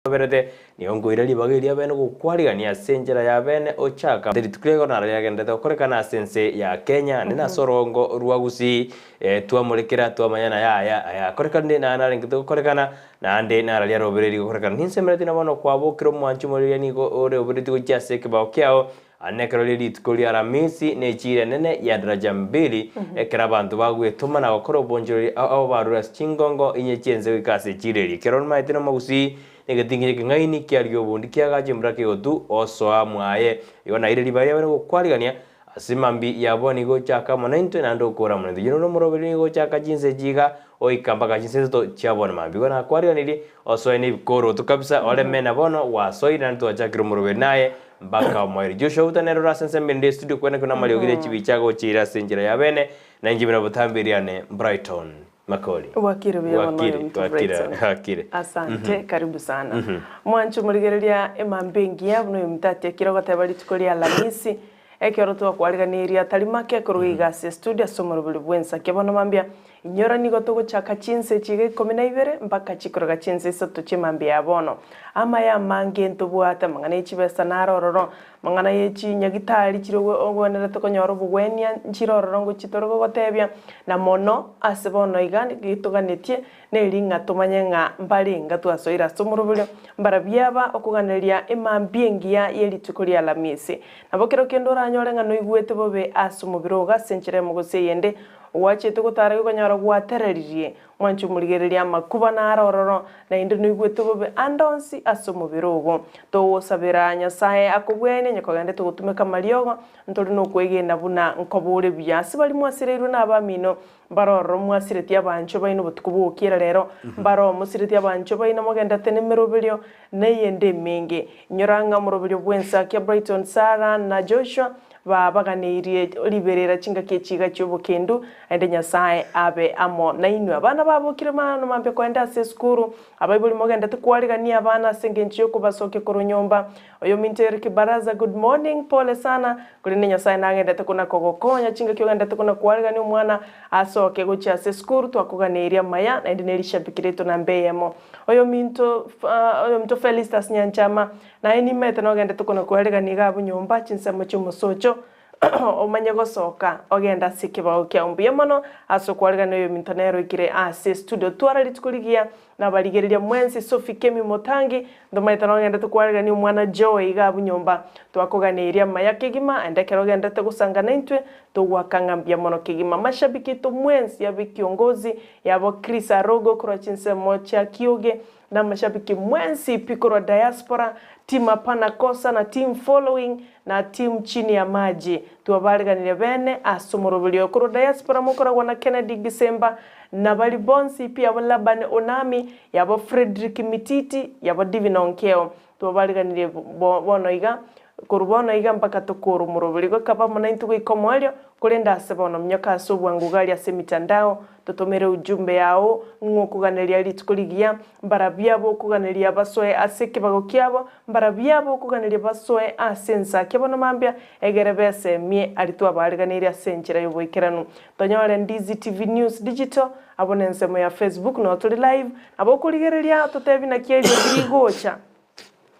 Oberete, nigo nkoira ribaga eria bene gokwarigania ase enchera ya bene ochaka rituko riaigoro naro riagenderete gokorekana ase ense ya Kenya naende nase orogongo rwa Gusii twamorekera twamanya naye aya ayakorekanire naye narengete gokorekana naende naro riarobereiri gokorekana. Ninsemeretie na bono kwabokire omwanchi omoriri nigo ore oberetie gochia ase ekebao kiao Aye nekero rie rituko ria Aramisi ne echiira enene ya daraja mbili, ekero abanto bagwetoma na gokora obonchoreri ao ao barure ase chingongo inye chi'ense goika ase echiira eria. Ekero omaete nomogusii, na egetinginye ekeng'aini kiarigia obondi kiagacha embura kegotu, osoa mwaye. Igo naire ribaga riabene gokwarigania ase mambia yabo nigo ochaka amo naintwe naende okore amo naintwe. Oyio noro omoroberi nigo ochaka chinsa echi iga oika mpaka chinsa isato chia bono mambia. Igo nakwariganirie osoe nebikoroto kabisa oreme na bono gwasoire naende twachakire omoroberi naye Mpaka omoerio. Joshua Uta nere ore ase ensemo erinde estudio kwene kuna amariogi ne chibicha agochiira ase enchera ya bene, na inche buna botambe riane Brighton Makori. Bwakire buya mono Bwakire, oyo ominto bwakire, Brighton. bwakire. Asante, karibu sana. Mwanche omorigereria emambia engiya buna oyo ominto atiekire ogoteba rituko ria Alamisi, ekero twakwariganirie atari make korwa iga ase estudio ase omoroberi bw'ensake bono mambia Inyora nigo togochaka chinsa echi iga ikomi na ibere mpaka chikoroga chinsa isato chi'emambia ya bono. Amaya amange ntobwate, amang'ana ye chibesa naro ororo, amang'ana ye chinyagitari chiria ogwenerete konyora obogwenia nchire ororo ngochia tore gogotebia, na mono ase bono iga getoganetie neri ng'a tomanye ng'a mbarenga twasoire ase omoroberio, mbarabwo aba okoganeria emambia engiya ye rituko ria Alamisi. Nabo kero kende oranyore ng'a noigwete bobe ase omobere ogo ase enchera eyemo gose eyende, Gwachete gotara gokonyora gwatereririe, mwanche omorigereria amakuba naro ororo, naende noigwete bobe ande onsi ase omobere ogo. Togosabera Nyasae akobwenie onye kogendete gotumeka amariogo, ntori nokwegena buna nkoba ore buya. Ase baria mwasireirwe nabamino, mbare ororo mwasiretie abanchwa baino obotuko bw'ogokiera rero, mbare oo mosiretie abanchwa baino mogendete nemeroberio na eyende emenge. Inyora ng'a omoroberio bw'ensakia Brighton, Sarah, na Joshua Babaganeirie riberera chingaki echi iga chi'obokendu, naende Nyasae abe amo nainwe. Abana babokire mano mambia koenda ase esukuru, abaibori mogendete kwarigania abana ase engencho y'okobasokia korwa nyomba. Oyominto Eric Baraza good morning, pole sana, korende Nyasae nagendete kona kogokonya chingaki ogendete kona kwarigania omwana asoke gochia ase esukuru, twakoganeirie amaya naende ne rishabiki riaito namba eyemo. Oyominto oyominto Felistus Nyanchama Naye nimanyete nogendete kona kwearegania iga abwo nyomba chinsemo chi'omosocho, omanye gosoka ogende ase ekebao kiao. Mbuya mono ase okwaregania oyominto nere oikire ase estudio. Twara rituko rigiya nabarigereria mwensi Sophie Kemi Motangi, ntomanyete nogendete kwaregania omwana Joy iga abwo nyomba. Twakoganeirie amaya kegima aende ekero ogenderete gosanga naintwe togoaka ng'a mbuya mono kegima. Mashabiki aito mwensi abe kiongozi yabo Chris Arogo korwa chinsemo chia Kioge, Namashabiki mwensi pi korwa diaspora, team hapana kosa na team following na team chini ya maji. Twabareganirie bene ase omoroberio oyo korwa diaspora mokoragwa na Kennedy Gisemba na bari bonsi pi abo Laban Onami, yabo Fredrick Mititi, yabo Divine Onkeo. Twabareganirie bono iga Korwa bono iga mpaka tokoora omoroberi gokaba amo naintwe goika omoerio, korende ase bono minyoka ase obwango gari ase emitandao, totomere ujumbe yao ng'a okoganeria rituko rigiya, mbarabwo abo okoganeria basoe ase ekebago kiabo, mbarabwo abo okoganeria basoe ase ensaki bono mambia, egere besemie aria twabaariganeirie ase enchera y'oboikeranu. Tonyore Ndizi TV News Digital, abwo nensemo ya Facebook noo tore live, nabo okorigereria totebi naki eriogi rigocha.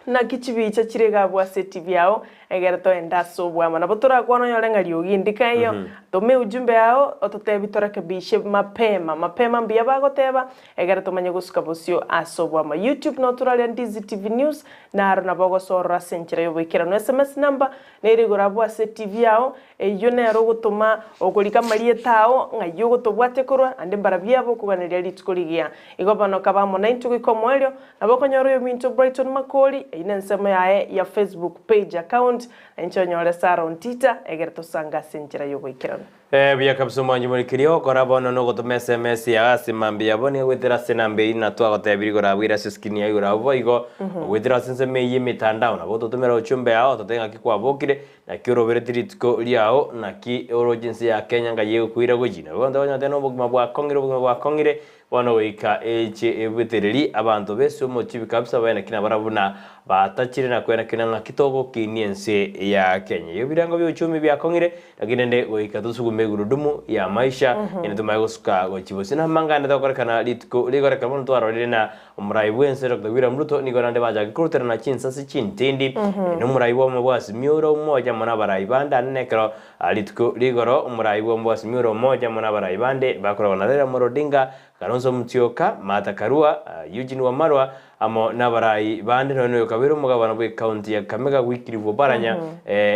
Naki chibicha chire iga abwo ase etibi yao, egere toende ase oboamo. Nabo torakwane onyore ng'a riogi ndika eyio, toma eujumbe yao ototebi torekebishe mapema. Mapema mbuya bagoteba, egere tomanye gosuka bosio ase oboamo. YouTube noo toraria Ndizi TV News, naro nabo ogosoa ororo ase enchera y'oboikeranu. Sms number nere igoro abwo ase etibi yao, eyio nero ogotoma okorika amarieta ao ng'ai ogotobwatia korwa, naende mbarabwo abo okoganeria rituko rigiya. Igo bono kaba amo naintwe goika omoerio, Nabo okonyora oyominto Brighton Makori, eyio nensemo yaye ya Facebook page account, na inche onyore Sarah Ontita, egere tosange ase enchera y'oboikeranu. Buya kabisa omwanchi morikiri ogokora bono nogotoma sms yao ase mambia yabo nigo goetera ase enamba eyio na twagotebirie igoro abwo ere ase screen yao igoro abwo boigo ogoetera ase ensemo eyio emetandao nabo ototomera ochumbe yao ototebie ng'aki kwabokire naki orobereti rituko riao naki oroche ense ya Kenya ngai egokoira gochia nabo abanto bakonyora nobogima bwakong'ire obogima bwakong'ire Bono goika eche ebetereri abanto b'ense omochibi kabisa babe naki nabarabwo buna batachire na kwena kina ng'aki togokinia ense ya Kenya. Ebirengo bi'ochumi biakong'ire, lakini rende goika tosugume. Tosukuma egurudumu ya maisha, ere tomanye gosuka gochia bosio. Na amang'ana tokorekana rituko rigorekana bono twarorire na omorai bw'ense Doctor William Ruto nigo naende bachakire koruterana chinsase chintindi na omorai bw'omo bwa Azimio la Umoja amo na abarai bande ande nekero rituko rigoro omorai bw'omo bwa Azimio la Umoja amo na abarai bande bakoragwa na Raila Amolo Odinga, Kalonzo Musyoka, Martha Karua, Eugene Wamalwa amo nabarai bande nonya noyo kabere omogabana bw'ecounty ya Kakamega Wycliffe Oparanya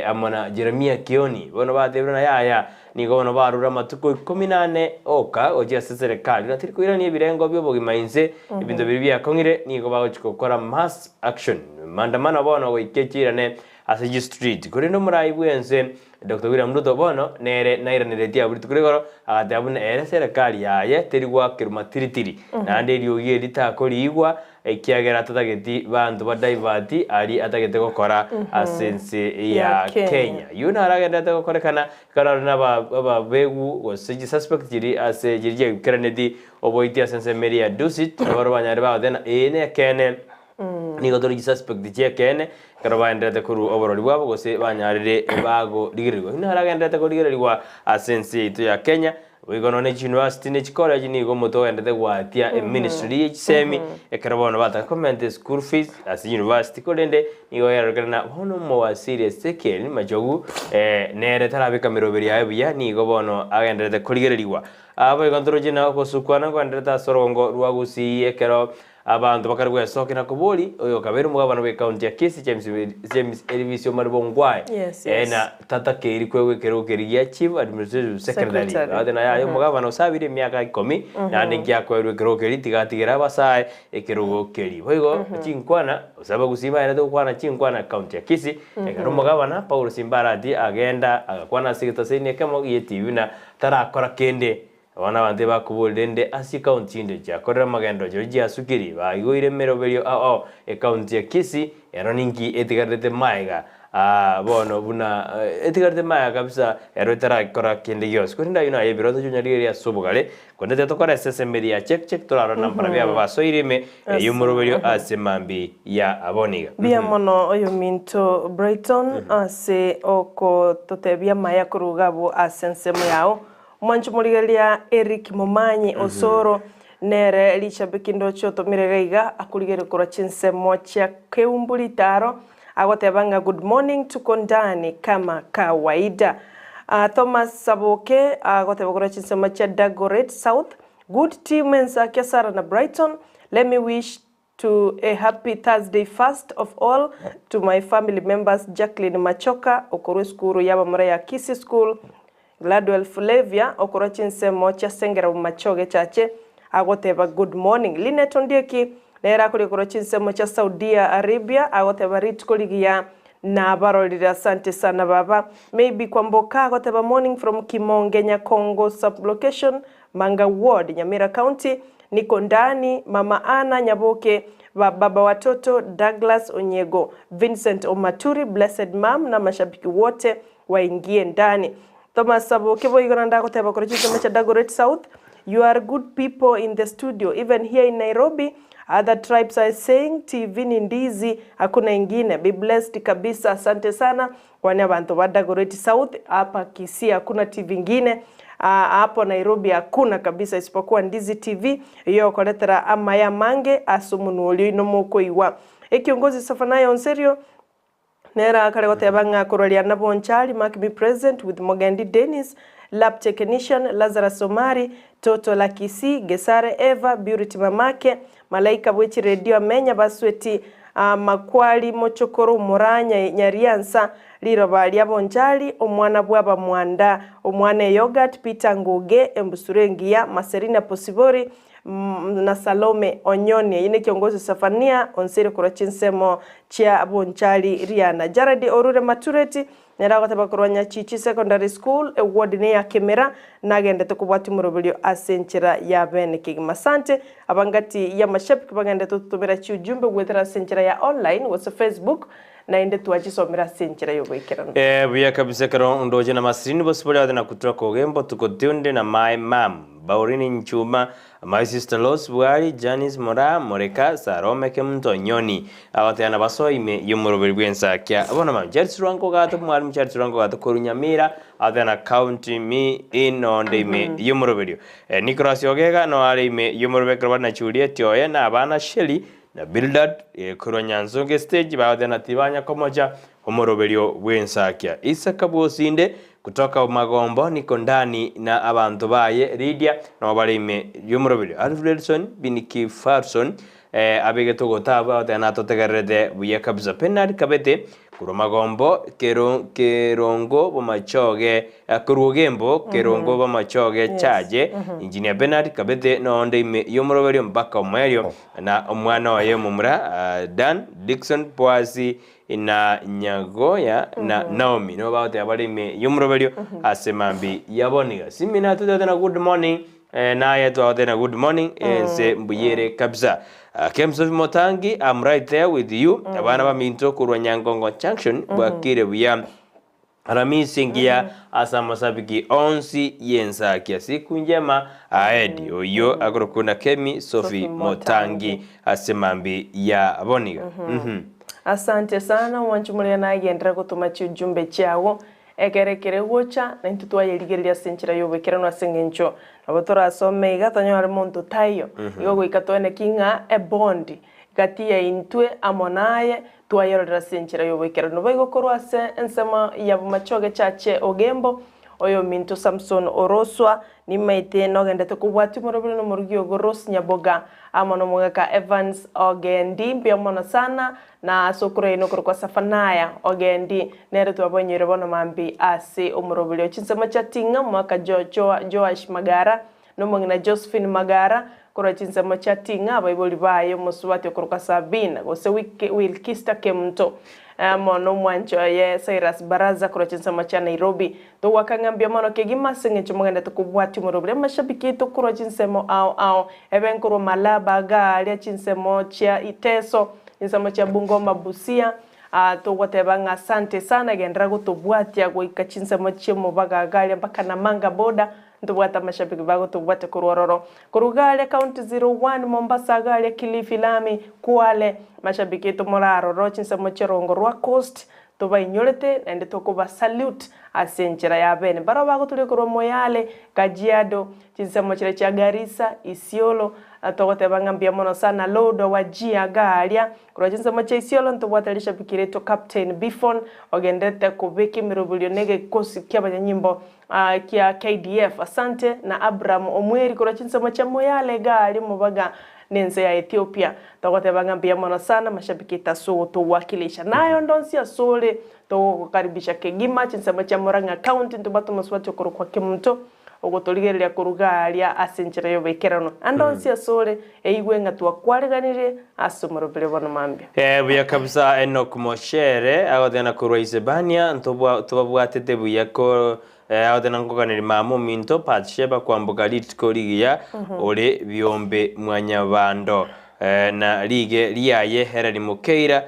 amo na Jeremiah Kioni. Bono batebire ng'a yaya, nigo bono barure amatuko ikomi na ane oka gochia ase eserekari na teri koirania ebirengo bi'obogima inse, ebinto biria biakong'ire nigo bagochia gokora mass action, maandamano bono goika echirane ase chistreet. Korende omorai bw'ense Doctor William Ruto bono nere nairaneretie abwo rituko rigoro, agateba buna ere serekari yaye teri goakerwa matiritiri, naende eriogi eri takoriigwa, ekiagera tatageti banto ba divert aria atagete gokora ase ense ya Kenya. Ayio naro agendererete gokorekana, ekero are naba ababegu gose chisuspect chiri ase chiri chiaikeraneti oboiti ase ensemo eria ya Dusit, nabaro banyare bagoteba ng'a ee nekeene. Nigo tore chisuspect chi'ekeene ekero baendererete korwa oborori bwabo gose banyarire bagorigererigwa. Inwe naragendererete korigererigwa ase ense yaito ya Kenya, boigo nonya ne chiuniversity ne chicollege nigo omonto ogendererete goatia eministry ye chisemi ekero bono bataka komenta eschool fees ase university korende nigo erorekire ng'a bono omowasiri Ezekiel Machogu nere tarabeka emeroberi yaye buya nigo bono agendererete korigererigwa. Boigo ntoroche na ogosukwana nkogendererete ase orogongo rwa Gusii ekero Abanto bakare gwesokia na kobori, Oyo okabeire omogabana bw'ecounty ya Kisii, James James Elvis Omari Bongwae, Yes, eh, yes. na tata keiri kwegwa ekerogo keria gia Chief Administrative Secretary. Secretary. Gati naye aye omogabana osabire emiaka ikomi, naende nkiakoerwa ekerogo keria tiga atigere abasae ekerogo keria. Boigo chinkwana, gose abagusii baerete gokwana chinkwana county ya Kisii, ekero omogabana Paul Simbarati agenda agakwana ase egetaseni ekemo gie TV buna tarakora kende. Bono abanto ebakoboria rende ase chikaunti chinde chiakorire amagendo chiria chiasukiri, baigoire emeroberio ao ao ekaunti ya Kisii, ero ninki etigarerete maega aa bono buna etigarete maega kabisa ero etarakora kende gionsi. Korende ayio naye ebiroto chionyarigereria ase obogare, korende tiga tokore ase esemeri ya check check torarore nambara biabo basoire ime eyio omoroberio ase mambi ya abwo niga. Mbuya mono oyominto Brighton ase okototebia amaya korwa iga abwo ase ensemo yao. Omwanchi morigereria Eric Momanyi Osoro nere richabiki ndoche otomire iga iga akorigereria korwa chinsemo chia Keumbu Ritaro agoteba ng'a good morning tuko ndani kama kawaida. Thomas Saboke agoteba korwa chinsemo chia Dagoret South good team Ensakia Sarah na Brighton let me wish to a happy Thursday first of all to my family members Jacqueline Machoka okorwa esukuru y'abamura ya Kisii School, Gladwell Flavia okorwa chinsemo chia Sengera Bomachoge Chache agoteba good morning, Linet Ondieki nere akoria korwa chinsemo chia Saudia Arabia agoteba rituko rigiya nabarorire asante sana baba, Maybe Kwamboka agoteba morning from Kimonge Nyakongo sub-location Manga ward Nyamira county Niko ndani, Mama Anna Nyaboke, ba baba watoto Douglas Onyego, Vincent Omaturi, Blessed Mum na amashabiki wote waingie ndani. Thomas Saboke boigo naende agoteba korwa chinsemo chia Dagoret South, You are good people in the studio, even here in Nairobi other tribes are saying TV ni ndizi hakuna ingine, be blessed kabisa, asante sana Kwani abanto ba Dagoretti South hapa Kisii hakuna TV ingine, hapo Nairobi hakuna kabisa isipokuwa Ndizi TV eyokoretera amaya amange ase omonwa oria oino mokoigwa. Ekiongozi Zephaniah Onserio nere akare goteba ng'a korwa Riana Bonchari mark me present with Mogendi Dennis, Lab Technician, Lazarus Omari, Toto la Kisii, Gesare Eva, Purity Mamake, Malaika bwe chiredio Amenya Basweti, Makwari Mochokoro Moraa Nyariansa, Riroba ria Bonchari, Omwana bw'Abamwanda, Omwana Eyogat, Peter Nguge, Embusuro Engiya, Marcelina Posibori, na Salome Onyoni. Eyio nekiongozi Sefania onseire korwa chinsemo chia Bonchari Riana. Jared Orure Matureti Nere agoteba korwa Nyachichi Secondary School, eward ne ya Kemera, nagendete kobwatia omoroberio ase enchera ya bene kegima. Asante abangati y'amashabiki bagendete gototomera chiujumbe goetera ase enchera ya online gose Facebook, naende twachisomera ase enchera y'ogoikeranu. Ee, buya kabisa ekero ndoche na masirini bosibore ate na kutura kogembo tuko tionde na mae mam. Baurini Nchuma, My sister Rose Bwari, Janice Moraa, Moreka, Salome Kemunto Nyoni, agoteana basoe ime y'omoroberi bw'ensakia. Bono mambia Charles Lwango Gato, Mwalimu Charles Lwango Gato korwa Nyamira, agoteana count me in onde ime y'omoroberio. Nicholas Ogega no are ime y'omoroberio ekero bare na Juliet oye na abana Shelly na Bildad korwa Nyansonga estage bagoteana tibanya komocha omoroberio bw'ensakia. Isaka bw'osinde Kutoka Magombo niko ndani na abanto baye Lydia nabo bare ime y'omoroberio. Alfredson Biniki Farson abegete ogotabu agoteba natotegererete buya kabisa. Bernard Kabete korwa Magombo kero kerongo bomachoge korwa Ogembo kerongo bomachoge chache. Engineer Bernard Kabete nonde ime y'omoroberio mpaka omoerio na omwana oye omomura Dan Dickson Boasi Na Nyagoya na Naomi nigo bagoteba bare ime y'omoroberio ase mambi yaboniga. Simina totebete na good morning eh, naye twagotebia na good morning ense mbuyere kabisa. Ah, Kemsofi Motangi I'm right there with you abana baminto korwa Nyangongo Junction bwakire buya. Aramisi engiya ase amasabiki onsi y'ensakia. Siku njema ahead. Oyio akorokwa na Kemi Sophie Motangi ase mambi ya boniga. Mhm. Asante sana omwanchi moria nagenderera gotoma chiujumbe chiago ekere ekere gocha naintwe twayerigereria ase enchera y'oboikeranu ase eng'encho nabo torasome iga tonyore monto taiyo igo goika toeneki ng'a ebondi gati yaintwe amo naye Twayerorera ase enchera y'oboikeranu. Boigo korwa ase ensemo ya bomachoge chache Ogembo, oyominto Samson Oroswa, nimaete nogendete kobwatia omoroberi nomorugi ogo Rose Nyaboga, amo nomogaka Evans Ogendi. Mbuya mono sana na ase okoraina okorokwa Safanaya Ogendi, nere twabonyeire bono mambia ase omoroberi o chinsemo chia Ting'a, omogaka Joash Magara, Nomong'ina Josephine Magara, korwa chinsemo chia Ting'a, abaibori baye omosubati okoroka Sabina, gose Wilkista Kemunto, amo nomwanchi oye Cyrus Baraza korwa chinsemo chia Nairobi. Togoaka ng'a mbuya mono kegima ase eng'encho mogendete kobwatia omoroberi amashabiki aito korwa chinsemo ao ao, ebe nkorwa Malaba iga aria chinsemo chia Iteso, chinsemo chia Bungoma, Busia, Togoteba ng'a asante sana, genderera gotobwatia goika chinsemo chi'omobaga iga aria mpaka Namanga border, Ntobwate amashabiki bagotobwate korwa ororo. Korwa iga aria county 01 Mombasa iga aria Kilifi Lami Kwale mashabiki aito more aroro chinsemo chi'orongo rwa coast tobainyorete naende tokoba salute ase enchera ya bene. Barabwo bagotoria korwa Moyale, Kajiado, chinsemo chiria chia Garissa, Isiolo togoteba ng'a mbuya mono sana Lodwar, Wajir iga aria Korwa chinsemo chia Isiolo ntobwate rishabiki riaito Captain Biffon ogenderete kobeka emeroberio na egekosi ki'abanyanyimbo kia KDF. Asante na Abraham Omweri korwa chinsemo chia Moyale iga aria omobaga nense ya Ethiopia. Togoteba ng'a mbuya mono sana mashabiki aito ase ogotowakilisha. Naye onde onsi asore togogokaribisha kegima chinsemo chia Murang'a County ntobwate omosubati okorokwa Kemunto ogotorigereria korwa iga aria ase enchera y'oboikeranu. Ande onsi asore eigwe ng'a twakwariganirie ase omorobere bono mambia. Ee, buya kabisa Enock Moshere agotena korwa Isebania ntobwa tobabwatete buya ko agotena nkoganeria mama ominto Bathsheba kwamboka rituko rigiya ore biombe mwanyabando na rige riaye Herani Mokeira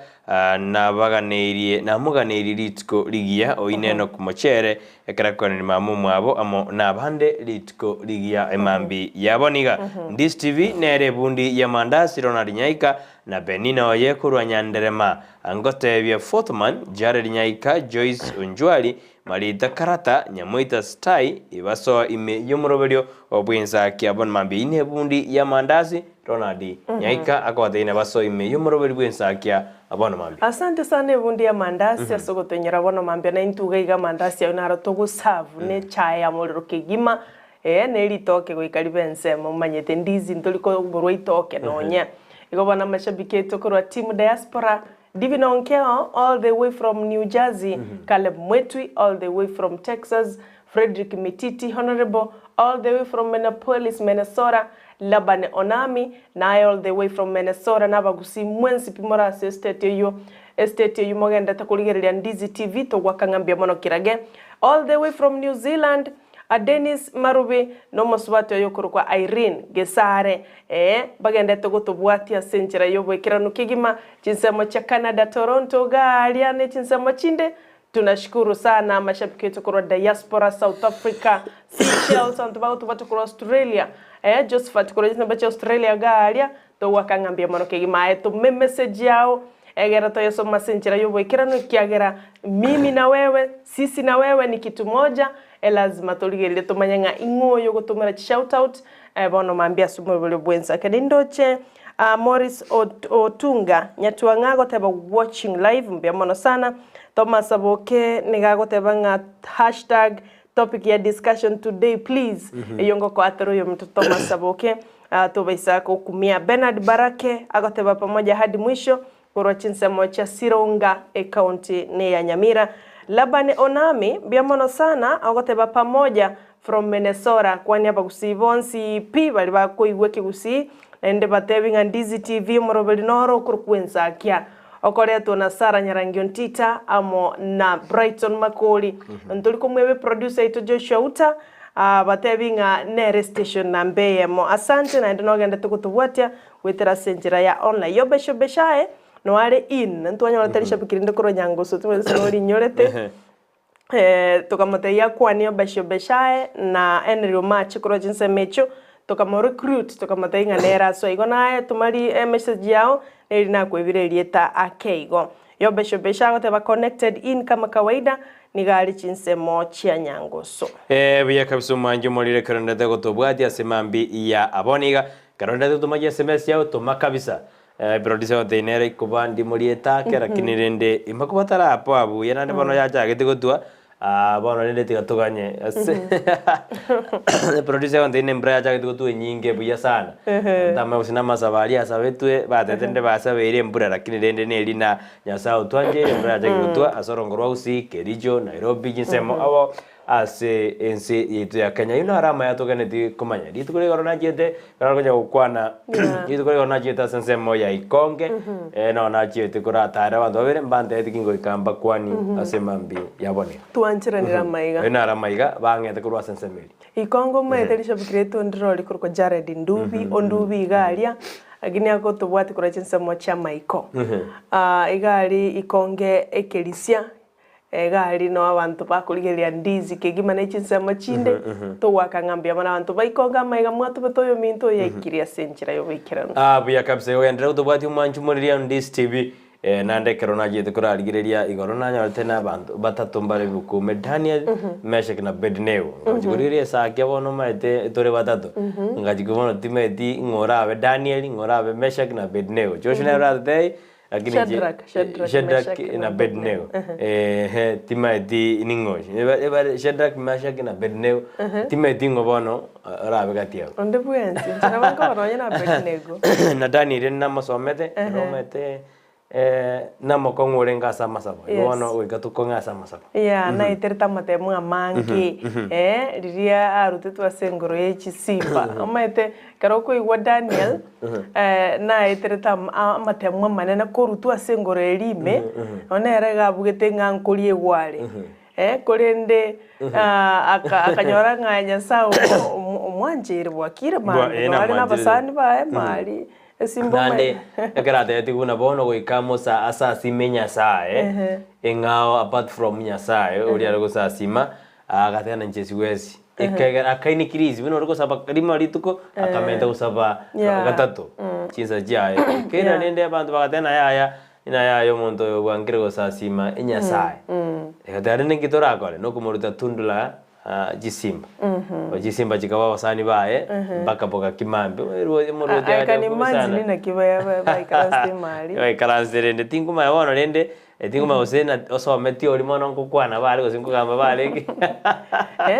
nabaganeirie namoganeirie rituko rigiya oine Enock Mochere Ekero akoranire mama omwabo amo nabande rituko rigiya emambi yabo niga Ndisi TV nere ebundi y'amandasi Ronald Nyaika na Benina oye korwa Nyanderema ngotebia Fothman Jared Nyaika Joyce Onjwari Marita Karata Nyamoita Stai ibasoa ime y'omoroberio bw'ensakia bono mambia ine ebundi y'amandasi Ronald Nyaika akobatebia nabasoa ime y'omoroberio bw'ensakia Bono mambia. Asante sana ebundi ya mandasi ase ogotoinyora bono mambia na intwe iga iga amandasi ayio naro togoserve ne echae ya morero kegima eh ne ritoke goika ribe ensemo omanyete ndizi ntori koborwa itoke nonye. Igo bono amashabiki aito korwa team diaspora Divine Onkeo all the way from New Jersey, Caleb Mwetwi all the way from Texas, Fredrick Mititi Honourable all the way from Minneapolis Minnesota, Laban Onami, naye all the way from Minnesota nabagusii mwensi pi more ase estate eyio estate eyio mogendete korigereria Ndizi TV togwaka ng'a mbuya mono kirage all the way from New Zealand a Dennis Marubi na omosubati oye okorokwa Irene Gesare ee bagendete gotobwatia ase enchera y'oboikeranu kegima chinsemo chia Canada Toronto iga aria ne chinsemo chinde. Tunashukuru sana mashabiki wetu korwa diaspora, South Africa, Seychelles, abanto bagotobwata korwa Australia, eh, Josephat korwa chinyomba chia Australia iga aria, togwaka ng'a mbuya mono kegima. Aye toma emessage yao, egere toyesome ase enchera y'oboikeranu ekiagera mimi na wewe, sisi na wewe ni kitu moja, elazima torigererie tomanye ng'a ing'o oyo ogotomera chishout out, bono mambia ase omoroberi bwensi. Ekero nindoche Morris Otunga Nyatwang'a agoteba watching live mbuya mono sana. Thomas Aboke nigo agoteba ng'a hashtag topic ya discussion today please. Eyio ngokoatera oyominto Thomas Aboke tobaisa gokumia. Bernard Barake agoteba pamoja hadi mwisho korwa chinsemo chia Sironga ecounty neya Nyamira. Laban Onami mbuya mono sana agoteba pamoja from Minnesota kwania abagusii bonsi pi baria bakoigwa ekegusii naende batebi ng'a Ndizi TV omoroberi noro okorokwa Ensakia okoretwa na Sarah Nyarangi Ontita amo na Brighton Makori ntori komweba eproducer yaito Joshua Uta batebi ng'a nere station namba eyemo asante naende nogendete gotobwatia goetera ase enchera ya online Yobesha Obeshaye noare in ntwanyorete rishabiki rinde korwa Nyangusu timanyeti gose norinyorete. Tokamotebia akwanie Obeshe-Obeshae na Henry Omache korwa chinsemo echio, tokamorecruit tokamotebia ng'a nere asoe. Igo naye toma emessage yao neri nakoebire erieta ake igo. Yobeshe-Obeshae agoteba connected in kama kawaida, nigo are chinsemo chia Nyangoso. Buya kabisa omwanchi omorire ekero ndete gotobwatia ase mambi ya abwo niga ekero ndete tomagie sms yao toma kabisa Producer gotebia nere ikoba ndimo rietake lakini rende imbakoba tarapoa buya naende bono yachagete gotwa bono rende tiga toganye ase producer gotebia ne embura yachagete gotwa enyinge buya sana ntamanye gose namasabo aria asabetwe batete rende basabeire embura lakini rende neri na Nyasaye otwancheire embura yachakire gotwa ase orongo rwa Gusii, Kericho, Nairobi chinsemo abo Ase ense yaito ya Kenya. Ayio naro amaya toganetie komanya. Rituko rigoro nachiete, ekero konya gokwana, rituko rigoro nachiete ase ensemo ya Ikonge, nao nachiete koratare abanto babere, mbantebetie ki ngoika mbakwani ase mambia ya bono iga. Twancheranire amaiga. Ayio naro amaiga bang'ete korwa ase ensemo eria. Ikonge omanyete rishabiki riaito ndire rikorokwa Jared Ndubi, Ondubi iga aria, lakini agotobwatia korwa chinsemo chi'amaiko. Iga aria Ikonge ekerisia, Egari noo abanto bakorigereria ndizi kegima ne chinsemo chinde, togoaka ng'a mbuya mono abanto baikonga amaiga mwatobete oyominto oyo aikire ase enchera y'oboikeranu. Ah buya kabisa igo genderera gotobwatia omwanchi omoriria Ndizi TV eh, naende ekero nachiete korarigereria igoro nanyorete na abanto batato mbare bikume Daniel, Meshach na Abednego. Ngachia korigereria esake bono omanyete tore batato, ngachia bono timanyeti ng'o orabe Daniel, ng'o orabe Meshach na Abednego. Joshua nere oratotebie Lakini inche, Shadrach, Shadrach, Shadrach Meshach, na na Abednego, Abednego. ehe, timaeti ning'o ochi. Eba- ebare Shadrach, Meshach na Abednego, timaeti ng'o bono orabe gati yabo. Onde bwensi, inche nabo nkoba nonye na Abednego. Na Daniel namosomete, ere omanyete namokong'u orenge ase amasabo, igo Yes. bono goika tokong'e ase amasabo. Yeah, naeterete amatemo amange, riria arutetwe ase engoro ye chisimba. Omanyete, ekero okoigwa Daniel, Naeterete amatemo amanene korutwa ase engoro eria ime, nonya nere iga abugete ng'a nkoria egware, korende akanyora ng'a Nyasae omwancheire bwakire mambia, nonya are na abasani baye mari, esimba Naende ekero atebetigwe buna bono goika Musa asasime Nyasae, eng'ao apart from Nyasae oria are gosasima, Agateba na inche sigwesi. Ekegera akainekire isi buna ore gosaba rimo rituko akamenta gosaba Yeah. gatato chinsa chiaye. Kera rende abanto bagateba na yaya na yaya omonto oyo bwangire gosasima enyasae. Egateba rende nki torakore nokomoruta tundu la chisimba. Chisimba chikaba abasani baye mpaka bogaki mambia. Omorwoti I can agacha imagine sana. naki baikaransete emari. Baikaransete rende tinkomanya bono rende Tingomanya gose na osometi oria mono nkokwana bare gose nkogamba barenge.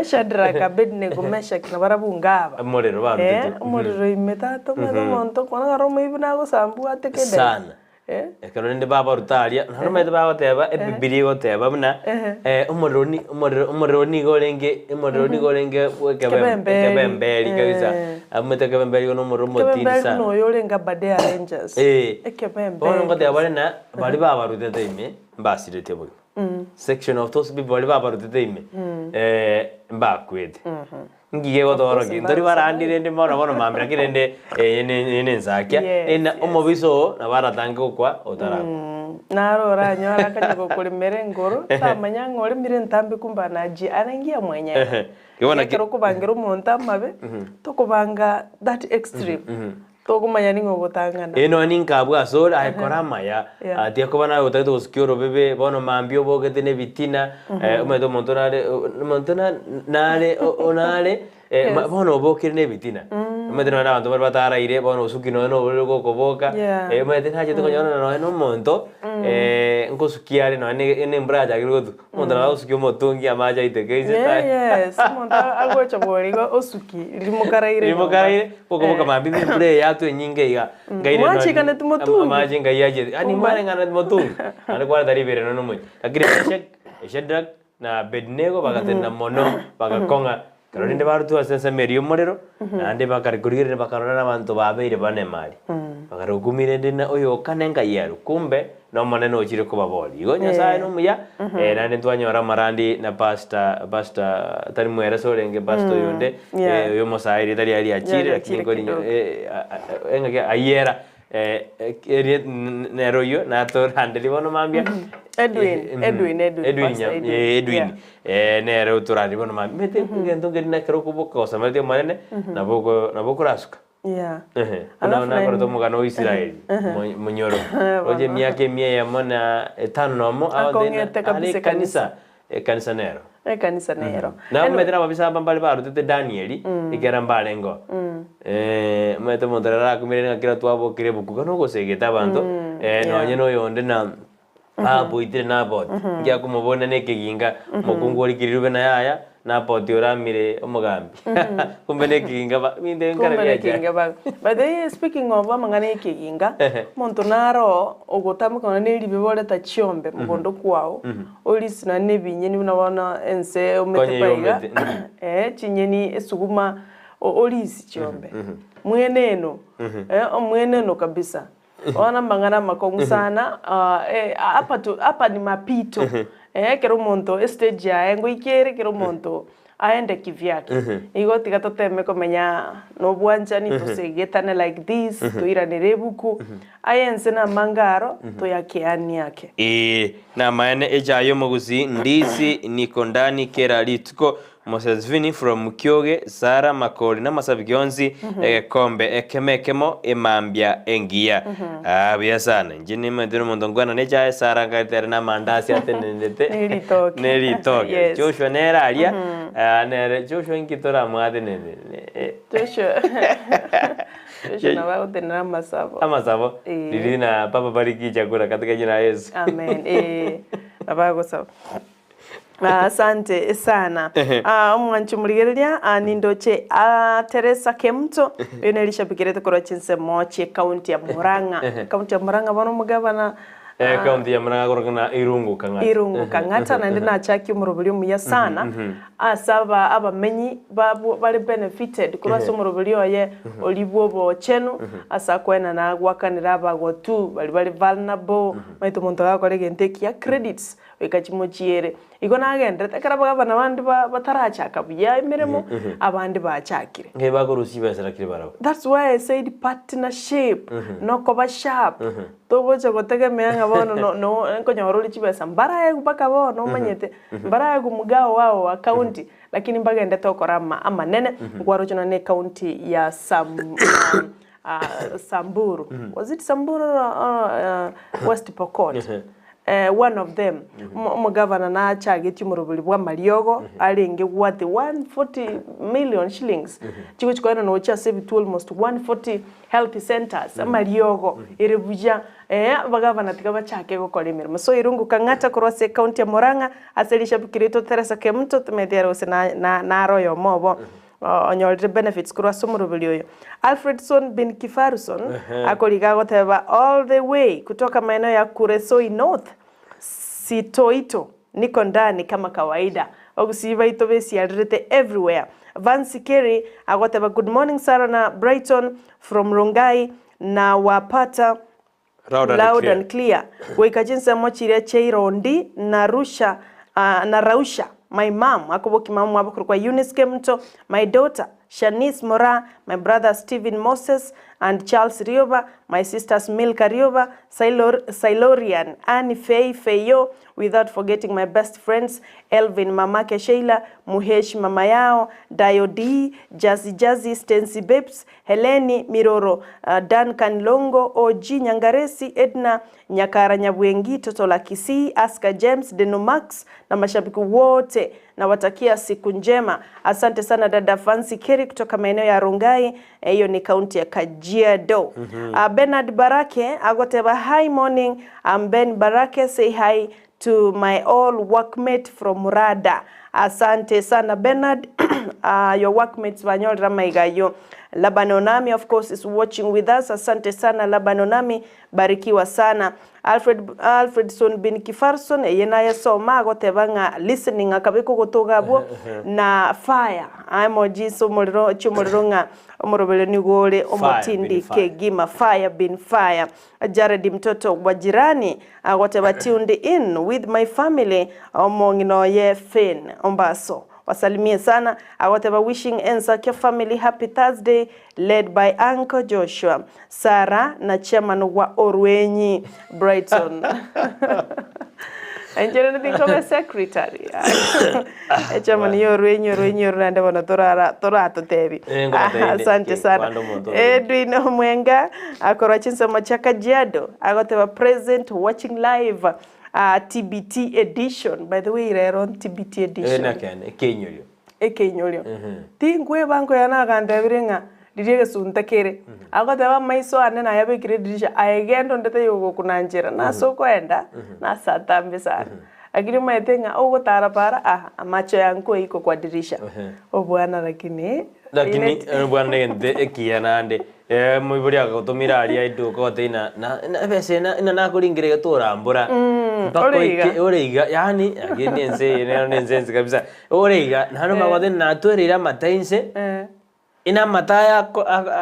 Shadrach, Abednego, Meshach na barabwo ngaba. Omorero barutete. Omorero ime tata omanyete omonto okwana kare omoibi nagosambwa ateke ende. Sana. Ekero rende babaruta aria, naende omanyete bagoteba, ebibilia egoteba buna omorero ni omorero omorero nigo orenge omorero nigo orenge bwa ekebem Ekebemberi. ekebemberi kabisa. Omanyete ekebemberi igo na omorero omotindi Ekebemberi sana. buna oyo orenge Aberdare Rangers. Ekebemberi. Bono ngoteba bare na Baria babarutete ime mbasirete boigo. Section of those people baria babarutete ime mbakwete. Nki gegotorokia? Ntori barandi rende bono bono mambia lakini rende eye ne eye ne ensakia. Yes, Ena yes. omobisa oo nabo aratange gokwa otarakwa. Naro oranyore akanya gokoremera engoro, tamanya ng'a oremire entambe kumbe anaji anaingia mwenyewe. Ehe. Igo naki- Ekero okobangera omonto amabe, tokobanga that extreme, tokomanya ning'o ogotang'ana. Ee nonya ninka abwo asore aye kora amaya, Yeah. Ah, tiga koba naye otagete gosukia orobebe, bono mambia obogete na ebitina, omanyete omonto nare omonto na- nare o- onare Yes. bono obokire na ebitina, omanyete nonya na abanto baria bataraire, bono osuki nonya na oborere gokoboka, Yeah. omanyete nachete konyorana nonya na omonto, nkosukia are nonya na embura yachakire gotwa, omonto nabo agosukia omotungi amache aiteke inse Yeah, ta yes, omonto agocha bori igo osuki riria mokaraire nyomba. Rimokaraire, gokoboka mambia ime embura eye yatwa enyinge iga, nkaire nonya Mwachikaneti motungi. amache ngai achete, yaani Kumbe. mwareng'aneti motungi, naende kwareta riberera nonya na omochie. Lakini Meshaki, Shadrach, na Abednego bagatenena mono, bagakong'a. Ekero rende barutwe ase ensemo eria y'omorero, naende bakare korigereria bakarora nabanto babeire banemari. Bakarokumia rende na oyoka nengai ero, kumbe n'Omonene ochire kobaboria. Igo Nyasaye nomuya, naende ntwanyora amarandi na pastor, pastor tari mweresa orenge pastor oyonde, oyo omosae erieta riaye riachire, lakini Riachire nkori kidogo. engaki ayiera. Erio nere oyio natoranderie bono mambia. Edwin, Edwin, Edwin, Edwin, Pastor nya- Edwin. eh, Edwin. Yeah. Eh, nere otoranderie bono mambia. Omanyete egento nkeri nekero okoboka gosemeretie Omonene, nabo oko nabo okorasuka. Yeah. Ehe, buna Alafu nakorete naende- omogano o Israeli, mo- monyoro. Roche emiaka emia eyemo na etano na omo, Akong'ete kabisa are ekanisa, ekanisa nero. Ekanisa nero. Nabamanyete nababisa aba mbare barutete Danieli, ekiagera mbarengeo. Omanyete omonto ere arakumire ng'a kera twabokire ebuku iga nogosegete abanto, nonye na oyonde na aboitire Naboti, inki akomoboria na ekeginga, omokungu orikire rirube na yaya, Naboti oramire omogambi. Kumbe na ekeginga ba ebinto ebi nkare Kumbe na biacha. ekeginga ba. By the way, speaking of amang'ana ya ekeginga, omonto naro ogotamboka nonya na eribe boreta chiombe mogondo kwao, Orisi nonya nebinyeni buna bono ense eomete Konye pa iga, yomete, mhm. eh, chinyeni, esuguma, o- orisi chiombe. Mweneno, eh, omweneno kabisa. Bono amang'ana amakong'u sana, ah, eh, hapa tu hapa ni mapito. Eh, ekero omonto estage yaye ngoika ere ekero omonto aende kivyake. Igo tiga toteme komenya nobwanchani tosegetane like this, toiranere ebuku, aye ense namange aro, toyakeanie ake. Ee, namaene echaye omogusii ndisi niko ndani kera rituko Mosesvini from Kioge Sarah Makori namasabiki onsi egekombe ekemo ekemo emambia engiya Aa buya sana inche nimanyete nomonto nkwana echaye Sarah nkareta ere namandasi atenenete Neritoke. neritoke Yes. Joshua nere aria ah, nere Joshua inki toramwatenene Joshua Joshua nabo agotenena amasabo. Amasabo Eh. riria na papa bariki chakula katika jina la Yesu. Amen. Eh, nabo agosaba. Ah, Asante sana. Ah, omwanchi omorigereria ah, nindoche ah, Teresa Kemunto oyo nere rishabikirete korwa chinsemo chie county ya Murang'a. County ya Murang'a bono omogabana Eh, county ya Murang'a korokana na Irungu Kang'ata. Irungu Kang'ata naende nachakia omoroberi omuya sana ase aba abamenyi babwo bare benefited korwa ase omoroberi oye oria bwa obochenu ase akoenana agoakanera abagotu baria bare vulnerable omanyete omonto gakora egento ekiya credits goika chimochiere. Igo nagenderete ekero abagabana bande ba batarachaka buya emeremo abande bachakire. Ngai bakorusia chibesa lakini barabwo. That's why I said partnership, nokoba sharp, togocha gotegemea ng'a bono no no nkonyora ore chibesa mbaraegwe mpaka bono omanyete, mbaraegwe mgao wao wa county, lakini mbagendete gokora ama amanene, nkwaroche nonye na ecounty ya Sam Samburu, was it Samburu or West Pokot? One of them, omogavana nachagetie omorobori bw'amariogo arenge worth 140 million shillings, chigochi koenana gochia ase ebituo almost 140 health centers, amariogo ere buya, abagavana tiga bachake gokora emeremo. So Irungu Kang'ata korwa ase ecounty ya Murang'a, ase rishabiki riaito Teresa Kemunto, tomanyete ere gose naro oyomo obo. Onyorire benefits korwa ase omoroberi oyo. Alfredson bin Kifaruson akoriga agoteba all the way kutoka maeneo ya Kuresoi North, Sitoito, niko ndani kama kawaida. Bagusii baito besiarerete everywhere. Vance Kerry agoteba good morning Sarah na Brighton from Rongai na wapata Loud and loud clear. and clear goika chinsemo chiria chia Irondi na Rusha ah, na Rausha my mum akobokia mama mwabo korokwa Eunice Kemunto my daughter Shanice Moraa my brother Stephen Moses and Charles Rioba, my sisters Milka Rioba, Sailor, Sailorian, Annie Fay Feyo, without forgetting my best friends Elvin mamake Sheila, Muhesh mama yao, Dayo D, Jazzy Jazzy, Stency Babes, Heleni Miroro, Duncan Longo, OG Nyangaresi, Edna Nyakara Nyabwengi, Toto la Kisii, Aska James, Denomax na mashabiki wote nawatakia siku njema. Asante sana dada Fancy Keri kutoka maeneo ya Rongai, hiyo ni kaunti ya Kajiado. Bernard Barake agoteba hi morning, I'm Ben Barake, say hi to my all workmate from Murada. Asante sana Bernard. Your workmates banyorera maigayo. Laban Onami of course is watching with us. Asante sana Laban Onami, barikiwa sana. Alfred Alfredson bin Kifarson eye naye soma agoteba ng'a listening akabeko gotogabwo na fire emoji so omorero chiomorero ng'a omorobere nigo ore omotindi bin fire. kegima fire bin fire. Jared mtoto wa jirani agoteba tuned in with my family omong'inoye Finn Ombaso wasalimie sana agoteba wishing Ensakia family happy Thursday led by Uncle Joshua Sarah na chairman wa Orwenyi Brighton. Enjere nithikome secretary chairman yo Orwenyi Orwenyi orande bono torara toratotebi. Eh, ngotebi Asante ki- sana kwanda omonto Orwenyi. Edwin Omwenga akorwa chinsemo cha Kajiado agoteba present watching live TBT edition. By the way, rero TBT edition Nakene ekenyorio. Ekeinyorio tingweba nkoya nagantebire ng'a riria egesunte kere agoteba maiso ane nayabekire edirisha aye genda onde taiyo nase okoenda nase atambe sana lakini omanyete ng'a ogotara para ah, amacho yangu iko kwa dirisha obwana lakini Lakini bwana negente ekiya nande moibori agagotumira aria eduka goteina na ebesa ena ina nakoringire getorambura mpaka Oreiga. oike oreiga yani lakini ense nero nense ense kabisa oreiga nano magote natwereire amata inse ina amata aya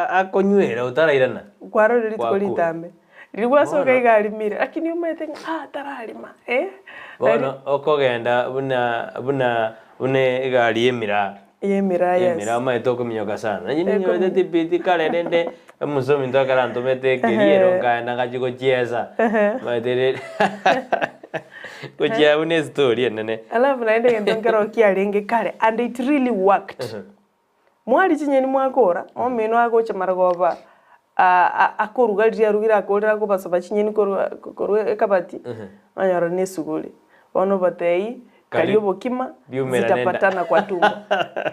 akonywera otarairana. Kwarorire rituko Gwakure. Ritambe riria gwasoka iga arimire lakini omanyete ng'a ah, tararima eh? Bono okogenda buna buna buna egari y'emiraa. Yemira yes. Emira amaete okominyoka sana naye ninyorete tipiti kare rende omusomi ntwe akarantomete ekeriero nkaenda ngachi gochiesa maete rende gochia buna estory enene. Alafu naende gento nkero kiarenge kare and it really worked. Mwari chinyeni mwakora omino agocha marogoba akoruga riria arugire akorera akobasaba chinyeni korwa korwa ekabati onyora na esuguri bono batei Kari- kari obokima biumerane nda. zitapatana kwa tumbo.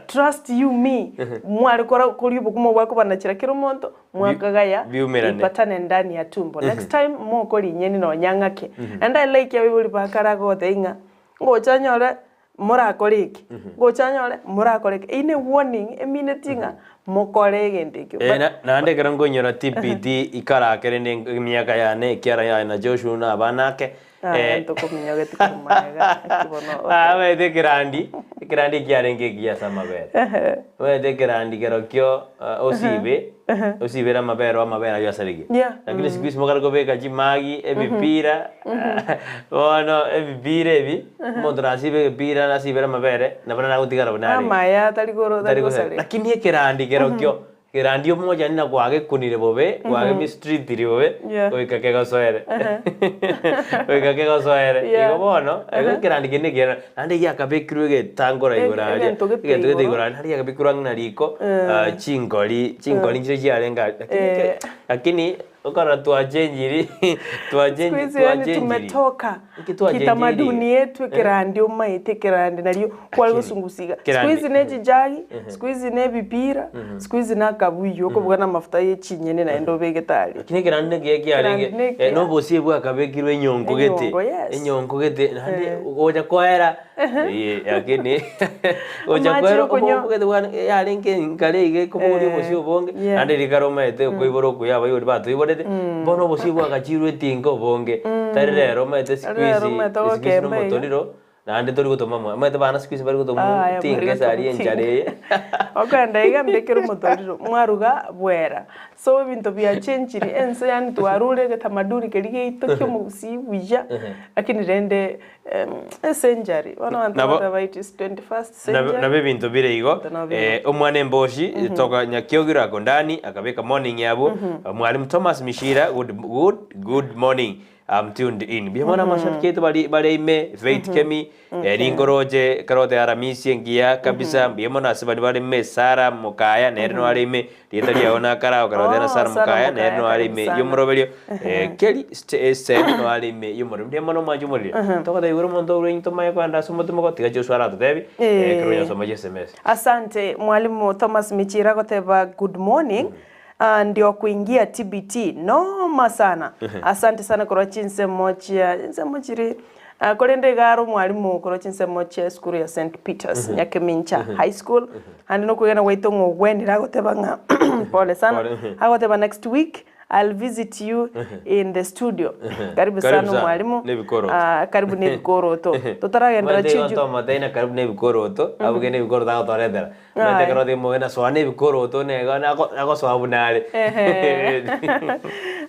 Trust you me, mwari kora kori obokima bwakobanachera kero omonto mwakagaya biumerane. ipatane ndani ya tumbo. Next time mokori inyeni nonyang'ake and I like abaibori bakara gothe ng'a ngocha nyore morakore eki ngocha nyore morakore eki eine warning emineti ng'a mokore egento ekio. Eh, naende ekero nkonyora TBT ikarakere ne emiaka yane ekiara yaye na Joshua na abana ake. Ntokominyogeti korwa ekibono. Ah, maete ekerandi ekerandi ekiarenge ekiya ase amabere maete ekerandi kerokio osibe osibere amabere amabere ayo asarege. Lakini siku hizi mokare kobeka chimagi ebipira bono ebipira ebi omonto nasibe ebipira nasibere amabere nabo nagotigara buna arenge. Amaya tari koro tari Tari gosara. gosareka. Lakini ekerandi kerokio kerandi omoja nina kwagekunire bobe kwage mistreatire bobe goika kegosoere goika kegosoere. Igo bono igo ekerandi kende ekiya naende giakabekirwe egetangora igoro aria Egento gete egento gete igoro. igoro aria naende giakabekirwe ang'e na riko chinkori chinkori nchire chiarenge aria lakini lakini okorora twachenjiri Siku hizi yani tumetoka Iki twachenjiri. kitamaduni yetu ekirandi omaete ekirandi nario kwari Lakini, gosungusiga siku kirandi. hizi ne echijagi siku hizi ne ebipira siku hizi na akabuyu okobuga na amafuta ya echinyeni naende obegete aria. Lakini ekirandi nekiya kiarenge Ekirandi nekiya. nobosie bwakabekirwe enyongo gete. Enyongo, yes. Enyongo gete naende gocha koera lakini gocha Amache koera okonywa. obogete bwana yarenge nkare iga ekoboria obosie obonge naende rikare omanyete okoibora okuya abaibori batoiborete bono obosie bwagachirwe etinga obonge tari rero omanyete siku Rero hizi omanyete siku hizi ogokemba iga. nomotoriro. Naende tori gotoma mwa, omanyete bana siku hizi bari gotoma Aya, tinga bari ase aria gotoma enchara eye. Okogenda iga mbekere omotoriro, mwaruga bwera. So ebinto biachenchiri ense yaani twarure egetamaduni keria giaito kia omogusii buya, lakini rende esenchari, bono abanto Nabo- bagoteba it is 21st Nabo century. nabo ebinto bire igo, Ebinto nabo bire eh, omwana emboshi, toka Nyakiogiro ako ndani, akabeka morning abwo, Mwalimu Thomas Mishira, good, good, good morning. I'm tuned in. Mbuya mono amashabiki aito bari bare ime, Faith Kemi, eh, ninkoroche ekero oteba Aramisi engiya kabisa, mbuya mono ase baria bare ime, Sarah Mokaya nere no are ime, rieta riago nakarao ekero oteba Oh, Sarah Sarah Mokaya nere Mokaya, no are karibu ime sana. y'omoroberio, eh, Kelly Ste- Sen no are ime y'omoroberio. Mbuya mono mwanche omoriri. Togoteba igoro omonto orwe tomaye kogenda ase omotimoko, tiga Joshua aratotebi, eh, ekero Eh. onyosoma chiSMS. Asante mwalimu Thomas Michira agoteba good morning. Ah, ndio kuingia TBT noma sana. Asante sana korwa chinsemo chia chinsemo chiri ah, korende iga are omwalimu korwa chinsemo chia esukuru ya St Peters Nyakemincha High School ande nokwegena gwaito ng'a ogwenire agoteba ng'a pole sana Pole, mhm. agoteba next week I'll visit you in the studio. Karibu Karibu sana sana. omwalimu. Nebikoroto. Ah, karibu nebikoroto. Totaragenderera Omanyete igo chichu. ntomotebi karibu nebikoroto, abuge nebikoroto agotoretera. Omanyete ekero oteba mobe nasoa nebikoroto nigo nagosoa buna are. Ehe.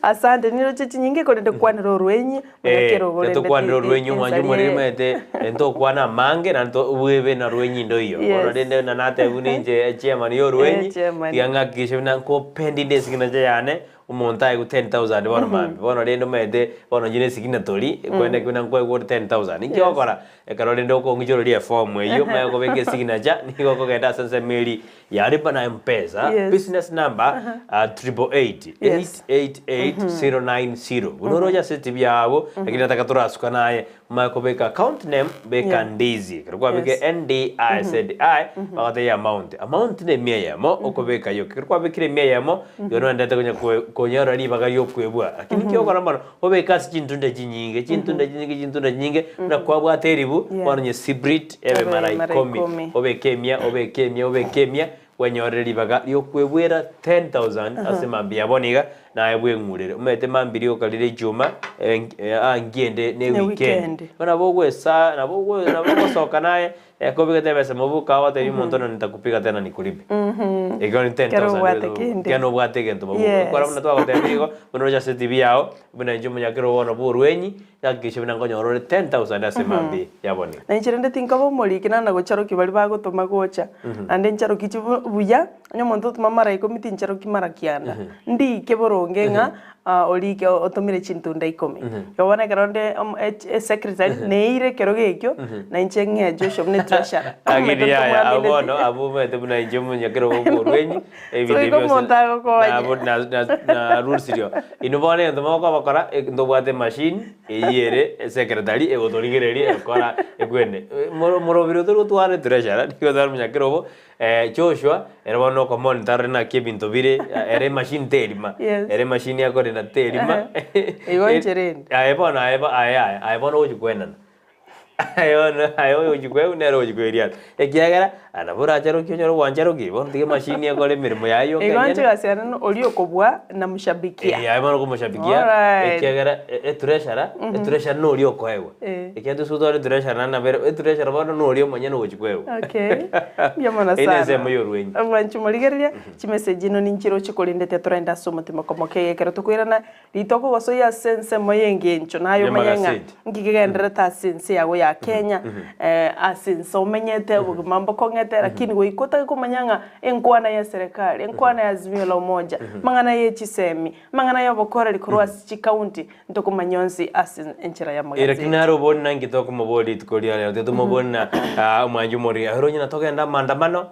Asante niroche chinyinge korende kwanera orwenyi buna kero orende Tokwanera orwenyi omwancho omoriri ensaria omanyete ntokwana amange naende bwebe na rwenyi ndoiyo. Bono Yes. rende buna natebiwa ninche chairman ya orwenyi, Eh, chairman. tiga ng'akikishe buna nkopendi ase yane. Omonto aegwe 10,000 bono mambia, bono rende omanyete bono inche na esignatory, ekwene buna nkoegwa ore 10,000. Inki Yes. ogokora? Ekero rende okong'ichoreria eform eywo, omanye kobeka esignature, nigo okogenda ase ensemo eria ya lipa na mpesa, Yes. business number triple eight, Yes. eight eight eight zero nine zero. Buna oroche ase etibi yabo, lakini nataka torasuka naye, omanye kobeka account name, beka Yeah. Ndizi. Ekero kwabeka Yes. N-D-I-Z-I, bagotebia amount. Amount ne emia eyemo, okobeka yoka. Ekero kwabekire emia eyemo, igo noendete konya koe- konyora ribaga riokwebua. Lakini inki ogokora bono, obeke ase chintunda chinyinge, chintunda chinyinge, chintunda chinyinge, buna kwabwate eribu, Yeah. bono onye sibrit ebe Ebe mara mara ikomi. ikomi. Obeke emia, obeke emia, obeke emia, kwenyorere ribaga riokwebuera 10,000 ase mambia ya bono iga, naye bweng'urere. Omanyete mambia rioka rire echuma, angiende ne Ne weekend. weekend. Bono nabo ogwesa nabo ogwe nabo ogosoka naye, ekobegete ebesa mobuko agotebia omonto onde nitakupiga tena nikulipe. Ekero ni Ekero 10,000 obwate kende. ekero nobwate egento mobuko. Yes. Ekero buna twagotebia igo, buna oroche ase etibi yao, buna inche omonyakero bono bwa orwenyi, Nahakikishe buna nkonyora ore 10,000 ase mambia ya bono. Na inche rende tinkoba omoriki naende gocharokia baria bagotoma gocha, naende ncharoki chi buya, onye omonto otoma mara ikomi tincharoki mara kianda, ndike boronge ng'a orike otomire chintunda ikomi. Igo bono ekero nde esecretary neire ekerogo ekio, na inche ng'ee Joshua buna etreasurer. Lakini yaya abwo Omanyete bono abwo omanyete buna inche omonyakerogo bwa orwenyi, ebinto So ebi igo bionsi omonto agokonye. nabo na- na- narusirio. Inwe bono egento mogokobakora, ntobwate emachine eyio ere esecretary egotorigereria egokora ekwene. Moro morobiri otori gotwara etreasurer nigo otware omonyakerogo Joshua ere bono okomonitor arore naki ebinto bire, ere emachine terima, Yes. ere emachine akorenda terima. Igo inche rende. Aye bono aye aye aye aye bono ogochia koenana. Aye bono aye oyogochia koegwa nere ogochia koeriata, ekiagera nabo oracharokie onyore gwancharokirie, bono tiga emachine ekore emeremo yaye yoka Igo enyene. inche egasi yane no oria okobua namoshabikia. Eh, aye bono okomoshabikia, Alright. ekiagera etreasurer, etreasurer noria okoegwa. Eh. Ekiagera tosi gotwara etreasurer naende nabo ere etreasurer bono noria omonyene ogochia koegwa. Okay, mbuya mono Eyio sana. nensemo ya orwenyi. Omwanchi morigereria, chimessage ino ninchiroche korende tiatorende ase omotima komoka ekero tokoirana Rituko gosoyia ase ensemo y'engencho, naye omanye ng'a Y'amagaseti. nki kegendererete ase ense yago ya Kenya, ase ense omenyete, obogima mbokong'ete, lakini goika otake komanya ng'a enkwana y'eserekari, enkwana ya Azimio la Umoja, amang'ana ye chisemi, amang'ana y'obokoreri korwa ase chikaunti, ntokomanya onsi ase enchera Lakini y'amagaseti. naro obori nanki tokomoboria rituko ria rero, tiga tomoborie na omwanchi omoriri, aye oronyene togende amaandamano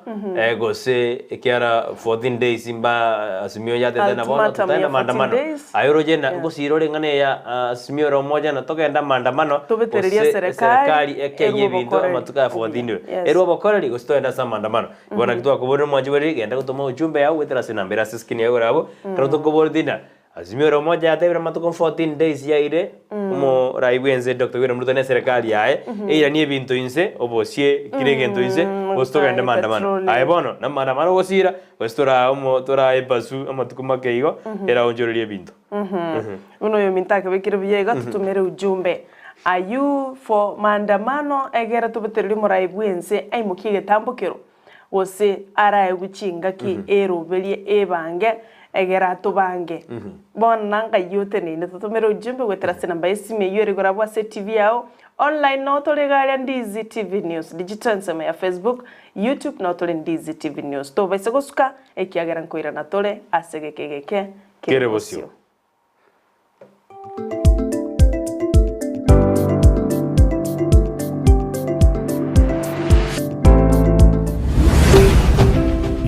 gose ekiara 14 days mba Azimio yatete na bono Ultimatum totagende ya 14 maandamano. days. Aye oroche na Yeah. ngosira ore ng'a neya Azimio la Umoja na togende amaandamano Tobetererie gose eserekari, eserekari ekeyie erwe ebinto obokoreri. amatuko aya 14 Yes. Erwe obokoreri gose togende ase amaandamano. Bono naki twakoborire omwanchi bweriri genda gotoma ujumbe yao goetera ase enamba ere ase eskrini yago ere abwo, ekero tokoboretie ng'a Azimio la Umoja yatebire amatuko 14 days yaire, omorai bwense Doctor William Ruto na eserekari yaye, eiranie ebinto inse, obosie kera egento inse, gose togende Aye, maandamano. petroli. Aye bono, na maandamano ogosira, gose toraa omo toraa ebasu amatuko make igo, eraonchorerie ebinto. Buna oyominto akebekire buya iga, totomere ujumbe. Are you for maandamano egere tobetererie omorai bwense aimokie egetambokero gose araegwe chingaki eroberie ebange egere atobange? Bono nangaiyo oteneine totomere ujumbe goetera ase enamba y'esimi eyio ere igoro abwo ase TV yao, online noo tore iga aria Ndizi TV News Digital ensemo ya Facebook, YouTube noo tore Ndizi TV News. Tobaisa gosuka ekiagera nkoirana tore ase egeka egeke kere bosio.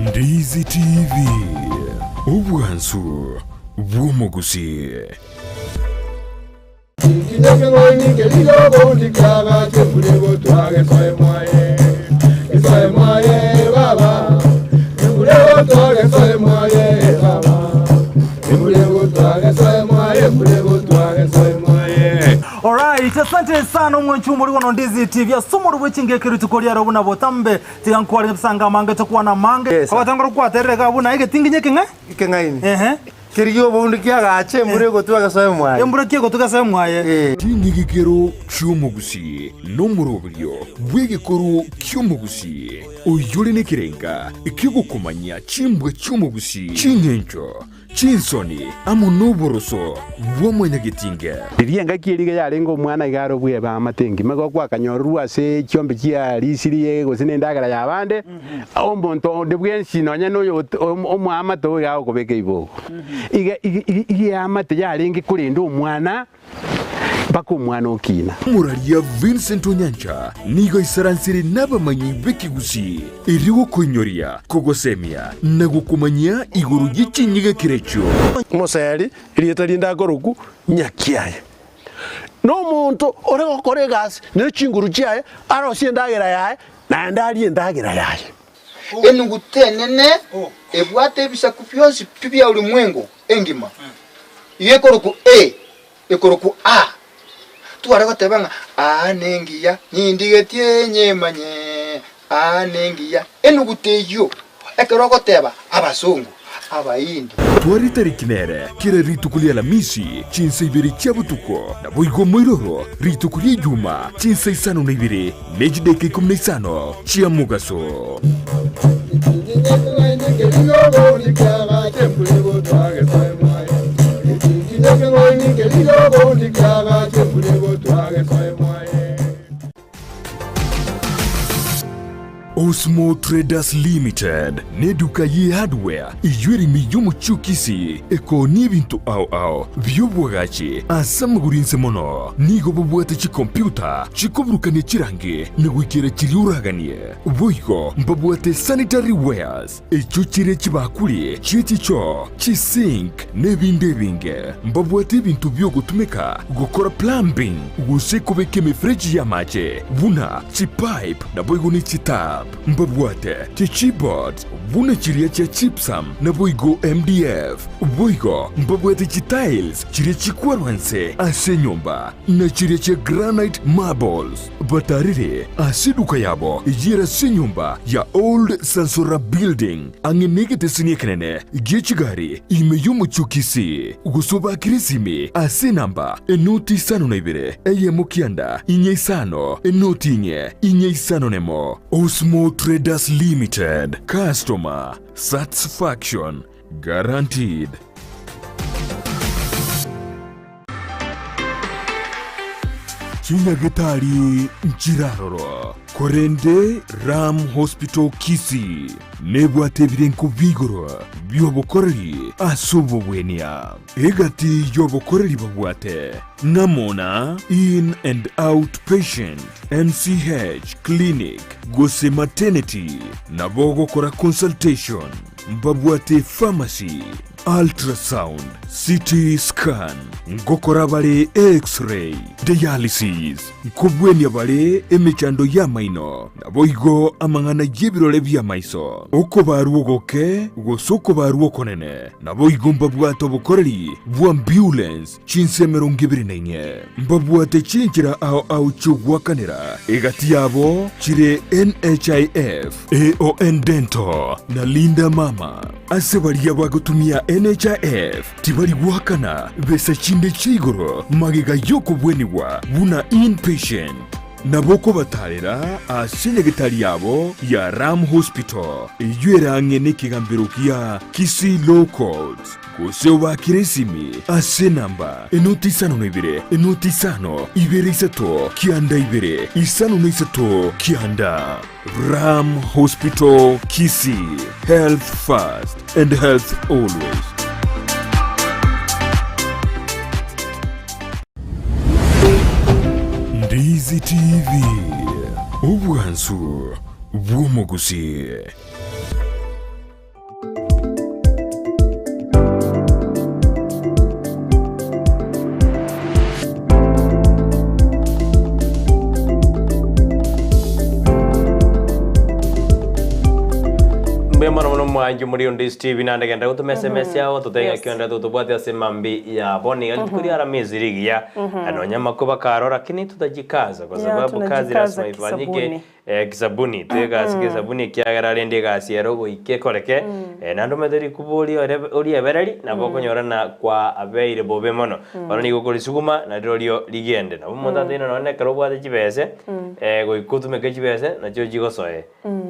Ndizi TV, obwansu bw'omogusii. Alright, asante sana omwanchi omori bono Ndizi TV ase omoro bwe chingeke rituko riaro buna botambe tiga nkware nyabisange amange tokwana amange Yes. abatangora kwaterera iga buna egetinginye ekeng'e Ekeng'aini. ehe Kerigia oboundu kiagache embura egotwa egesoe mwaye. Embura ki egotwa egesoe mwaye? Ee. Ching'igikero chi'omogusii nomoroberio bw'egekoro ki'omogusii, oyore nekerenga ki'ogokomanya chimbwa chi'omogusii, ching'encho, chinsoni, amo noboroso bwa mwanyagetinge. Riria engaki eria iga yarenge omwana iga are obwebe amate engima, igo gwakanyororwa ase chiombe chiarisirie gose nendagera y'abande, omonto onde bwensi nonya noyo omoamate oyo iga agokobeka ibogo. Iga iga eamate yarenge korenda omwana mpaka omwana okina. Omoraria Vincent Onyancha nigo aisaransire nabamanyi b'ekegusii erio gokoinyoria, kogosemia na gokomanyia igoro ye chinyigekero echio. Omoseri, erieta rinde akorokwa Nyakiaye, nomonto ore gokora egasi ne chinguru chiaye, arosie endagera yaye, naende arie endagera yaye. Enuguta enene ebwate ebisaku bionsi pi bia ulimwengu engima, iga ekorokwa A, ekorokwa A. Tware goteba ng'a aa nengiya, nindigetie nyemanye, aa nengiya. Enuguta eyio, ekero ogoteba abasongo, Abahindi. Tware tariki nere kera rituko ria Alamisi chinsa ibere chia botuko, naboigo moiroro rituko ria Ijuma chinsa isano na ibere ne chidaeka ikomi na isano chia mogaso. Osmo Traders Limited neduka ye hardware eyio ere ime y'omochie o Kisii ekoonia ebinto ao ao bi'obwagachi ase amagoro inse mono. Nigo babwate chikompyuta chikoburukania chirangi na goikera chiria oraganie. Boigo mbabwate sanitary wares echio chire chibakuri chie chichoo, chisink na ebinde ebinge. Mbabwate ebinto bi'ogotumeka gokora plumbing gose kobeka emefereji y'amache buna chipipe naboigo ne chitap. Mbabwate chichipboards buna chiria chia gypsum naboigo MDF. Boigo mbabwate chitiles chiria chikwarwa nse ase enyomba na chiria chia granite marbles. Batarire ase eduka yabo eyio ere ase enyomba ya Old Sansora Building, ang'e negeteseni ekenene gie chigari ime y'omochie o Kisii, gose obakire esimi ase enamba enoti isano na ibere, eyemo kianda, inye isano, enoti inye, inye isano nemo. Osmo Traders Limited, Customer Satisfaction Guaranteed. Chinyagetari nchiraroro, korende Ram Hospital Kisii nebwate ebirengo bi'igoro bi'obokoreri ase obobwenia. Egati y'obokoreri babwate ng'amo na In and Out Patient, MCH Clinic gose Maternity, nabo ogokora consultation, mbabwate pharmacy, Ultrasound, CT scan, ngokora bare X-ray, dialysis, nkobwenia bare emechando y'amaino, naboigo amang'ana y'ebirore bi'amaiso, okobarwa ogoke gose okobarwa okonene, naboigo mbabwate obokoreri bw'ambulance chinse emerongo ebere na inye. Mbabwate chinchera ao ao chi'ogoakanera, egati yabo chire NHIF, AON Dental, na Linda Mama. Ase baria bagotumia NHIF tibari goakana besa chinde chia igoro magega y'okobwenigwa buna inpatient. Nabo okobatarera ase enyagetari yabo ya Ram Hospital eyio ere ang'e nekegambero gia Kisii Law Courts, gose obaakere esimi ase enamba enoti isano na ibere enoti isano ibere isato kianda ibere isano na isato kianda. Ram Hospital Kisii, health first and health always. Ndizi TV, obwansu bw'omogusii. Mbuya mono mono mwanchi muri Ondizi TV naende genda gotoma SMS yao totebe ng'aki onde totobwate ase mambi yabo niga rituko ria Aramisi rigiya nonya amakuba karo lakini tutajikaza kwa Yeah, sababu kazi tunajikaza lazima ifanyike kisabuni. Eh, kisabuni tegasi gesabuni ekiagera rende egasi ero goika ekoreke eh, naende omanyete rikuba oria ore- oriebereri nabo okonyorana kwa abeire bobe mono. Bono nigo okorisuguma narirorio rigende. Nabo omonto ateine nonye na ekero obwate chibese eh, goika otumeke chibese nachio chigosoe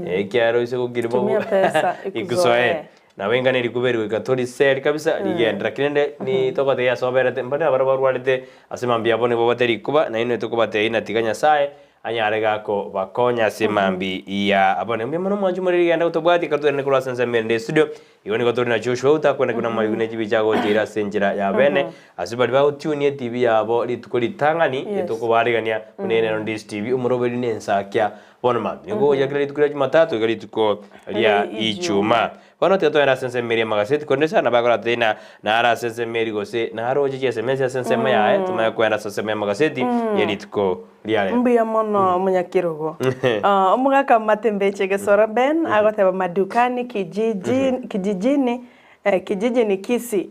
ekiagera oise gokiri bobe Tumia pesa ikusoe. ikuzoee. Nabo ingana erikuba eri goika toriseri kabisa rigende. Lakini rende nitogotebia ase oberete mbare nabarabwo barwarete ase mambia abo nigo babwate rikuba nainwe tokobatebia ng'a tiga Nyasaye Anyare gakobakonya ase mambi ya abone. Mbuya mono mwanche more rigenda gotobwatia ekero twerende korwa ase ensemo erende estudio. Igo nigo tore na Joshua otakwenda kuna amariko ne chibicha agocha ase enchera ya bene. Ase baria bagotunia etibi yabo rituko ritang'ani Yes. etokobaarigania buna ere Ndisi TV omoroberi ne ensakia bono mambia. Nigo ogocha kera rituko ria Jumatatu iga rituko ria Ria Ijumaa. Bono tiga togende ase ensemo eria y'amagaseti, korende sana bakoratebie ng'a nare ase ensemo eria gose naroche chiesemo ase ensemo yaye, tomanye kogenda ase ensemo y'amagaseti ye rituko ria rero. Mbuya mono omonyakerogo. Ah, Omogaka Matembeche Gesora Ben agoteba madukani kijiji, kijijini, eh, kijiji ni Kisii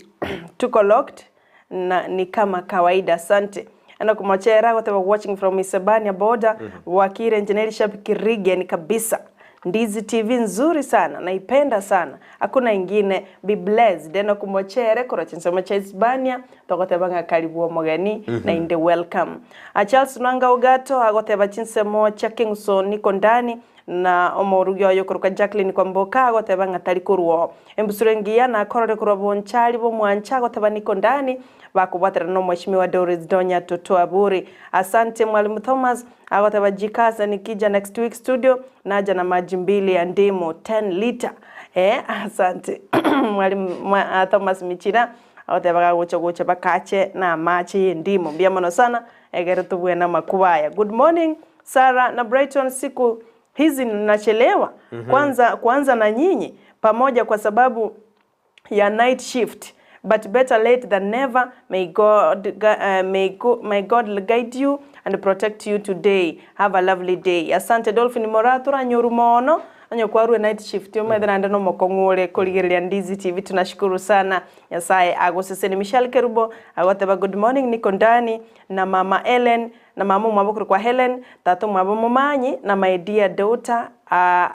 tuko locked na ni kama kawaida asante. Enock Mochera agoteba watching from Isebania border Bwakire Engineer Shabiki Rigen kabisa. Ndizi TV nzuri sana naipenda sana hakuna ingine be blessed. Enock Mochere korwa chinsemo chia Isebania togoteba ng'a karibu omogeni nainde welcome. Ah, Charles Nwanga Ogato agoteba chinsemo chia Kingson niko ndani Na omorugi oye okorokwa Jacqueline Kwamboka agoteba ng'a tari korwa oo. Embusuro engiya nakorore korwa bonchari b'omwancha agoteba niko ndani bakobwaterana na omweshimiwa Doris Donya Toto Aburi. Asante Mwalimu Thomas agoteba jikaze nikija next week studio naja na maji mbili ya ndimu 10 litre. Eh, asante Mwalimu mwa, Thomas Michira agoteba gagocha gocha bakache na amache y'endimu. Mbuya mono sana egere tobue namakuba aya. Good morning. Sarah na Brighton siku hizi nachelewa kwanza kuanza na nyinyi pamoja kwa sababu ya night shift but better late than never may God, uh, may, go, may God guide you and protect you today have a lovely day asante Dolphin Moraa toranyoru mono onye kwarure night shift omanyete naende nomokong'u ore korigereria Ndizi TV tunashukuru sana Nyasaye agoseseni Michelle Kerubo agoteba good morning niko ndani na mama Ellen Na mama omwabo korokwa Helen, tata omwabo Momanyi, na my dear daughter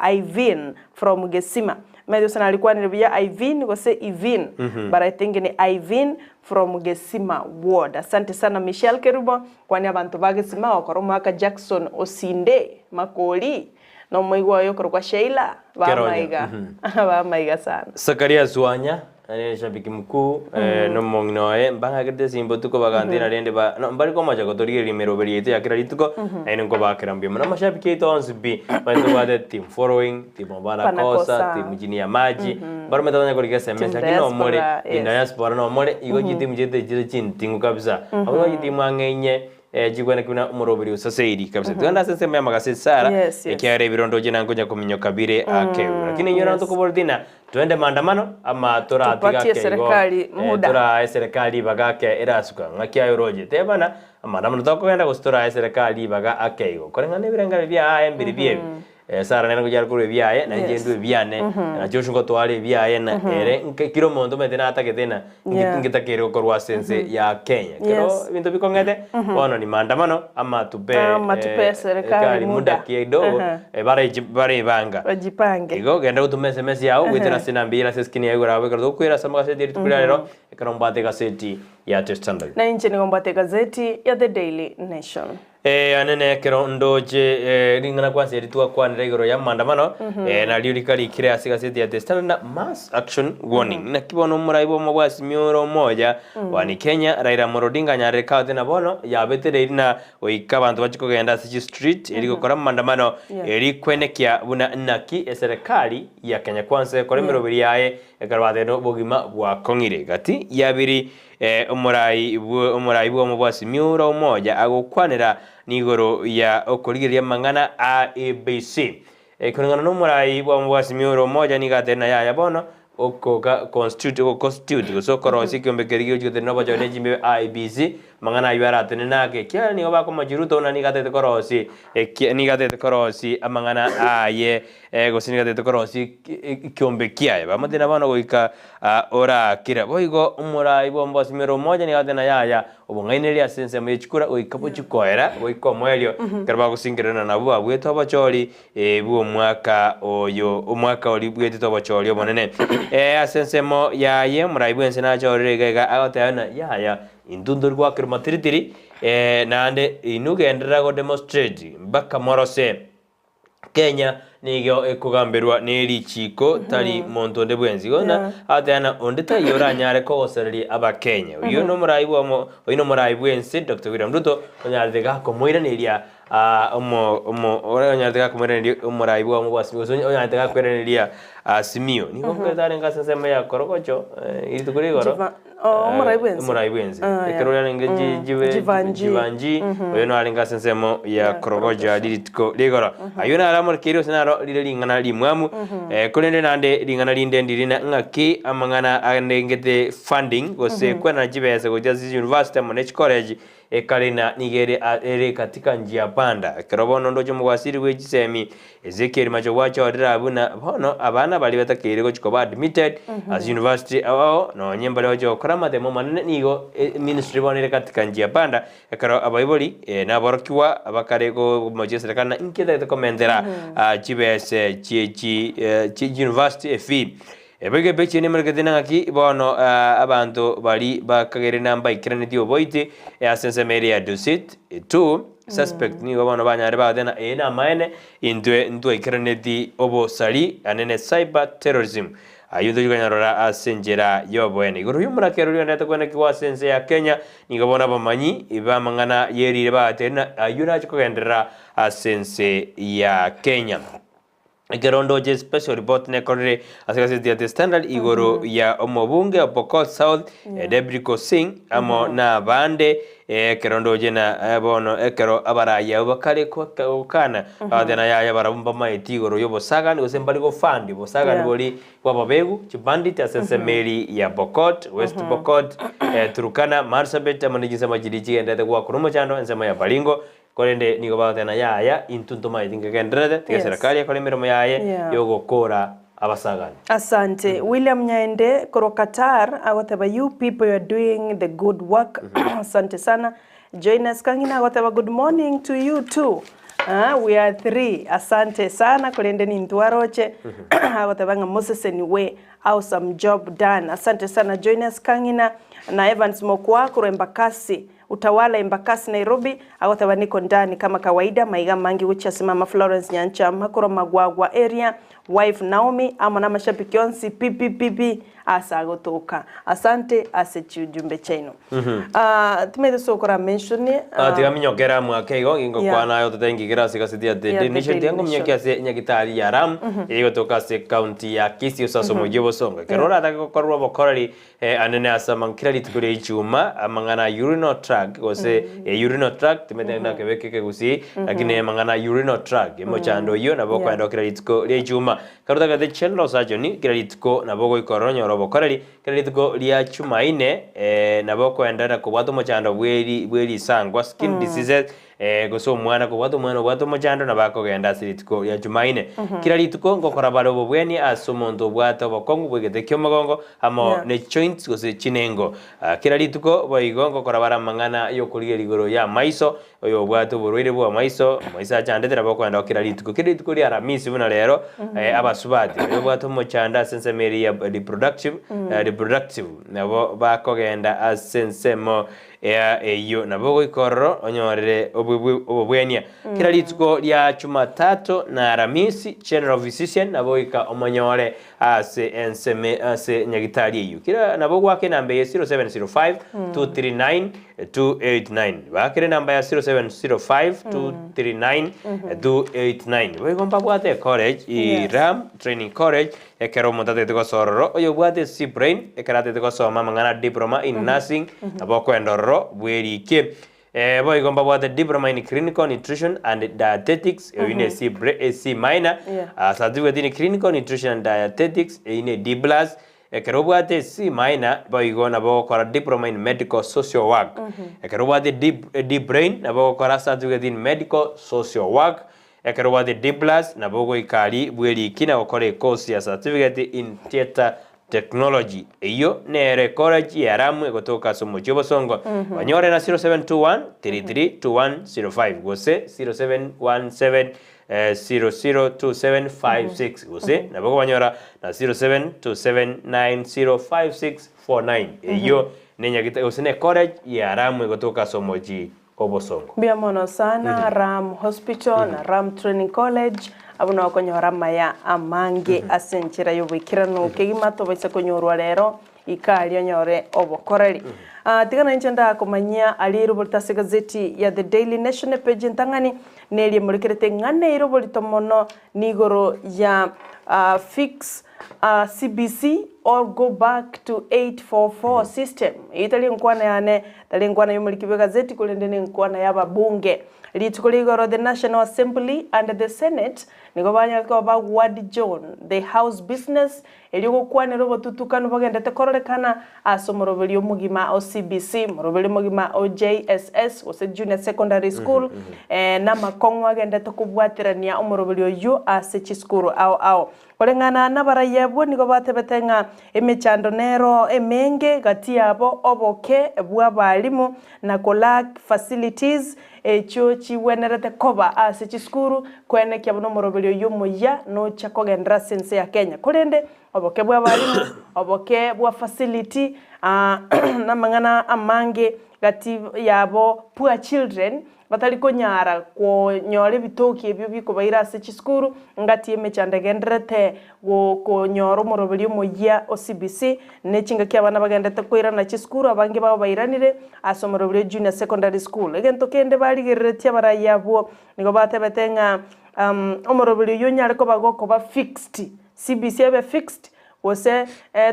Iveen from Gesima. Omanyete gose narikwanire buya Iveen gose Iveen, but I think ni Iveen from Gesima ward. Asante sana Michelle Kerubo, kwani abanto ba Gesima gokora omwaka Jackson Osinde Makori, na omoigwa oye okorokwa Sheila, Keronya. bamaiga bamaiga sana. Zakaria Swanya nere shabiki mkuu eh, nomong'ina oye mbang'akerete esimba botuko bagantera rende ba no mbari komocha gotorigereria emeroberi yaito ya kera rituko naende nkobakera mbuya mono. Amashabiki aito onsi pi manye tobwate team following, team Obana Obana Kosa, Kosa. team Chini ya Maji, mbaromete banya korika Team SMS lakini nomore Diaspora, team yes. Diaspora nomore igo chitimu chiaito chire chinting'u kabisa. Abwo chitimu ang'e inye Eh, chikwane buna omoroberi osaseiri kabisa. Togende ase ensemo y'amagasi Sara, Yes, yes. ekiagera ebirondo oche nankonya kominyoka bire akewe. Lakini inywe yes. ntokoboreti ng'a twende maandamano ama toratiga Tupatie ake igo, serikali eh, muda. torae serikali ribaga ake erasuka. Ng'aki aye oroche? Tebana, maandamano tokogenda gose torae serikali ribaga ake igo. Koreng'ana na ebirengererio biaye mbiri biebi. Sarah nere ngochia are korwa ebiaye, na inche ndue ebiane, na Joshua ngotware ebiaye, na ere nke kera omonto omanyete natagete na Yeah. ngetakeire gokorwa ase ense ya Kenya. Kero Yes. ebinto bikong'ete, bono ni maandamano ama tupe Ama tupe serikali muda muda. kidogo Aha. barachi barebanga. Bajipange. Igo genda gotuma SMS yago goetera ase enamba eyere ase eskrini yago igoro abwo ekero togokwera ase amagaseti ya rituko ria rero, ekero mbwate egaseti ya The Standard. Na inche nigo mbwate egazeti ya The Daily Nation. Ee, ane nekero ndoche eh, ring'ana kwansa eri twakwanera igoro ya maandamano eh, nario rikarikire ase egazeti ya The Standard na mass action warning. Naki bono omorai bw'omo bwa Azimio la Umoja one Kenya Raila Amolo Odinga anyarire kaote na bono yabetereiri na goika abanto bachie kogenda ase chistreet eri gokora maandamano Yeah. eri kwenekia buna naki eserekari ya Kenya Kwanza ekora Yeah. emeroberi yaye ekero batebire obogima bwakong'ire gati yabiri Omorai omorai bw'omo bwa Simiu ore omoja agokwanera nigoro ya okorigereria amang'ana a ABC. Koreng'ana nomorai bw'omo bwa Simiu ore omoja nigo atebire na yaya bono okoga constitute ogoconstitute gose okorosia ekiombe keria gegochia gotenena obochori ne chimbe IEBC amang'ana ayio aratenene ake ekiagera nigo bakomochia Ruto buna nigo atagete korosia ekia nigo atagete korosia amang'ana aye gose nigo atagete korosia ekiombe kiaye. Bamotebia na bono goika Orakire. Boigo omorai bw'omobasimero omoja nigo agateba, Yaya, obong'ainereria ase ensemo ye chikura goika bochie koera, goika omoerio, ekero bagosingererana nabwo babuete obochori bw'omwaka oyo, omwaka oria bwetete obochori obonene. Ase ensemo yaye omorai bw'ense nachorire iga iga, agoteba ng'a yaya, intwe ntori goakerwa matiritiri, naende inwe genderera godemonstrate mpaka morose. Kenya nigo ekogamberwa ne richiiko tari monto onde bwensi. Igo na agateba ng'a onde taiyo oranyare kogosereria abakenya. Oyio nomorai bw'omo oyio nomorai bw'ense Doctor William Ruto onyarete gakomoiraneria omo omo onyarete gakomoiraneria omorai bw'omo bwa Azimio gose onyarete gakoiraneria Azimio. Nigo nkerete arenge ase ensemo ya Korogocho rituko ria igoro. Oh, omorai bwense. Omorai bwense. Ah, Ekero yeah. orarenge Mm. jibe Jivanji. jivanji oyo narenge ase ensemo ya Ya korogoja Korogocho. rirituko rigoro. Ayio naro amorekeire gose naro rire ring'ana rimwamu. Eh, korende naende ring'ana rinde ndiri na ng'aki amang'ana arengete funding gose kwenana chibesa gochia ase chiuniversity amo ne chicollege ekare na nigo ere a- ere katika njia panda. Ekero bono ndoche omogwasiri bwe chisemi Ezekiel mache gwachorire abwo na bono abana baria batakeire gochia koba admitted ase university ao ao nonye mbare gochia gokora amatemo amanene nigo ministry bono ere katika njia panda ekero abaibori na aborokigwa bakare gomochia eserekari na inki etagete komentera chibese chie chi chie university efee. Eboigo epechi eye nemerekete ng'aki bono abanto baria bakagere na mbaikeranetie oboiti ase ensemo eria ya Dusit 2 suspect nigo bono banyare bagoteba ng'a eye namaene intwe ntwaikeraneti obosari anene cyber terrorism ayio ntochi konyarora ase enchera y'oboene. Igoro y'omorakera oria oendete kwenekigwa ase ense ya Kenya nigo bono abamanyi b'amang'ana y'erire bagateba ng'a ayio nache kogenderera ase ense ya Kenya. Ekero ndoche special report nekorire ase egazeti ya The Standard igoro ya omobunge o Pokot South eh, Debrico Singh amo na abande eh, ekero ndoche na eh, bono ekero abarayi abwo bakare gokana bagoteba yaya barabwo mbamaeti igoro y'obosagani gose mbari gofund obosagani Yeah. bori bw'ababegu chibandit ase ensemo eri ya Pokot, West Pokot, eh, Turkana, Marsabit amo ne chinsemo chiria chigenderete goakora omochando ensemo ya Baringo Korende nigo bagoteba, Yaya, intwe ntomaeti nkegendererete, tiga Yes. eserekari ekore emeremo yaye Yeah. y'ogokora abasagani. Asante. William Nyaende korwa Qatar agoteba you people you are doing the good work. Asante sana. Joinus Kang'ina agoteba good morning to you too. Ah, we are three. Asante sana korende nintwaroche. Agoteba ng'a moseseniwe awesome job done. Asante sana Joinus Kang'ina na Evans Mokwa korwa Embakasi. Utawala Embakasi Nairobi, agoteba niko ndani kama kawaida, maiga amange gochia ase mama Florence Nyanchama korwa Magwagwa area, wife Naomi amo namashabiki onsi pi pi pi pi ase agotoka. Asante ase chiujumbe chiaino. Ah, timanyete ase okora mention Ah, tiga minyokere amo ake igo, gingokwana aye ototebie ngigere ase egaseti ya The Yeah, Daily The Nation, Daily tiga nkominyokia Nation. ase nyagitari ya Ram, egotoka ase county ya Kisii gose ase omoyio o Bosongo. Ekero oratake gokorerwa obokoreri Anene ase kera rituko ria Ichuma, amang'ana a urinal tract gose urinal tract, timanyete naki nakebeka ekegusii, lakini amang'ana a urinal tract, emochando oyio nabo okoenda kera rituko ria Ichuma. Ekero otagete general surgeon, kera rituko nabo ogoika ororo onyore obokoreri, kera rituko ria Chumaine nabo okoenderera kobwata omochando bwe ri bwe risangwa, skin diseases. Gose omwana kobwata omwana obwate omochando nabo akogenda ase rituko ria Jumaine. Kera rituko ngokora bare obobweni ase omonto obwate obokong'u bw'egete ki'omogongo amo Yeah. ne joints gose chinengo. Ah, Kera rituko boigo ngokora bare amang'ana y'okorigereria igoro y'amaiso, oyo obwate oborwaire bw'amaiso, amaiso achandete nabo okoenda kera rituko. Kera rituko ria Aramisi buna rero, eh, abasubati baria babwate omochando ase ensemo eria ya reproductive, eh, reproductive nabo bakogenda ase ensemo Ea eyio nabo ogoika ororo onyorere obobwenia. Kera rituko ria Chumatato na Aramisi, General Physician nabo ogoika omonyore ase enseme ase nyagitari eyio. Kera nabo ogoaka enamba eye 0705 239 289. Baakere enamba ya 0705 239 289. Boigo mbabwate ecollege, Iram Training College, Ekero omonto atagete gosoa ororo, oyobwate C-brain, ekero atagete gosoma amang'ana a diploma in nursing, nabo okoenda ororo bwerikie. Eh, boigo mbabwate diploma in clinical nutrition and dietetics, eyio ne C bra- eh, C minor, Yeah. Ah, certificate in clinical nutrition and dietetics, eyio ne D plus. Ekero obwate C minor, boigo nabo ogokora diploma in medical social work. Ekero obwate D, D brain, nabo ogokora certificate in medical social work. Ekero obwate D plus, nabo ogoika aria bw'eriki na gokora ekosi ya Certificate in Theatre Technology. Eyio nero ecollege ya Ramu egotoka ase omochie o Bosongo. Banyore na 0721 332105 gose 0717 002756 gose nabo okobanyora na 0727905649. Eyio nenyagita gose ne college ya Ramu egotoka ase omochie obosongo. Mbuya mono sana Ram Hospital na Ram Training College abwo nao okonyora amaya amange ase enchera y'oboikeranu kegima tobaisa konyorwa rero ika aria onyore obokoreri. Ah, tiga nainche ndakomanyia aria eroborito ase egazeti ya The Daily Nation epage entang'ani neria emorekerete eng'ana ere oborito mono nigoro ya ah, fix CBC or go back to 844 system. Eyio tari enkwana yane, tari enkwana y'omoriki bw'egazeti korende nenkwana y'ababunge. Rituko ria igoro the National Assembly and the Senate nigo banyare koba bagoadjourn the House business erio gokwanera obotutukanu bogendete kororekana ase omoroberio omogima o CBC, omoroberio omogima o JSS gose Junior Secondary School, namakong'u agendete kobwaterania omoroberio oyio ase chisukuru ao ao. Koreng'ana nabarai abwo nigo batebete ng'a emechando nero emenge gati yabo oboke bw'abalimu na kolack facilities echio chigwenerete koba ase chisukuru koenekia buna omoroberio oyio omoyia nocha kogenderera ase ense ya Kenya. Korende oboke bw'abalimu, oboke bwa facility namang'ana amange gati yabo poor children Batari konyara konyora ebitoki ebio bikobaira ase chisukuru, ngati emechando egendererete konyora omoroberio omoyia o CBC, ne chingaki abana bagenderete koirana chisukuru abange babo bairanire ase omoroberio o Junior Secondary School. Egento kende barigereretie abarai abwo nigo batebete ng'a omoroberio oyio onyare koba gokoba fixed, CBC ebe fixed Gose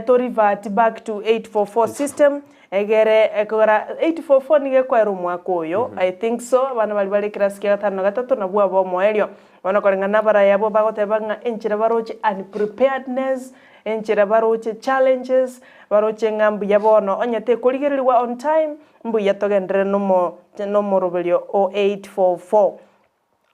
to revert back to 844 system egere ekogera 844 nigo ekoera omwaka oyo I think so abana baria bare ekerasi kia gatano na gatato nabwo aba omoerio. Bono koreng'ana na abarai abwo bagoteba ng'a enchera baroche unpreparedness, enchera baroche challenges, baroche ng'a mbuya bono onye tekorigererigwa on time mbuya togenderere nomo nomoroberio o 844.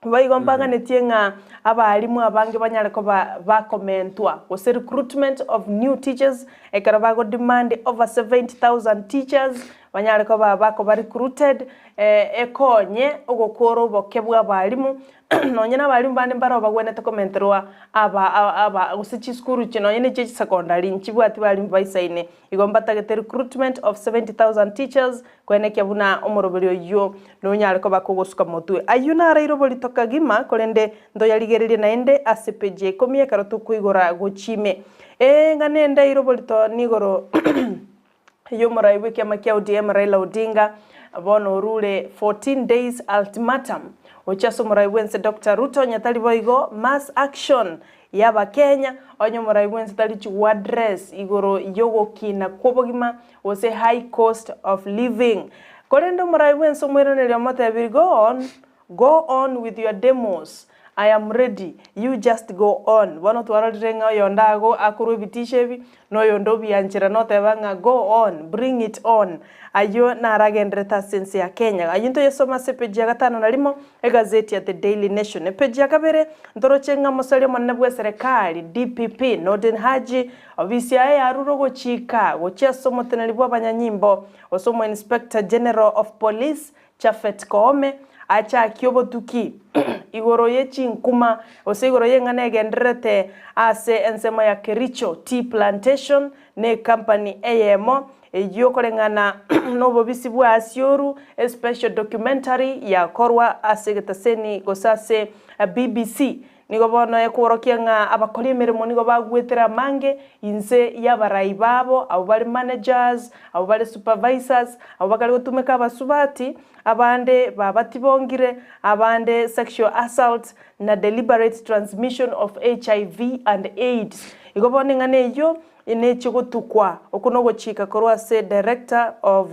Boigo mbaganetie ng'a abalimu abange banyare koba bakomentwa, gose recruitment of new teachers, ekero bago demand over 70,000 teachers banyare koba bakoba recruited, ekonye ogokora oboke bwa abalimu, nonye na abalimu bande mbaro bagwenerete komenterwa aba aba gose chisukuru chi nonye na echia chisecondary nchibwati balimu baisaine. Igo mbatagete recruitment of 70,000 teachers Koenekia buna omoroberi oyio nonyare koba kogosuka motwe. Ayio naraire oborito kagima, korende ntoyarigererie naende ase peji ya ikomi ekero tokoigora gochia ime. Ee, ng'a nendeire oborito nigoro y'omorai bw'ekiama kia ODM Raila Odinga, bono orure 14 days ultimatum gochia ase omorai bw'ense Doctor Ruto onye tari boigo mass action y'abakenya onye omorai bw'ense tari chigwa address igoro y'ogokina kw'obogima gose high cost of living. Korende omorai bwense omoiraneria omotebirie, Go on, go on with your demos. I am ready, you just go on. Bono twarorire ng'a oyonde ago akorwa ebitisho ebi, na oyonde obianchera na oteba ng'a go on, bring it on. Ayio naragenderete ase ense ya Kenya. Ayio ntoyesome ase epeji ya gatano na rimo, egazeti ya The Daily Nation. Epeji ya kabere, ntoroche ng'a omosari omonene bw'eserekari, DPP, Nordin Haji, obisi yaye yarure ogochika gochia ase omoteneneri bw'abanyanyimbo, gose omo Inspector General of Police, Japhet Koome, achakie obotuki igoro ye chinkuma gose igoro y'eng'ana egendererete ase ensemo ya Kericho Tea Plantation na ecompany eyemo eyio koreng'ana nobobisi bwa Asioru especial documentary yakorwa ase egetaseni gose ase BBC. Nigo bono ekworokia ng'a abakori emeremo nigo bagwetire amange inse y'abarai babo, abwo bare managers, abwo bare supervisors, abwo bakare gotumeka abasubati, abande babatibongire, abande sexual assault na deliberate transmission of HIV and AIDS. Igo bono eng'ana eyio nechi gotukwa, okwo nogochika korwa ase Director of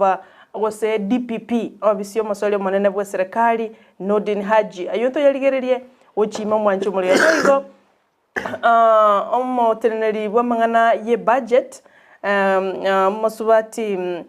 gose DPP, ofisi y'omosori omonene bw'eserekari, Nordin Haji. Ayio ntoyarigererie Gochima omwancho omorero. Boigo omoteneneri bw'amang'ana y'ebudget, omosubati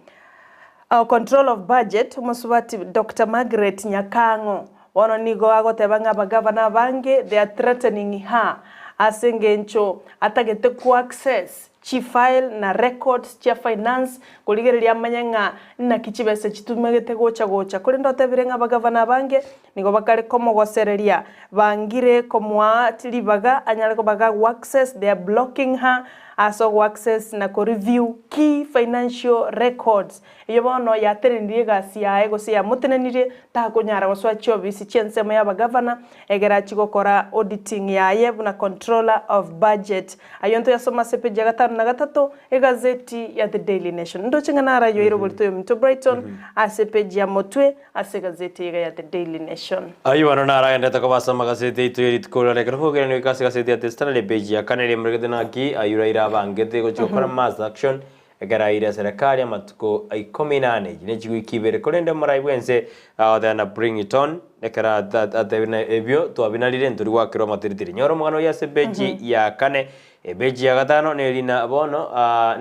control of budget, omosubati Doctor Margaret Nyakang'o, bono nigo agoteba ng'a abagavana abange they are threatening her ase engencho atagete ko access chifile na records chia finance korigereria amanye ng'a naki chibesa chitumegete gocha gocha. Korende otebire ng'a abagavana abange Nigo bakare komogosereria, bangire komoa ribaga anyare koba gagoaccess, they are blocking her ase ogoaccess na koreview key financial records. Eyio bono yatenenirie egasi yaye gose yamotenenirie takonyara gosoa chiofisi chi'ensemo y'abagavana egere achie gokora auditing yaye buna controller of budget. Ayio ntoyasome ase epeji ya gatano na gatato egazeti ya The Daily Nation. Ndoche ng'a naro ayio aire oborito oyominto Brighton ase epeji ya motwe Ase egazeti iga ya The Daily Nation. Ayio bono naragenderete koba ase amagaseti aito ye rituko riria ekero kogeranigwa ike ase egaseti ya The Standard epeji ya kane riamoregete naki ayio Raila abangete gochia gokora mass action ekero aire eserekari amatuko ikomi na ane. Echi ne chiwiki ibere korende omorai bwense agoteba na bring it on ekero atebire na ebio twabinarire ntori goakerwa amatiritiri. Nyora omogano oyio ase epeji ya kane Ebechi ya gatano nerina bono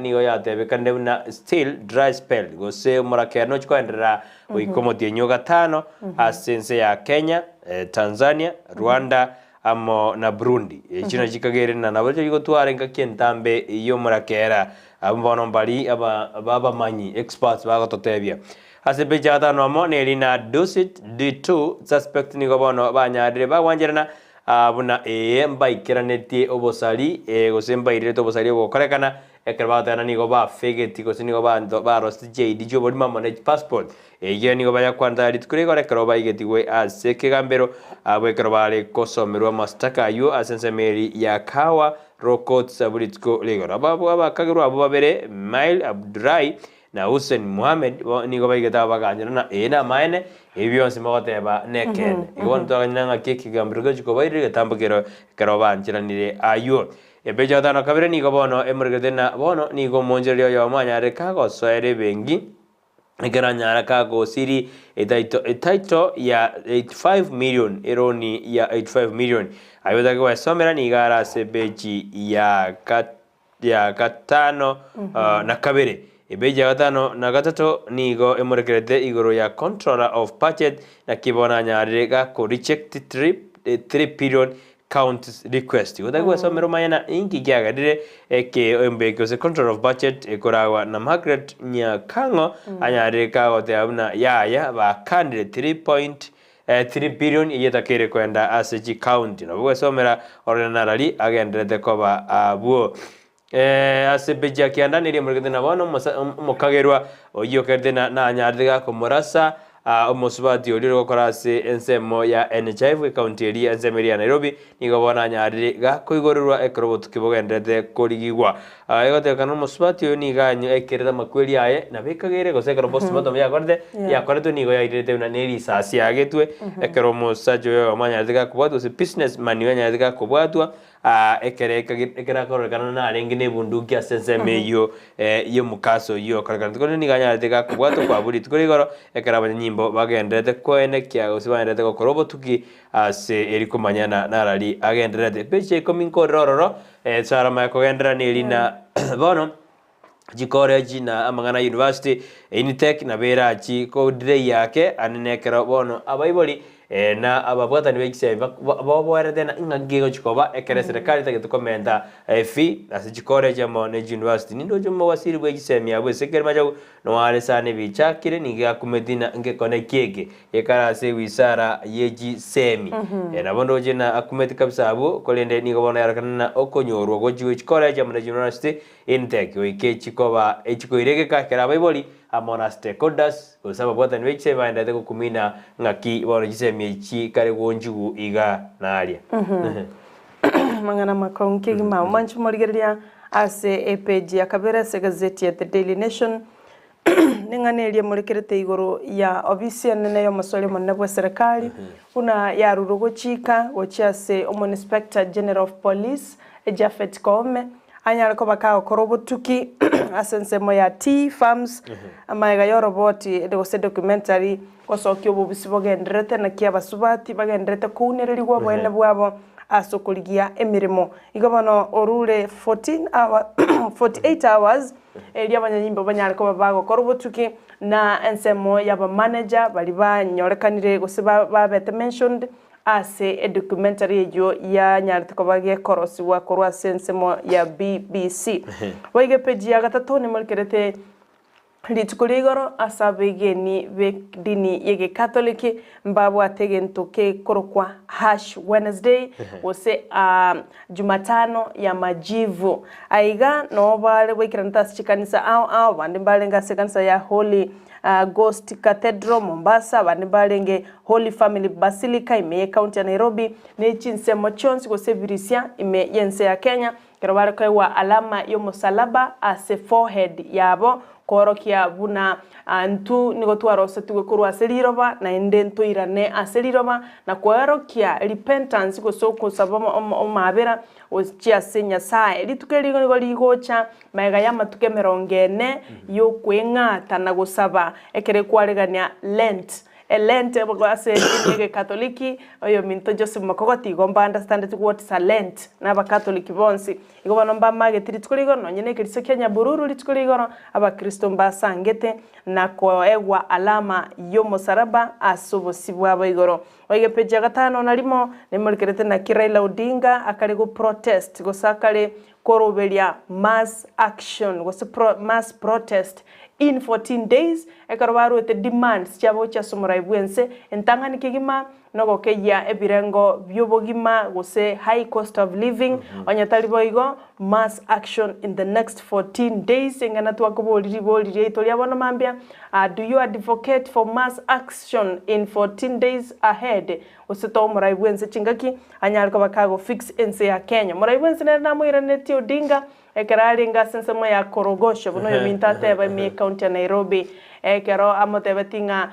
nigo yatebekanire buna still dry spell gose omorakera nochi koenderera goika omotienyi o gatano ase ense ya Kenya, Tanzania, Rwanda amo na Burundi. Echi nachio chikagerire na nabo chigotwara engaki entambe y'omorakera. Abwo bono mbari aba abamanyi, experts, bagototebia. Ase ebechi ya gatano amo nerina Dusit D2 suspect nigo bono banyarire bagwancherana Aa, buna ee, mbaikeranetie obosari, ee, gose mbairerete obosari obogokorekana, ekero bagotebana nigo bafegeti gose nigo banto baroseti chiaidi chi'oborimo amo ne chipassport. Ekiagera nigo bayakwanete aya rituko rigoro ekero baigetigwe ase ekegambero, abwo ekero bare kosomerwa amasitaka ayio ase ensemo eria ya Kahawa Law Courts abwo rituko rigoro. Abwo abakagerwa abwo babere, Mail Abdurai Na Hussein Mohammed bo nigo baigete aba baganyora na ee namaene, ebi bionsi mogoteba nekeene. Igo bono twaganyora ng'aki ekegambero gegochia kobairera egetambo kero ekero bancheranire aywo. Epeji ya gatano na kabere nigo bono emoregete na bono nigo omoonchoreria oyomo anyarire kagosoera ebenki ekero anyara kagosiri etaito etitle ya 85 million eroni ya 85 million. Aywo otake goesomera nigo are ase epeji ya gat ya gatano na kabere. Epeji ya gatano na gatato nigo emorekerete igoro ya Controller of Budget naki bono anyarire gako reject 3 billion counties request. Igo otake gwesomera omanye na inki kiagerire eke embeki gose Controller of Budget ekoragwa na Margaret Nyakang'o anyarire kagoteba buna yaya bakanire 3.3 billion eyio etakeire koenda ase chicounty. Nabo gwesomera orore narari agenderete koba abwo. Ase epeji ya kianda neria emoregete na bono omokagerwa oyio okerete nanyarete gakomorasa omosubati oria ore gokora ase ensemo ya NHIF ecounty eria ensemo eria ya Nairobi nigo bono anyarire gakoigorerwa ekero obotuki bogenderete korigigwa. Egotebekana omosubati oyo nigo ekerete amakweri aye nabo ekagere gose ekero postmortem yakorete yakoretwe nigo yairerete buna ne risasi yagetwe ekero omosacha oyo oyomo anyarete gakobwatwa gose business man oyo anyarete gakobwatwa ekero ekero akororekana narenge na ebunduki ase ensemo eyio y'omokasa oyio okorekana korende nigo anyarete gakobwatwa kwabua rituko rigoro ekero abanyanyimbo. Abanyanyimbo bagendererete koenekia gose bagendererete gokora obotuki ase eri komanyana narari agendererete. Epeji ya ikomi nkorire ororo, esarama ekogenderera neri na bono chikoreji na amang'ana ya university, Initec nabo erachi kodelay ake ande nekero bono abaibori na ababwatani be chisemi baoboerete na ng'a ngegochi koba ekero eserekari etagete komenta efee ase chikoreji amo ne chiuniversity. Nindoche omowasiri bwe chisemi abwo ase Kerimachogu noare sana ebichakire nigo akumeti na ngekone kieke gekare ase ewizara ye chisemi. Nabo ndoche na akumeti kabisa abwo korende nigo bono yarorekana na okonyorwa gochi gwe chikoreji amo ne chiuniversity Intec goika echikoba echikoiregeka ekero abaibori amo na stakeholders gose ababwatani be chisemi baenderete gokumina ng'aki bono chisemi echi kare gonchigu iga na aria. Amang'ana amakong'u kegima. Omwanche morigereria ase epeji ya kabere ase egazeti ya The Daily Nation, neng'ana eria emorekerete igoro ya obisi enene y'omosori omonene bw'eserekari buna yarurwe gochika gochia ase Omoinspector General of Police Japhet Koome anyare koba kagokora obotuki ase ensemo ya Tea Farms amaega y'oroboti gose documentary gosokia obobisi bogendererete naki abasubati bagendererete kounererigwa oboene bwabo ase okorigia emeremo. Igo bono orure 14 hour 48 hours erio abanyanyimbo banyare koba bagokora obotuki na ensemo y'abamanager baria banyorekanire gose babete mentioned Ase edocumentary eyio yanyarete koba gekorosigwa korwa ase ensemo ya BBC. Boigo epeji ya gatato nemorikerete rituko ria igoro ase abegeni b'edini y'egekatoliki mbabwate egento gekorokwa Ash Wednesday gose Jumatano ya majivu. Aiga noo bare baikeranete ase chikanisa ao ao, abande mbarenge ase ekanisa ya Holy Ghost Cathedral, Mombasa, abande mbarenge Holy Family Basilica ime y'ecounty ya Nairobi, ne chinsemo chionsi gose ebirisia ime y'ense ya Kenya, ekero bare koegwa alama y'omosalaba ase forehead yabo, koorokia buna intwe nigo twarosetigwe korwa ase riroba, naende ntoirane ase riroba, na koerokia repentance gose okosaba omabera gochia ase Nyasae. Rituko eri nigo rigocha Magega y'amatuko emerongo ene y'okweng'ata na gosaba, ekero ekwaregania Lent, Elent ase edini y'Egekatoliki, oyominto Joseph Makogoti igo mba understandeti what is a Lent, na Abakatoliki bonsi. Igo bono mbamageti rituko ria igoro, nonye na ekeriso kia Nyabururu rituko ria igoro, Abakristo mbasangete na koegwa alama y'omosaraba ase obosio bwabo igoro. Oigepeji ya gatano na rimo, nemorikerete naki Raila Odinga akare go protest gose akare Koroberia mass action gose pro mass protest in 14 days ekero baruete demands chiabo gochia ase omorai bwense entang'ani kegima nogokeyia ebirengo biobogima gose high cost of living onye tari boigo mass action in the next 14 days eng'ana twakobori ribori riaito ria bono mambia do you advocate for mass action in 14 days ahead Gose toa omorai bw'ense chingaki anyare koba kago fix ense ya Kenya. Morai bw'ense nere namoiranetie Odinga ekero arenge ase ensemo ya Korogosho buna oyominto ateba ime y'ecounty ya Nairobi ekero amotebetie ng'a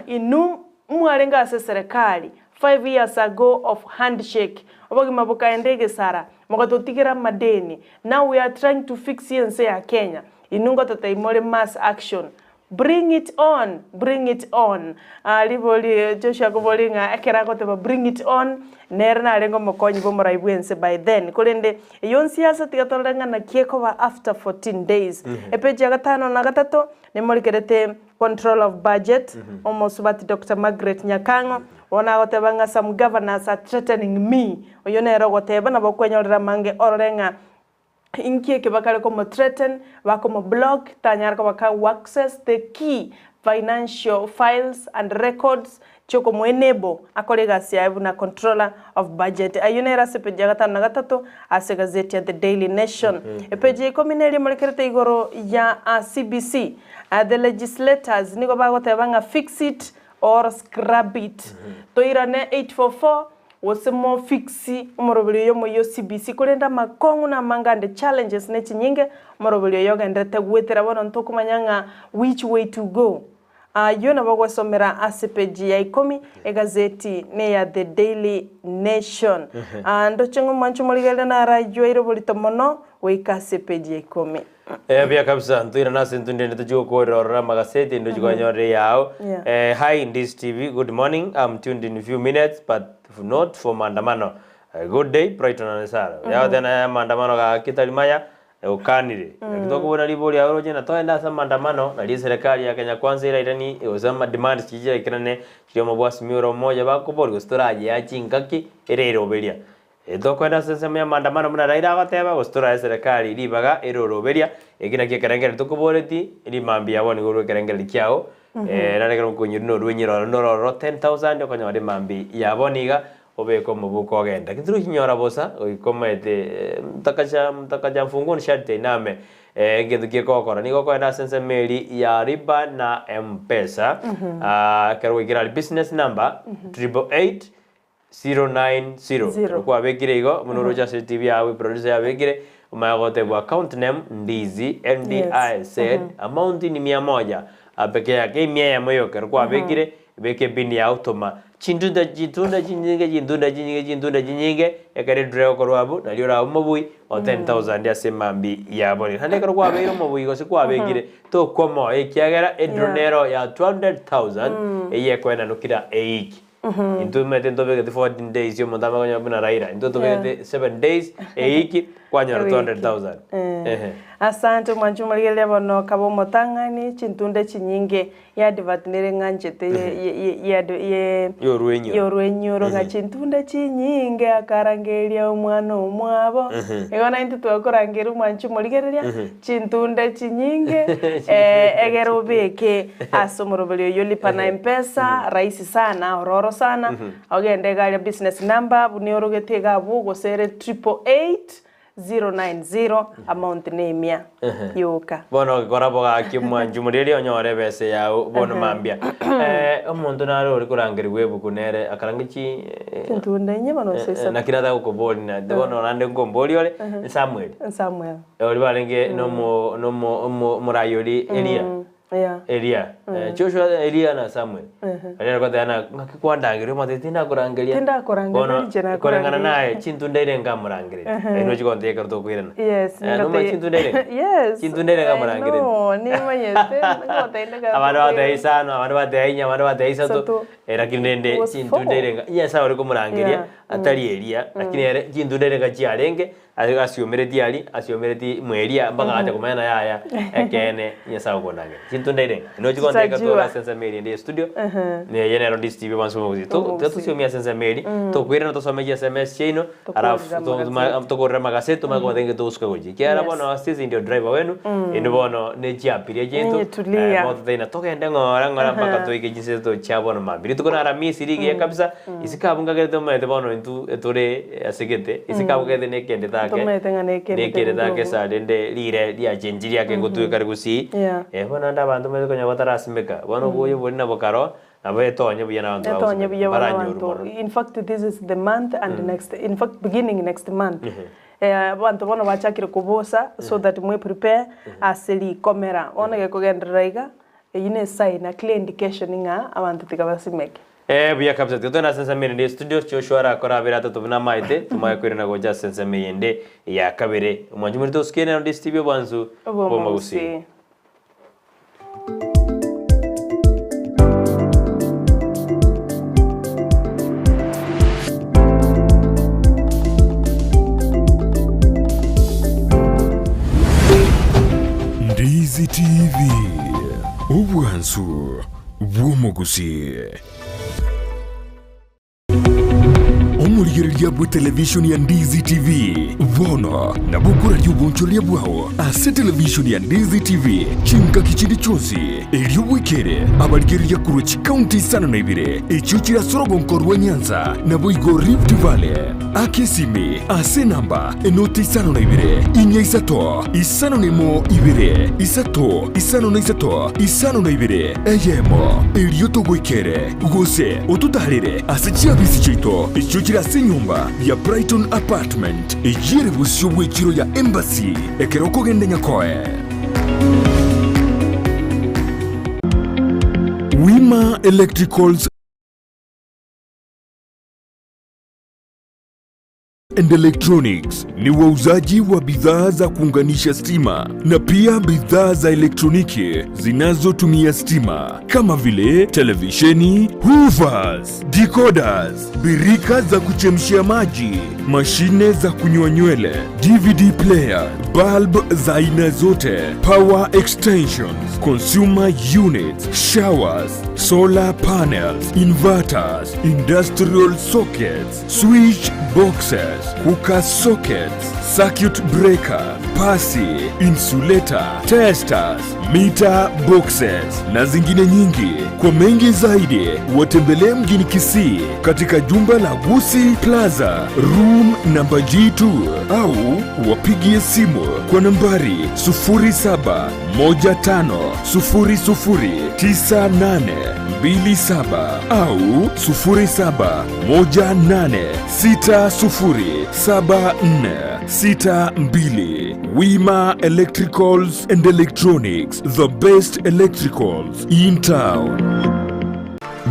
inwe mwarenge ase eserekari 5 years ago of handshake obogima bokaenda egesara mogatotigera amadeni now we are trying to fix ense ya Kenya inwe ngototebia more mass action Bring it on, bring it on. Ah, ribori Joshua akobori ng'a ekero agoteba bring it on, nere narenge omokonyi bw'omorai bw'ense by then. Korende eyio nsiasa tiga torore ng'a naki ekoba after 14 days. Epeji ya gatano na gatato nemorikerete control of budget, omosubati Doctor Margaret Nyakang'o, bono agoteba ng'a some governors are threatening me. Oyio nere ogoteba nabo okwenyorera amange orore ng'a Inki eke bakare komo threaten, bakomo block, tanyara koba kago access the key financial files and records chiokomo enable akore egasi yaye buna controller of budget. Ayio nere ase epeji ya gatano na gatato ase egazeti ya The Daily Nation. Epeji ya ikomi neria emorekerete igoro ya CBC. The legislators nigo bagoteba ng'a fix it or scrub it. Toirane 844 Gose mo fix omoroberi oyo omoyia o CBC korende amakong'u na amange ande challenges ne chinyinge omoroberi oyo ogenderete goetera bono ntokomanya ng'a which way to go. Ayio nabo ogosomera ase peji ya ikomi egazeti neya The Daily Nation. Ah, ndoche ng'a omwancho omorigereria narayweire oborito mono goika ase epeji ya ikomi. Eh, buya kabisa ntoirane ase intwe ndende tochie gokorera ororo amagaseti ndochie kwanyorera eyao. Yeah. Eh, hi Ndizi TV, good morning. I'm tuned in few minutes but not for maandamano. Eh, good day Brighton and Sarah. Yao tena ya maandamano gaki tari maya Okanire. Naki tokobuna ribori riao roche na toende ase amandamano, nario eserekari ya Kenya Kwanza erairanie gose ama demands chiria chiraikerane chiria omobwasimi ore omoja bakoboria gose torayea chingaki ere eroberia. Tokoenda ase ensemo ya maandamano buna Raila agoteba gose torae eserekari ribaga ere oroberia, eki nakio ekerengererio tokoboreti, rimambia bono nigo orwe ekerengererio kiao, nare ekero okonywa norwenyire ororo nororo 10,000 okonyora emambia ya bono iga, Obeke omobuko ogende. Lakini tirochinyora bosa, goika omaete mtakacha mtakacha mfunguni sharti ainame egento kiekogokora. Nigo okoenda ase ensemo eria ya riba na M-pesa, ekero gwaikire aria business number, 888 090. Zero. Ekero kwabekire igo, buna oroche ase etibi yago eproducer yabekire, omanye gotebwa account name, Ndizi, NDIZ, amount ni mia moja peke yake, emia eyemo yoka. Ekero kwabekire, Beka epini yao toma chintunda chintunda chinyinge chintunda chinyinge chintunda chinyinge ekero edura egokorwa abwo nario orabe omobui o 10000 ase emambi ya bono. Naende ekero kwabeire omobui gose kwabekire tokwa moyo ekiagera edura Yeah. nero ya 200000 eyio ekoenanwa kera eiki. Intwe omanyete ntobegete 14 days omonto amanye konyora buna Raila intwe tobegete 7 days eiki kwanyora Ewiki. 200000. Eh. Ehe. Asante omwanchi omorigereria bono kaba omotang'ani chintunda chinyinge Y'advert nere ng'anchete Y'orwenyoro. y'orwenyoro ng'a chintunda chinyinge akarangeria omwana omwabo. Igo naintwe twakorangeria omwanchi omorigereria, chintunda chinyinge egere obeke ase omoroberi oyio lipa na mpesa, rahisi sana, ororo sana, ogende iga aria business number buna eorogete iga abwo gose ere triple eight. 090 amount nemia yoka. Bono ogekora bo gaki omwanchi omoreri onyore ebesa yao bono mambia. Eh, omonto nare ore korangerigwa ebuku nere akarange chi Chintunda inye bono gose isato. Naki nataka gokobori na bono naende nkombori ore Samuel. Samuel. Oria barenge nomo nomo omo omorai oria Elia. Yeah. Elia. Eh, Joshua, Elia na Samuel. Aria arigoteba na ng'aki kwandangeria omotebia tindakorangeria. Tindakorangeria, Bono inche nakorangeria. koreng'ana naye chintunda ere nkamorangeretie. Aye nochi gontebia ekero tokoirana. Yes, Eh, nomanye ningotebia- chintunda ere? Yes. Chintunda ere I nkamorangeretie. know, nimanyete, ngotebia ndekero Abande tokoirana. bateba isano, abande bateba inya, abande bateba isato. Isato. Eh, lakini rende It was chintunda four. ere nka Nyasaye ore komorangeria Yeah. atari Elia, lakini ere chintunda ere nka chiarenge Ase asiomeretie aria, asiomeretie mweria, mpaka agacha komanya na yaya, ekeene, Nyasae okondangeria. Chinto ndaire ng'a, nochi gontebia Tutajua. tore ase ensemo eria ende ya studio, neye nero Ndizi TV bonsi bomogusie. To- Bomogusie. tiga tosiomie ase ensemo eria, tokoirana tosome chi SMS chiaino, Tokorera alafu to- amagazeti. toma- tokorere amagaseti tomanye kobatebia nki togosuka gochia. Ekiagera Yes. bono sisi ndio driver wenu, inwe bono ne chiapiria chiaito, Ninye tulia. mototebie ng'a togende ng'ora ng'ora mpaka toike chinse tochia bono mambia. Rituko na Aramisi rigiya kabisa, Isiko abwo nkagerete omanyete bono intwe etore ase gete, isiko abwo nkagerete nekende take, Tomanyete ng'a nekende nekende tari take esa rende rire riachenchiri ake ngotweka are gusii. Yeah. Eh, bono naende abanto omanyete konya batarasimeka, bono oboyo boria nabo karo, nabo etonye buya na abanto Etonye bagosimeka, buya bono mbaranyorwe abanto. mono. In fact this is the month and next, in fact beginning next month. Eh, abanto bono bachakire kobosa so that mwe prepare ase rikomera. Bono gekogenderera iga, eyio ne esign, a clear indication ng'a abanto tiga basimeke. Ee, buya kabisa. Tiga togende ase ensemo erinde ye studio, Joshua arakore abere atato buna amaete, tomanye koirana gocha ase ensemo eyende ya kabere. Omwanchi morito osuke nero Ndisi TV obwansu bw'omogusii. Obw'omogusii. Ndizi TV, obwansu bw'omogusii. Omorigereria bwe televishoni ya Ndizi TV bono nabo okoraria obonchoreria bwao ase televishoni ya Ndizi TV chingaki chinde chionsi erio bwekere abarigereria korwa chikaunti isano na ibere echio chire ase orogonko rwa Nyanza naboigo Rift Valley. Aka esimi ase enamba enoti isano na ibere, inya isato, isano na emo ibere, isato, isano na isato, isano na ibere, eyemo, erio togoikere, gose ototaarere ase chiabisi chiaito echio chire ase enyomba ya Brighton Apartment, eyio ere bosio bw'echiro ya Embassy, ekero okogenda Nyakoe. Wima Electricals and Electronics ni wauzaji wa bidhaa za kuunganisha stima na pia bidhaa za elektroniki zinazotumia stima kama vile televisheni, hoovers, decoders, birika za kuchemshia maji, mashine za kunyoa nywele, DVD player, bulb za aina zote, power extensions, consumer units, showers, solar panels, inverters, industrial sockets, switch boxes, cooker sockets, circuit breaker, pasi, insulator, testers, meter boxes na zingine nyingi. Kwa mengi zaidi watembelee mjini Kisii katika jumba la Gusii Plaza room namba G2 au wapigie simu kwa nambari 0715009827 au 0718607462. Wima Electricals and Electronics, the best electricals in town.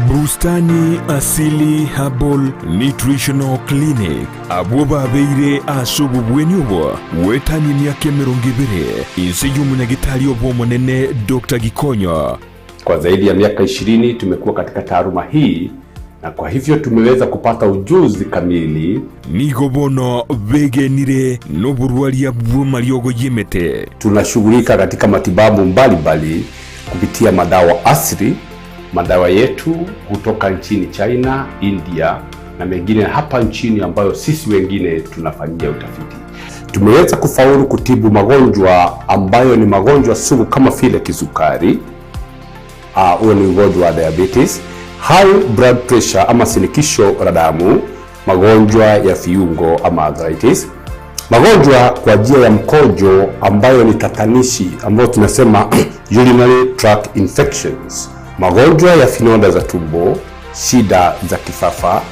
Bustani Asili Herbal Nutritional Clinic abwo babeire ase obobweni obo goetania emiaka emerongo ebere inse y'omonyagitari obo omonene Doctor Gikonyo. Kwa zaidi ya miaka 20 tumekuwa katika taaluma hii na kwa hivyo tumeweza kupata ujuzi kamili. Nigo bono begenire noborwaria bw'amariogo y'emete. Tunashughulika katika matibabu mbalimbali kupitia madawa asili, madawa yetu kutoka nchini China, India na mengine hapa nchini ambayo sisi wengine tunafanyia utafiti. Tumeweza kufaulu kutibu magonjwa ambayo ni magonjwa sugu kama vile kisukari, huo ni ugonjwa wa diabetes, high blood pressure ama shinikizo la damu, magonjwa ya viungo ama arthritis, magonjwa kwa njia ya mkojo ambayo ni tatanishi ambayo tunasema urinary tract infections, magonjwa ya vidonda za tumbo, shida za kifafa,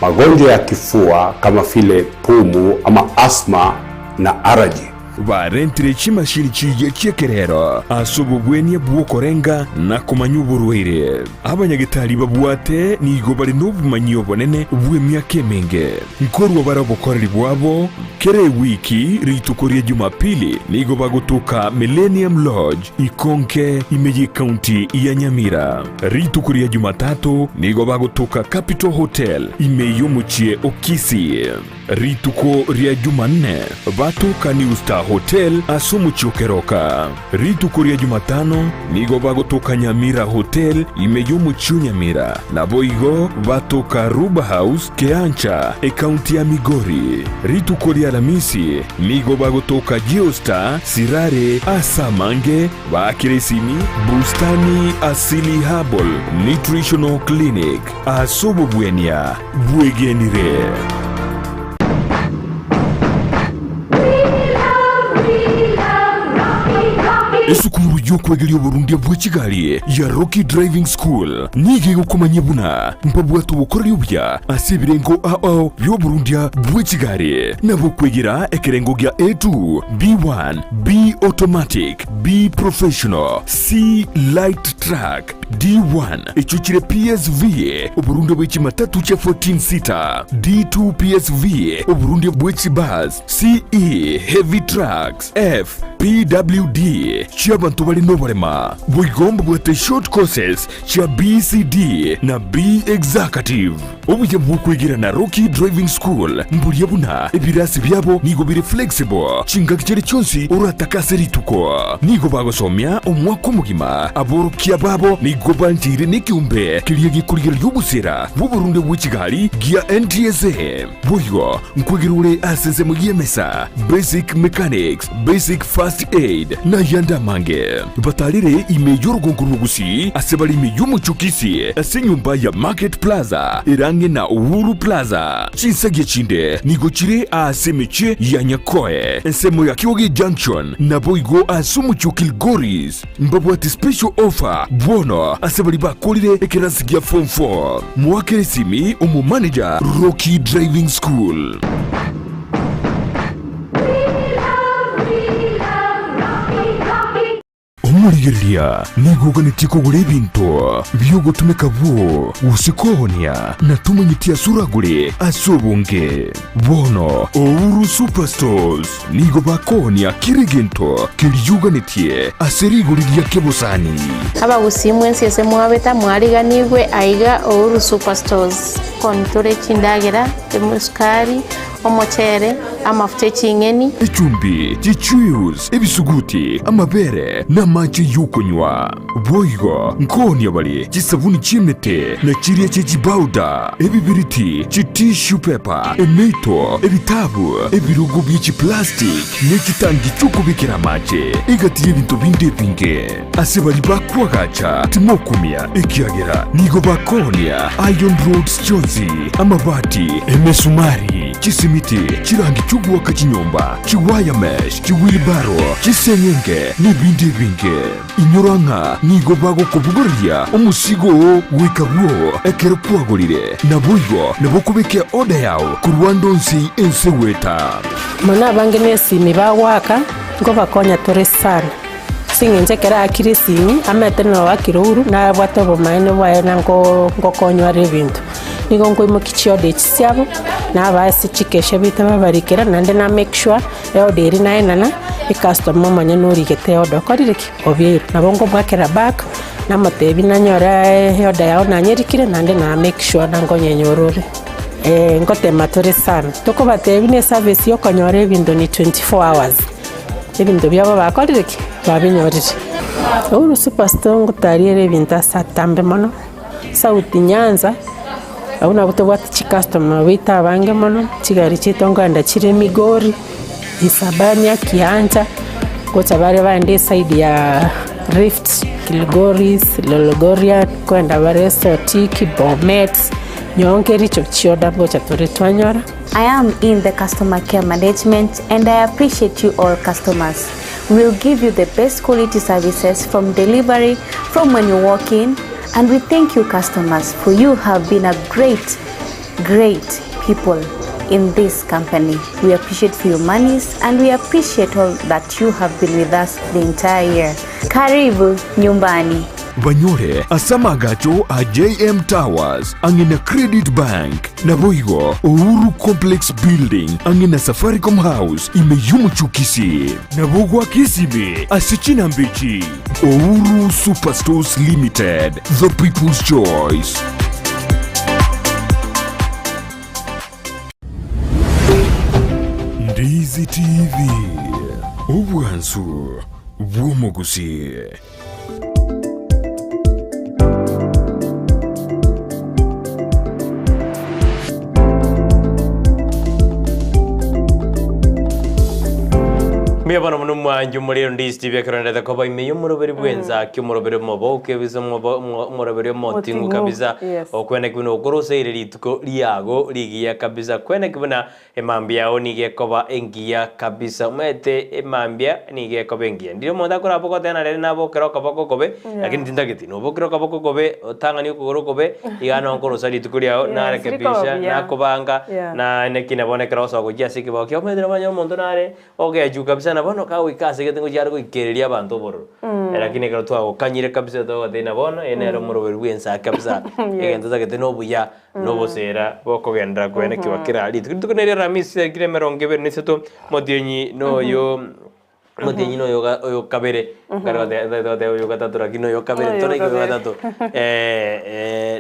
magonjwa ya kifua kama vile pumu ama asthma na allergy. Barentire chimashini chiria chi'ekerero ase obobwenia bw'okorenga na komanya oborwaire. Abanyagetari babwate nigo bare nobomanyi obonene bw'emiaka emenge. Nkorwa bare obokoreri bwabo kera ewiki rituko ria Jumapili nigo bagotoka Millennium Lodge Ikonke ime y'ecounty ya Nyamira. Rituko ria Jumatatu nigo bagotoka Capital Hotel ime y'omochie o Kisii. Rituko ria Jumanne batoka New Star Hotel ase omochie o Keroka. Rituko ria Jumatano nigo bagotoka Nyamira Hotel ime y'omochie o Nyamira, naboigo batoka Ruba House Keancha, ecounty ya Migori. Rituko ria Alamisi nigo bagotoka Geostar Sirare ase amange baakire esimi Bustani Asili Herbal Nutritional Clinic ase obobwenia bwegenire. Esukuru y'okwegeria oborundia bwe chigari ya Rocky Driving School nigo egokomanyia buna mbabwate obokoreri obuya ase ebirengo ao bi'oborundia bwe chigari, nabo okwegera ekerengo gia A2, B1, B Automatic, B Professional, C Light Truck, D1 echio chire PSV, oborundia bwe chimatatu chia 14 seater, D2 PSV, oborundia bwe chibus, CE Heavy Trucks, F PWD chi'abanto bare noborema. Boigo mbabwate short courses chia BCD na B Executive. Obuya bw'okwegera na Rocky Driving School mboria buna ebirasi biabo nigo bire flexible chingaki chiria chionsi oratake ase rituko. Nigo bagosomia omwaka omogima. Aborokia babo nigo bancheire nekeombe keria gekorigereria obosera bw'oborunde bwe chigari gia NTSA. Boigo nkwegera ore ase ensemo y'emesa, basic mechanics, basic first aid, na ayande amange. Batarire ime y'orogongo rw'Ogusii ase bare ime y'omochie o Kisii ase enyomba ya Market Plaza ere ang'e na Uhuru Plaza. Chinsagia chinde nigo chire aase emechie ya Nyakoe, ensemo ya Kioge Junction, naboigo ase omochie o Kilgoris. Mbabwate special offer bono ase baria bakorire ekerasi gia form 4. Moakere esimi omomanager Rocky Driving School. Omorigereria nigo oganetie kogora ebinto bi'ogotumeka bwoo gose koonia, na tomanyeti ase oragore ase obonge. Bono Ouru Superstores nigo bakoonia kera egento keria oganetie ase rigori ria kebosani. Abagusii mwensi ase mwabeta mwariganigwe aiga Ouru Superstores. Kontore chindagera, esukari, omochere, amafuta e ching'eni. Echumbi, chichuius, ebisuguti, amabere, na amache y'okonywa. Boigo nkoonia bare chisabuni chi'emete, na chiria chie chibauda, ebibiriti, chitissue paper, emeito, ebitabu, ebirogo bie chiplastic, ne chitangi chi'okobekera amache, egati y'ebinto binde ebinge. Ase baria bakoagacha timokumia, ekiagera nigo bakoonia iron rods chionsi, amabati, emesumari, chisimiti, chirangi chi'ogoaka chinyomba, chiwire mesh, chiwheelbarrow, chiseng'enge, nebinde ebinge. Inyora ng'a nigo bagokobogoreria omosigo oo goika bwoo ekero kwagorire, naboigo nabo okobeka eoda yao korwa ande onsi ense goeta. Mono abange nesimi bagoaka, nkobakonya tore sana. Ase eng'encho ekero aakire esimi, amaete na oakire ouru, nabwate obomaene bwaye na nko nkokonywa are ebinto. Nigo nkoimokia chioda echi chiabo, nabaa ase chikesha baito babarikera, naende na make sure, eoda eria naenana, ecustomer omonyene origete eoda okorire ki? Obiairwe. Nabo nkomoakera back, namotebia nanyore eoda yago nanyerikire, naende na make sure na nkonyenyora ore. Nkotema tore sana, tokobatebia buna eservice ya okonyora ebinto ni 24 hours. Ebinto biabo bakorire ki? Babinyorire. Uhuru Superstore ngotariere ebinto ase atambe mono, South Nyanza, abwo nabwo tobwate chicustomer baito abange mono, chigari chiaito nkoenda chire Migori, Isabania, Kiancha, gocha bare baende eside ya Rift, Kilgoris, Lologorian, nkoenda bare Sotik, Bomet, Nyonke, Kericho, chioda ngocha tore twanyora. I am in the customer care management and I appreciate you all customers. We will give you the best quality services from delivery, from when you walk in, and we thank you customers for you have been a great, great people in this company. We appreciate for your monies and we appreciate all that you have been with us the entire year. Karibu nyumbani. Banyore ase amaagacho a JM Towers ang'e na Credit Bank. Naboigo Uhuru Complex Building ang'e na Safaricom House ime y'omochie o Kisii. Nabo goaka esimi ase chinamba echi, Uhuru Superstores Limited, the people's choice. Ndizi TV, obwansu bw'omogusii. Mbuya bono mono mwanche omorero ndi Steve ekero ndete koba ime y'omoroberi bw'ensaki omoroberi omoboke kabisa omoroberi omoting'u Omoting'u, kabisa yes. okweneki buna okoroseire rituko riago rigiya kabisa kweneki buna Emambia yao nigo ekoba engiya kabisa. Omanyete emambia nigo ekoba engiya. Ndire omonto akoraba ogoteba nere nabokere okoboko okobe, lakini tintageti. Nobokere okoboko okobe, otang'ani okogoro okobe, iga nonkorosa rituko riao, Yes, narekebisha, rikoba buya. nakobanga, Yeah. na naki na bono ekero osoa gochia ase ekebao kiao, omanyete nabanye omonto nare ogechwa kabisa na bono kagoika ase egete ngochia are goikereria abanto obororo. Lakini ekero twagokanyire kabisa togotebia na bono, eye nere omoroberi bwensa kabisa, egento otagete nobuya. Noboseera bokogenderera koenekigwa kera rituko. Rituko neria Aramisi chitariki emerongo ebere na isato, omotienyi noyo omotienyi noyo ga oyo kabere, nkare goteba ntagete goteba oyo gatato lakini oyo kabere Oyo tore oyo kabere. gatato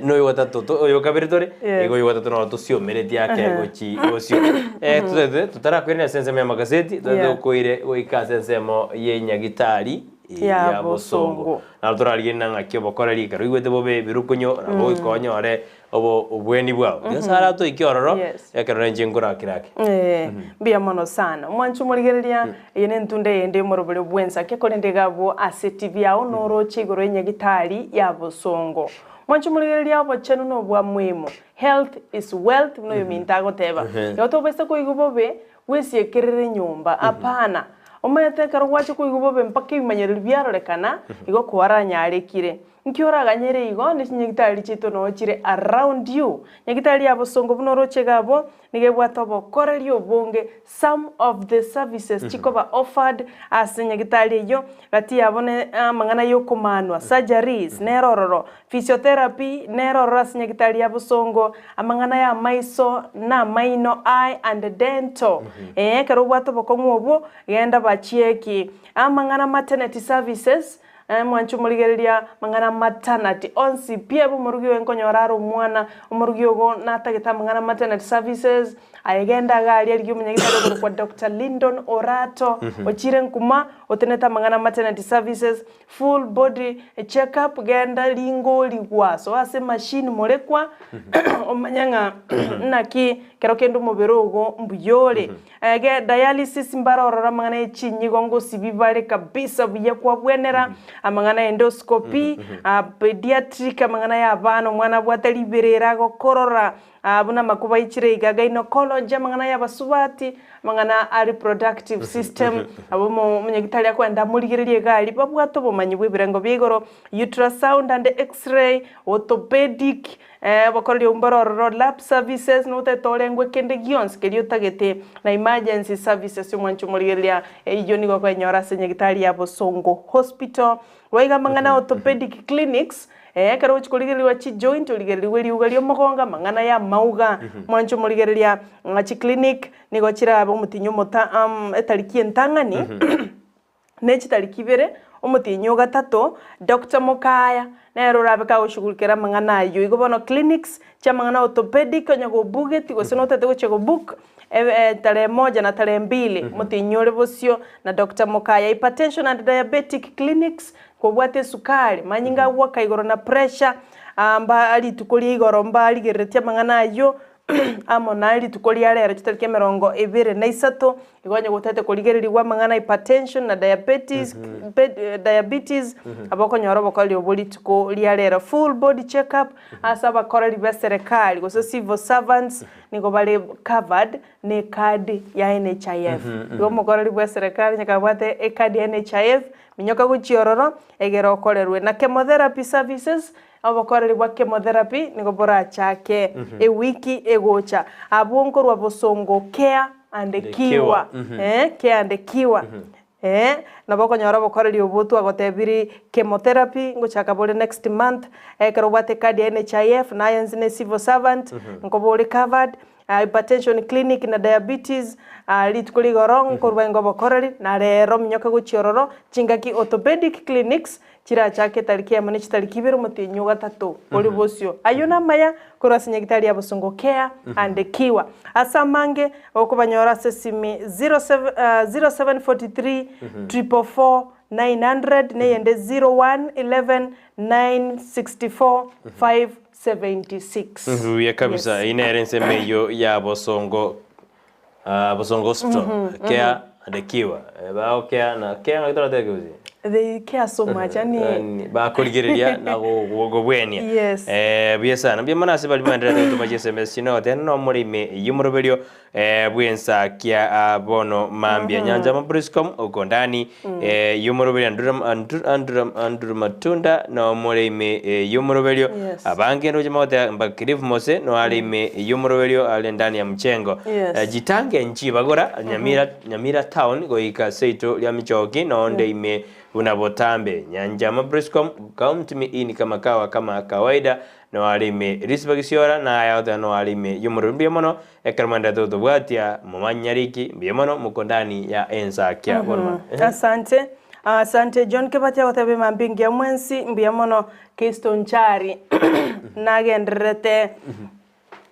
noyo gatato to oyo kabere tore, Yes. igo oyo gatato noro tosiomeretie ake gochi bosio. Totagete totarakoirania ase ensemo ya amakaseti, totagete Yeah. tokoire goika ase ensemo ya enyagitari Ya ya bosongo. bosongo. Naro torarigie ng'aki obokora rikero oigwete bobe ebirukunyo, nabo goika onyore obo obweni bwao. Nyasae aratoike ororo, Yes. ekero nenche nkorakire ake. Eh, mbuya mono sana. Omwanchi omorigereria, eye nentunda eyende y'omorobori bw'ensake, korende iga abwo ase TV yao noroche igoro y'enyagitari ya bosongo. Mwanchi omorigereria, obochenu nobwa muhimu. Health is wealth, buna oyominto agoteba. Igo tobaisa koigwa bobe, Bwesiekerere enyomba, hapana. Omanyete ekero gwacha koigwa bobe mpaka ebimanyereri biarorekana, igo kwaranyarekire. Nki oraganyere igo ne chinyagitari chiaito noo chire around you. Nyagitari ya bosongo buna oroche iga abwo, nigo ebwate obokoreri obonge, some of the services chikoba offered ase nyagitari eyio, gati yabo ne amang'ana ya okomanwa, surgeries, nere ororo, physiotherapy, nere ororo ase nyagitari ya bosongo, amang'ana ya amaiso na amaino, eye and dental, ee ekero obwate obokong'u obwo, genda bachieki. Amang'ana maternity services, Mwanche omorigereria amang'ana amatanati onsi pi abe omorugi oye nkonyora are omwana, omorugi ogo natagete amang'ana amatanati services, aye genda iga aria rigia omonyagitari okorokwa Doctor Lindon Orato, ochire nkuma, otenete amang'ana amatanati services, full body check up, genda ringorigwa, soa ase emachine morekwa, omanye ng'a naki kero kende omobere ogo mbuya ore. Ege dialysis mbare ororo amang'ana ye chinyigo ngosibi bare kabisa buya kwabwenera, amang'ana endoscopy, pediatric amang'ana ya abana omwana abwate riberera agokorora buna amakuba aichire iga, gynecology amang'ana ya abasubati, amang'ana a reproductive system, abo omo omonyagitari akoenda amorigererie iga aria babwate obomanyi bwa ebirengo bia igoro, ultrasound and x-ray, orthopedic, Obokoreri obwo mbore ororo, lab services, notagete orengwe kende gionsi keria otagete, na emergency services omwanche omorigereria eyio nigo okoenyora ase nyagitari ya Bosongo Hospital. Boigo amang'ana orthopedic clinics, ekero ogochia korigereriwa chijoint origereriwe riuga ria omogongo, amang'ana ya amauga, omwanche omorigereria ng'a chiclinic nigo chirabe omotinyi omota etariki entang'ani. Ne chitariki ibere, omotienyi o gatato, Doctor Mokaya nere orabe kagoshughulikera amang'ana ayio. Igo bono clinics chi'amang'ana orthopedic onye gobugeti gose notagete gochia gobook tarehe moja na tarehe mbili omotienyi ore bosio na Doctor Mokaya. Hypertension and diabetic clinics, kobwate esukari, manyinga agoaka igoro na pressure, mba rituko ria igoro mbarigereretie amang'ana ayio amo na rituko ria rero chitariki emerongo ebere na isato, Igo onye gotete korigererigwa amang'ana hypertension na diabetes, diabetes, aba okonyora obokoreri obwo rituko ria rero. Full body check up ase abakoreri be serikali gose civil servants nigo bare covered ne ecard ya NHIF. Igo omokoreri bwe eserekari onye kabwate ecard ya NHIF, minyoka gochia ororo egere okorerwe. Na chemotherapy services, Obokoreri bwa chemotherapy nigo borachake ewiki egocha. Abwo nkorwa bosongo care and cure. Eh, care and cure. Eh, nabo okonyora obokoreri obwo twagotebiri chemotherapy ngochaka bore next month, ekero obwate ecard ya NHIF naye inse ne civil servant, nkoba ore covered. Hypertension clinic na diabetes, rituko rigoro nkorwa ingo obokoreri, na rero minyoke gochia ororo, chingaki orthopedic clinics chirachake etariki eyemo ne chitariki ibere omotienyi o gatato ore bosio. Ayio namaya korwa ase nyagitari ya Bosongo Care and Cure. Ase amange okobanyora ase esimi 07 0743 444 900 neyende 01 11 964 576. Buya kabisa. Yes. Eyio nere ensemo eyio ya Bosongo ah, Bosongo Hospital. Care and Cure. Eh, bagokea na care ng'aki toratebe gose? They care so much yani Yani, bakorigereria na gobwenia. Yes. Eh, buya sana. Mbuya mono ase baria baenderete gotoma chiSMS chino goteba nomoremi eyio moroberio eh, bwensakia ah, bono mambia nyancha mabriscom uko ndani eh, yomoroberio Andrew, Andrew, Andrew, Andrew Matunda nomoremi eh, yomoroberio Yes. abange ndoche magoteba mbakirifu mose noare ime yomoroberio are ndani ya mchengo Yes. eh, jitange nchibagora Nyamira, Nyamira town goika seito ria michoki nonde ime buna botambe nyanja mabriscom count me in kama kawa kama kawaida noare ime risiba gisiora naya goteba noare ime yomoroberio mbuya mono ekero mwenderete gotobwatia momanyariki mbuya mono moko ndani ya ensakia bono mm Asante. Asante John Kebati agoteba emambia engiya mwensi mbuya mono Kristo nchari nagendererete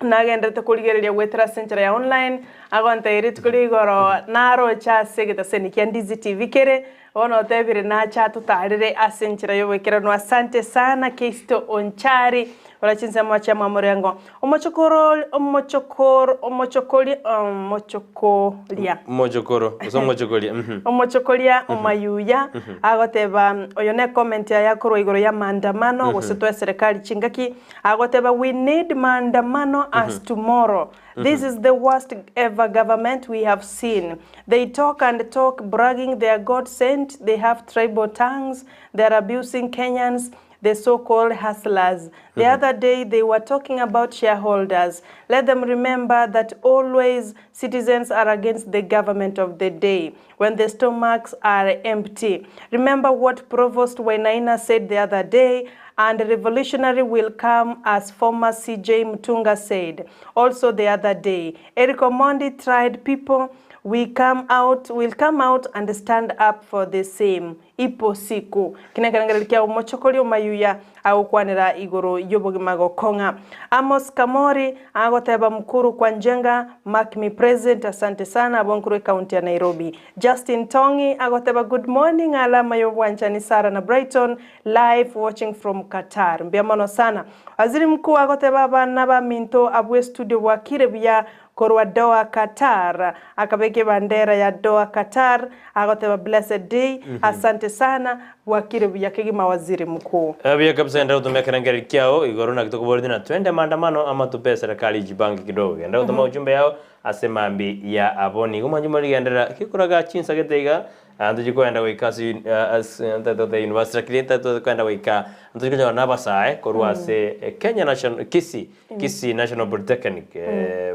nagenderete korigereria goetera ase enchera ya online agontebia rituko ria igoro naroche ase egetaseni kia Ndizi TV kere bono otebire nacha atotarere ase enchera ya oboikeranu asante sana Kristo Onchari ora chinsemo chia mwamorengo omochokoro omochokoro omochokoria omochokoria mochokoro gose omochokoria omochokoria omayuya agoteba oyo ne comment yaya korwa igoro ya maandamano gose twa serikali chingaki agoteba we need maandamano as tomorrow This is the worst ever government we have seen. They talk and talk, bragging they are God sent. They have tribal tongues. They are abusing Kenyans. the so called hustlers. The other day they were talking about shareholders. Let them remember that always citizens are against the government of the day when the stomachs are empty. Remember what Provost Wainaina said the other day and revolutionary will come as former CJ Mutunga said also the other day. Eric Omondi tried people we come out will come out and stand up for the same. Ipo siku. Kina ekerengererio kia omochokori omayuya agokwanera igoro y'obogima gokong'a. Amos Kamori agoteba Mukuru kwa Njenga mark me present asante sana abwo nkorwa ecounty ya Nairobi. Justin Tong'i agoteba good morning alama y'obwanchani Sarah na Brighton live watching from Qatar. Mbuya mono sana. Waziri Mkuu agoteba abana baminto abwo estudio bwakire buya Korwa Doha Qatar, akabeka ebandera ya Doha Qatar, agoteba blessed day, asante sana, bwakire buya kegima waziri mkuu. Buya kabisa genda gotoma ekerengererio kiao igoro naki tokoboretie na twende maandamano ama tupe serikali ijipange kidogo genda gotoma ujumbe yao ase mambi ya abwo nigo mwanche morigenderera gekoraga chinsa gete iga Ntochia koenda goika ase ase ntatote university lakini ntatote koenda goika ntochia konyora na abasae korwa ase Kenya National Kisii Kisii National Polytechnic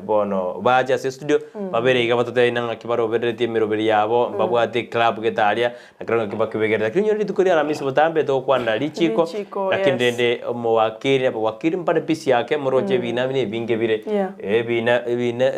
bono bache ase estudio babere iga batotebi na ng'aki barobereretie emeroberi yabo mbabwate eclub gete aria na kero ng'aki bakebegerera. Lakini onyore rituko ria Alhamisi botambe togokwanera richiko Richiko, lakini yes. rende omowakili abawakili mbare busy ake moroche ebina buna ebinge bire ebina ebina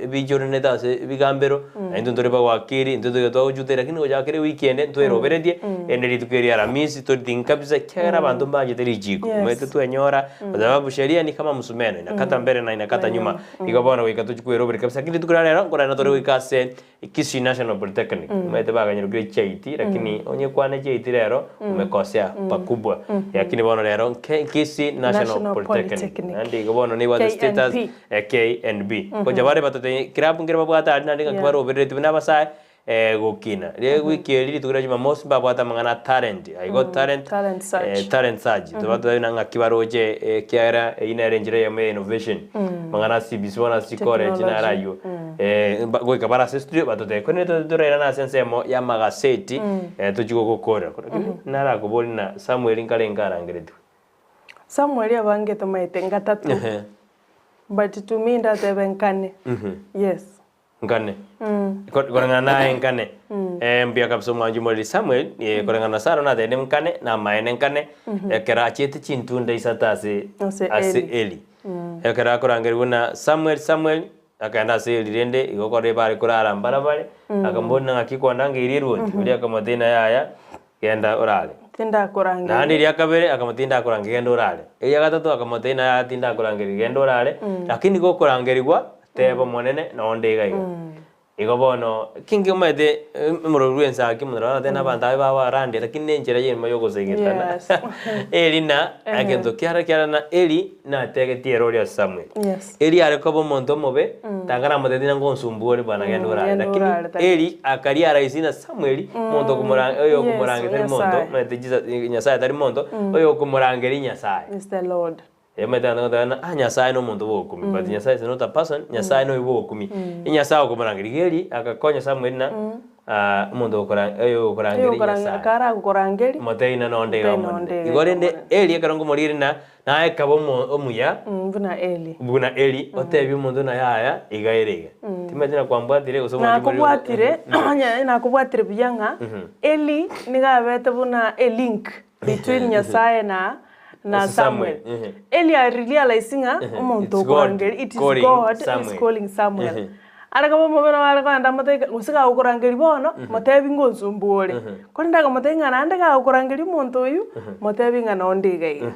ebichoranete ase ebigambero. Na intwe ntore bagwakiri, intwe toigo twagochuta lakini gochaka kera ewiki ende ntweroberetie, ende rituko eri Aramisi toritingi kabisa ekiagera abanto mbanchete richiko. Omanyete twenyora, kwa sababu sheria ni kama msumeno, inakata mbele na inakata nyuma. Igo bono goika tochie kweroberia kabisa, lakini rituko ria rero nkorenda tore goika ase Kisii National Polytechnic, omanyete baganyorokire chiaiti, lakini onye kwane chiaiti rero, umekosea pakubwa. Lakini bono rero nke Kisii National National Polytechnic. Polytechnic. Naende igo bono nebwate status KNP. KNB. Gocha bare batotebie club nkere babwate aria naende ng'aki barobereretie buna abasae gokina. Riria wiki eria rituko ria jumamosi mbabwate amang'ana a talent, I got talent, Talent search. talent search. Tobatebie buna ng'aki baroche ekiagera eyio nere enchera eyemo ya innovation. Amang'ana a CBC bono ase chicollege naro ayio. Goika bare ase studio batotebie korende torairane ase ensemo ya amagaseti tochie gogokorera. Lakini narakoborie ng'a Samuel nkarenge arangeretigwe? Samuel abangete omanyete ngatato. But to me ndatebe nkane. Yes. Nkane. Koreng'ana naye nkane. Mbuya kabisa omwanchi omoriri Samuel, koreng'ana na Sarah natebire nkane, namaene nkane, ekero achiete chintunda isato ase Ase ase Eli. Eli. Ekero akorangerigwa buna Samuel, Samuel, akagenda ase Eli rende, igo kore bare korara mbarabare, akamboria ng'aki kwandangeirie erwoti, oria akamotebia ng'a yaya, Genda orare. Tindakorangeria. Naende eria kabere akamotebia, Tindakorangeria, genda orare. Eria gatato akamotebia, Naye tindakorangeria, genda orare. Lakini gokorangerigwa, teba Omonene, noo nde iga iga. Igo bono, kinki omanyete omorwori bwa ense ake omonto nabo aratebe na abanto abe babarandia, lakini na enchera eyemo ya ogosegetana. Yes. Eri na egento kiare kiare na Eli nategetie ere oria Samuel. Yes. Eli are koba omonto omobe, tanga namotebeti ng'a ngonsumbua ore bwana genda orare. Genda Lakini orare, tari- Eli akaria araisi na Samueli, omonto okomora oyo Yes, okomorangeri tari monto, Nyasaye. omanyete Jesus Nyasaye tari monto, oyo okomorangeria Nyasaye. Is the Lord. Omanyete abanto bagoteba ng'a ah Nyasaye na omonto bwa ogokumia, but Nyasaye is not a person, Nyasaye noyo bwa ogokumia. Nyasaye okomorangeria. Iga Eli agakonya Samueli na omonto okora oyo okorangeria Nyasaye. Akaragokorangeria. Motebie ng'a nonde iga Motebie Omonene. nonde iga Igo rende Omonene. Eli ekero nkomorigereria ng'a Naye kaba omuya Buna Eli. buna Eli, otebie omonto ng'a yaya, iga ere iga. Timanyeti ng'a kwambwatire gose omwanchi more Nakobwatire, onye nakobwatire buya ng'a Eli nigo abete buna a link between Nyasaye na na Ase Samuel, Samuel. ehe. Eli arealize ng'a omonto It's God okorangeria, it is calling God is Samuel. calling Samuel. Are koba omobe nabo are kogenda amotebie gose gagokorangeria bono, motebi ng'a onsumbua ore. Korende akamotebia ng'a naende gagokorangeria omonto oyio, motebi ng'a nonde iga iga.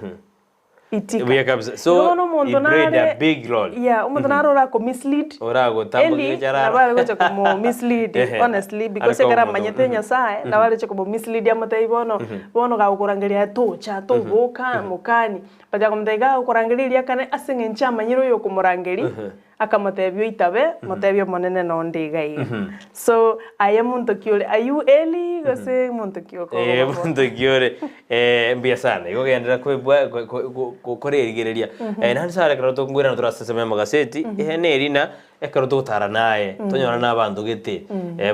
Itika. Buya kabisa. So, Igo bono omonto he played a nare big role. Yeah, omonto nare orako mislead, Oragotambokia Eli gecharara. nabo are gocha komo mislead Ehe. honestly because Are ekero komo- amanyete Nyasaye, nabo areche komo mislead amotebi bono, bono gagokorangeria aye tocha, toboka, mokani. But akamotebia gagokorangeria eria kane ase eng'encho amanyire oyokomorangeria, Akamotebia, Oitabe, motebie Omonene nonde iga iga. So, aye monto ki ore? Are you Eli, gose monto ki Eh, okoba? monto ki ore? Eh, mbuya sana. Igo genderera koebwa ko- ko- ko- korerigereria. Eh, naende sare ekero tokongwerana tore ase ensemo y'amagaseti, ehe neri na. ekero togotara naye, tonyora na abanto gete,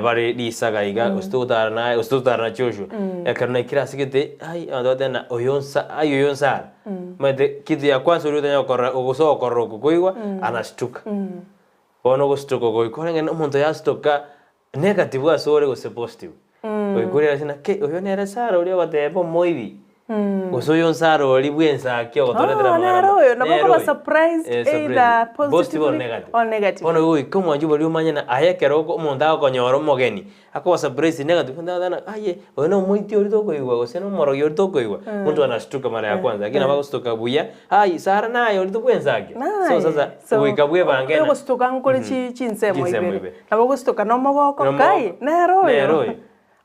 bare risaga iga, gose togotara naye, gose togotara na Joshua, ekero naikire ase gete, ai abanto bagoteba ng'a oyo nsa ai oyo nsara. Omanyete kitu ya kwanza oria otanyara korora gose okorora oko koigwa, anashtuka. Bono ogostuka oko goika orenge ng'a omonto yastuka negative ase ore gose positive. Goika ore ase ng'a ki oyo nere Sarah oria ogoteba omoibi, gose oyo Sarah oria bwa ensaki ogotoretera Oh, amang'ana nere ama- oyo, nabo nere okoba oyo. surprised Eh, surprised. either Positive or positively negative. or negative. Bono goika omwanchi boria omanye ng'a aye ekero oko omonto agokonyora omogeni, akoba surprised negative, onde agoteba ng'a aye oyo na omoiti oria tokoigwa gose na omorogi oria tokoigwa, mtu anashtuka mara ya kwanza, lakini nabo agostuka buya, aye Sarah naye oria tobwensaki. So sasa So, goika bwebange ng'a ogostuka nkore chi chinsemo Chinsemo ibere. ibere. Nabo ogostuka na omogoko, Nomo- kai, nere oyo. Nere oyo.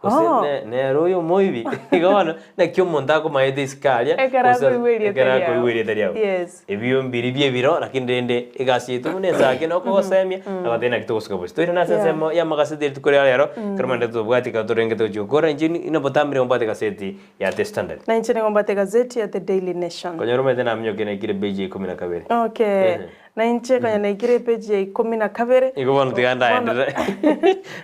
Gose Oh. ne- nere oyo omoibi, igo bono, naki omonto akomaete isiko aria, Ekero gose akoigwa erieta ekero riao. akoigwa erieta riao. Yes. Ebio mbiri bia ebiro, lakini rende egasi yaito buna ensake na okogosemia, na goteba naki togosuka bosio. Toire nase Yeah. ensemo ya amagaseti rituko ria rero, ekero omanyete tobwati ekero torenge togochia gokora, inche inobotambire mbwate egaseti ya The Standard. Na inche nigo mbwate egazeti ya The Daily Nation. Konyora omanyete naminyokia naikire page ya ikomi na kabere. Okay. Ehe. Na inche konya naikire epeji ya ikomi na kabere. Igo bono tiga ndaenderera.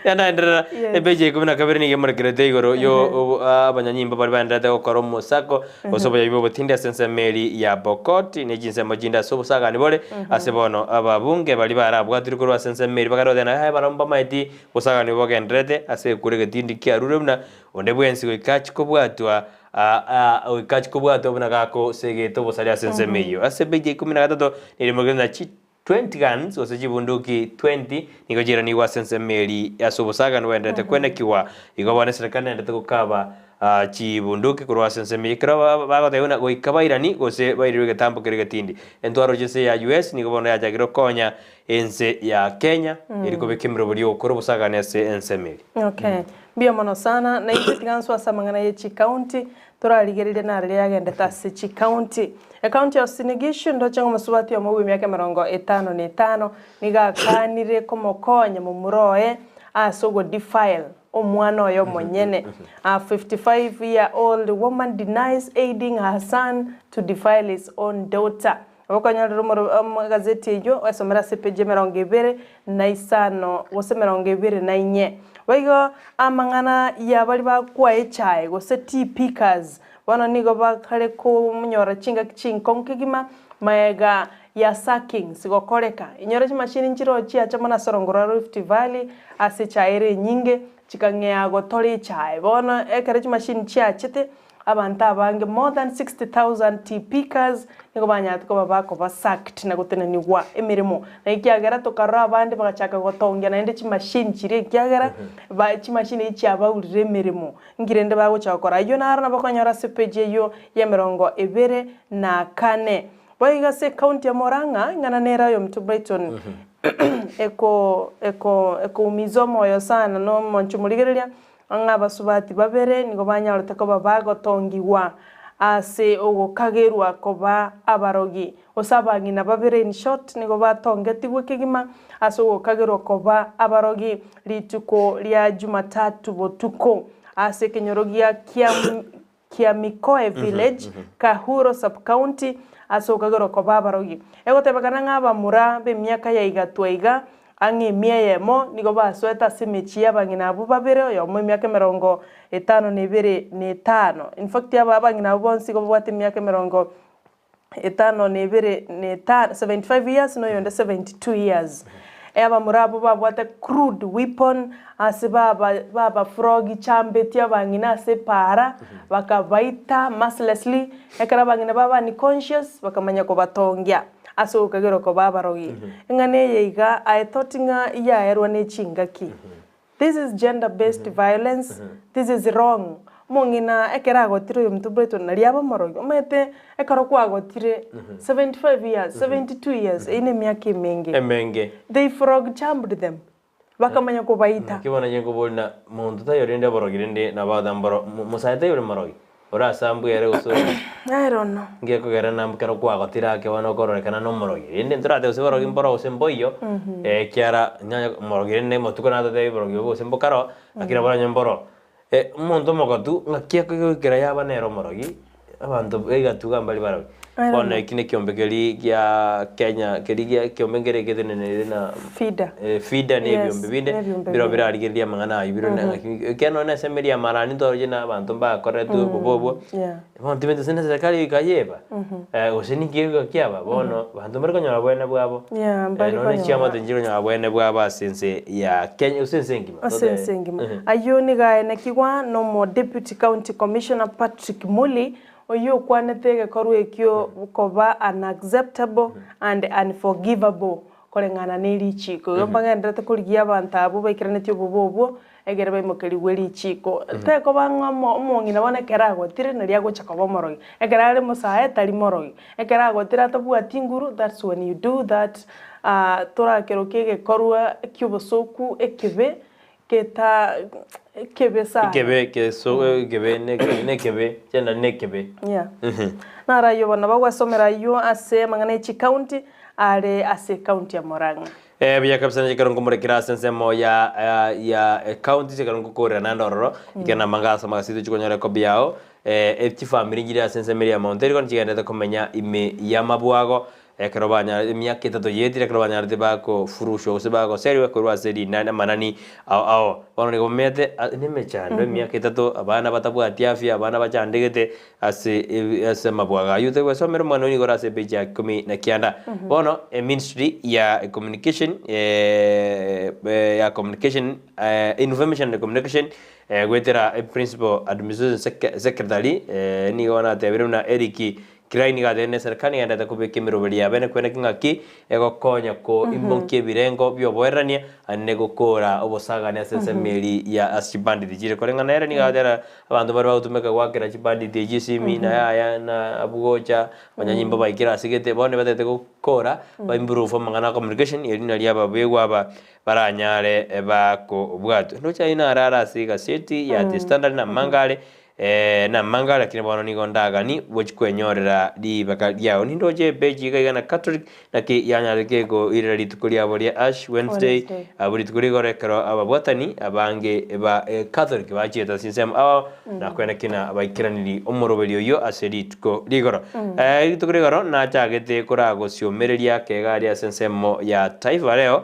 Tiga ndaenderera. Yes. Epeji ya ikomi na kabere nigo emorekerete igoro yo obo- abanyanyimbo baria baendererete gokora omosako gose oboyabi bwa obotindi ase ensemo eria ya Pokot ne chinsemo chinde ase obosagani bore ase bono ababunge baria barabwatirwe korwa ase ensemo eria bakare goteba ng'a barabwo mbamaeti bosagani obo bogendererete ase ekura egetindi kiarure buna onde bwensi goika achie kobwatwa Goika achie kobwatwa buna gakosegeta obosaria ase ensemo eyio. Ase epeji ya ikomi na gatato nerimo ng'a chi 20 guns gose chibunduki 20 nigo chiairanigwe ase ensemo eria ase obosagani bwaendererete kwenekigwa. Igo bono eserekari nendete gokaba chibunduki korwa ase ensemo eyio ekero bagoteba buna goika bairani gose bairirwe egetambo keria egetindi. Entwaro chinse ya US nigo bono yachakire gokonya ense ya Kenya eri kobeka emeroberi yogokora obosagani ase ensemo eria. Okay. Mbuya mono sana, na intwe tiga nswe ase amang'ana ye chicounty, torarigererie nariria yagendete ase chicounty. Ecounty ya Uasin Gishu ndoche ng'a omosubati omo bw'emiaka emerongo etano na etano nigo akanire komokonya momura oye ase ogodefile omwana oye omonyene. A 55 year old woman denies aiding her son to defile his own daughter. Okonyorera omoro omogazeti eyio oesomere ase epeji emerongo ebere na isano gose emerongo ebere na inye. Boigo amang'ana ya baria bakwa echae gose tea pickers bono nigo bakare konyora chingaki chinkong'u kegima maega ya sackings gokoreka. Inyora chimashini nchiroo chiacha mono ase orongo rwa Rift Valley ase echae ere enyinge chikang'ea gotora echae. Bono ekero chimashini chiachete Abanto abange, more than 60,000 tea pickers, nigo banyarete koba bakoba sacked na gotenenigwa emeremo. Na ekiagera tokarora abande bagachaka gotongia naende chimachine chiria ekiagera ba chimachine echi chiabaurire emeremo. Nki rende bagocha gokora? Ayio naro nabo okonyora ase page eyio ya emerongo ebere na kane. Boigo ase ecounty ya Murang'a, ing'ana nere oyominto Brighton eko eko ekoumiza omoyo sana na omonche omorigereria, Ng'a abasubati babere nigo banyarete koba bagotongigwa ase ogokagerwa koba abarogi, gose abang'ina babere in short nigo batongetigwe kegima ase ogokagerwa koba abarogi rituko ria Jumatatu botuko ase ekenyoro gia Kiamikoe Village, Kahuro Sub-County, ase okogerwa koba abarogi. Egotebekana ng'a abamura b'emiaka ya igatwa iga ang'e emia eyemo nigo basoete ase emechie y'abang'ina abwo babere, oyomo emiaka emerongo etano na ebere na etano. In fact aba abang'ina abwo bonsi igo babwate emiaka emerongo etano na ebere na etano, 75 years na oyonde 72 years. Abamura abwo babwate crude weapon ase baba babafrogi chambetie abang'ina ase epaara, bakabaita mercilessly, ekero abang'ina baba unconscious, bakamanya kobatongia ase ogokagerwa koba abarogi. Eng'ana eye iga I thought ng'a yaerwa ne chingaki. This is gender based violence, this is wrong. Omong'ina ekero agotire oyominto Brighton nari abe omorogi, omanyete ekero kwagotire 75 years, 72 years, eyio na emiaka emenge. Emenge. They frog jumped them, bakamanya kobaita. Naki bono inche nkoboria na monto taiyo rende oborogi rende nabo agoteba mboro mosae taiyo ore morogi, orasambwe ere gose ore. I don't know. Ngekogera na ekero kwagotire ake bono okororekana na omorogi. Rende ntorate gose borogi mboro gose mboiyo, ekiara nonya omorogi rende motuko natotebie borogi obo gose mbokaro, lakini nabo oranye mboro. Omonto omogotu ng'aki akoigokera yaba nere omorogi, Abanto baigatuga mbari barabwo. I don't Bono know. eki nekiombe keria gia Kenya keria gia ekiombe nkere egeteneneire na Fida. eh, FIDA na Yes, ebiombe binde na ebiombe biro binde. birarigereria amang'ana aywo biro na ng'aki ekiagera nonye na ase emeeri ya marani ntoroche na abanto mbakoretwe obobe obwo Yeah. bono timanyeti gose na eserekari goika yeba gose ninki gegoika kiaba bono banto mbari konyora bwene bwabo Yeah, mbari nonye konyora. chiamate nchiri konyora bwene bwabo ase ense ya Kenya gose ense engima Ase ense engima. Ayio nigo aenekigwa nomo Deputy County Commissioner Patrick Muli, oyio okwanete egekorwa ekio koba unacceptable and unforgivable koreng'ana ne richiiko. Igo mbagendererete korigia abanto abwo baikeranetie obobe obwo, ekero baimokerigwe richiiko. Tekoba ng'a omo omong'ina bono ekero agotire nario agocha koba omorogi, ekero are mosae tari morogi, ekero agotire atabwati nguru that's when you do that torakeroke egekorwa ki'obosoku ekebe geta ekebe sana. Ekebe keso ekebe ne nekebe chianda nekebe. Yeah. Naro ayio bono bagwesomera ayio ase amang'ana e chicounty are ase ecounty ya Murang'a. Eh, buya kabisa nache ekero nkomorekera ase ensemo ya ya ya ecounty ase ekero ngokorera naende ororo, ekero namanga ase amagaseti ochia konyora ekobi yao, eh, chifamiri nchire ase ensemo eria ya Mount Elgon chigenderete komenya ime y'amabwago, Ekero banyarete emiaka etato yetire, ekero banyarete bakofurushwa gose bagoserigwa korwa ase rinani amanani ao ao. Bono nigo bamenyete a nemechando emiaka etato, abana batabwati afya, abana bachandegete ase ebi ase amabwaga aywo. Togwesomera omwana oyo nigo ore ase epeji ya ikomi na kianda. Bono eministry ya communication ya communication information and communication goetera eprincipal administration secretary nigo bono atebire buna Eric Kera nigo ateire neserekari egenderete kobeka emeroberi ya bene kwene king'aki egokonya koimokia ebirengo bi'oboererania ande gokora obosagani ase ensemo eri ya ase chibanditi chire. Koreng'ana nere nigo agoteera abanto baria bagotumeka goakera chibanditi echi esimi na yaya na abwo gocha abanyanyimbo baikire ase gete bono nibatagete gokora ba improve amang'ana a communication eri nario ababegwa aba baranyare bakobwatwa. Ndoche ayio naro are ase egaseti ya The Standard na amanga are Ee, namanga, lakini bono nigo ndagani gochia kwenyorera ribaga riao. Nindoche epeji iga iga na Catholic, naki yanyarete koirera rituko riabo ria Ash Wednesday, Wednesday. abwo rituko rigoro ekero ababwatani abange ba Catholic bachiete ase ensemo ao, na kwene kina baikeraniri omoroberi oyio ase rituko rigoro. Rituko rigoro nachagete koragosiomereria akega aria ase ensemo ya Taifa Leo.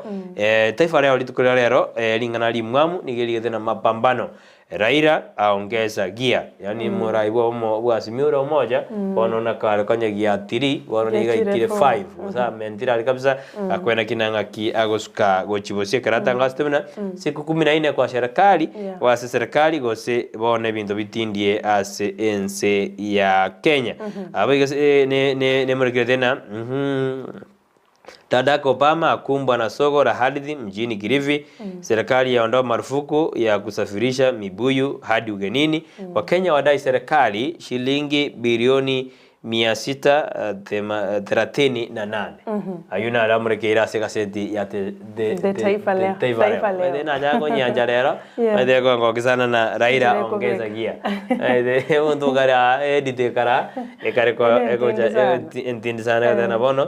Taifa Leo rituko ria rero, ring'ana rimwamu nigo erigete na mapambano. Raila aongeza gear, yaani morai bwa omo bwa Azimio la Umoja bono nakare konya gear 3 bono nigo Yaikire aikire four. 5 gose amentire are kabisa akwena kina ng'aki agosuka gochi bosio ekero atangasete buna siku kumi na nne kwa serikali Yeah. ase serikali gose bono ebinto bitindie ase ense ya Kenya. Abo iga se ne ne nemorekire tena mh. Dadake Obama akumbwa na soko la ardhi mjini Kilifi. Serikali yaondoa marufuku ya kusafirisha mibuyu hadi ugenini. Wakenya wadai serikali shilingi bilioni 638. Ayio naro amorekeire ase egaseti ya The, The, The Taifa Leo. Taifa Leo. Taifa Leo. Maete nachaka konyiancha rero Yeah. maete kongoki sana na Raila Nchire ongeza kobeka. gear. Maete omonto okare aa edit ekara ekare ko Ere egocha entindi sana. entindi sana goteba bono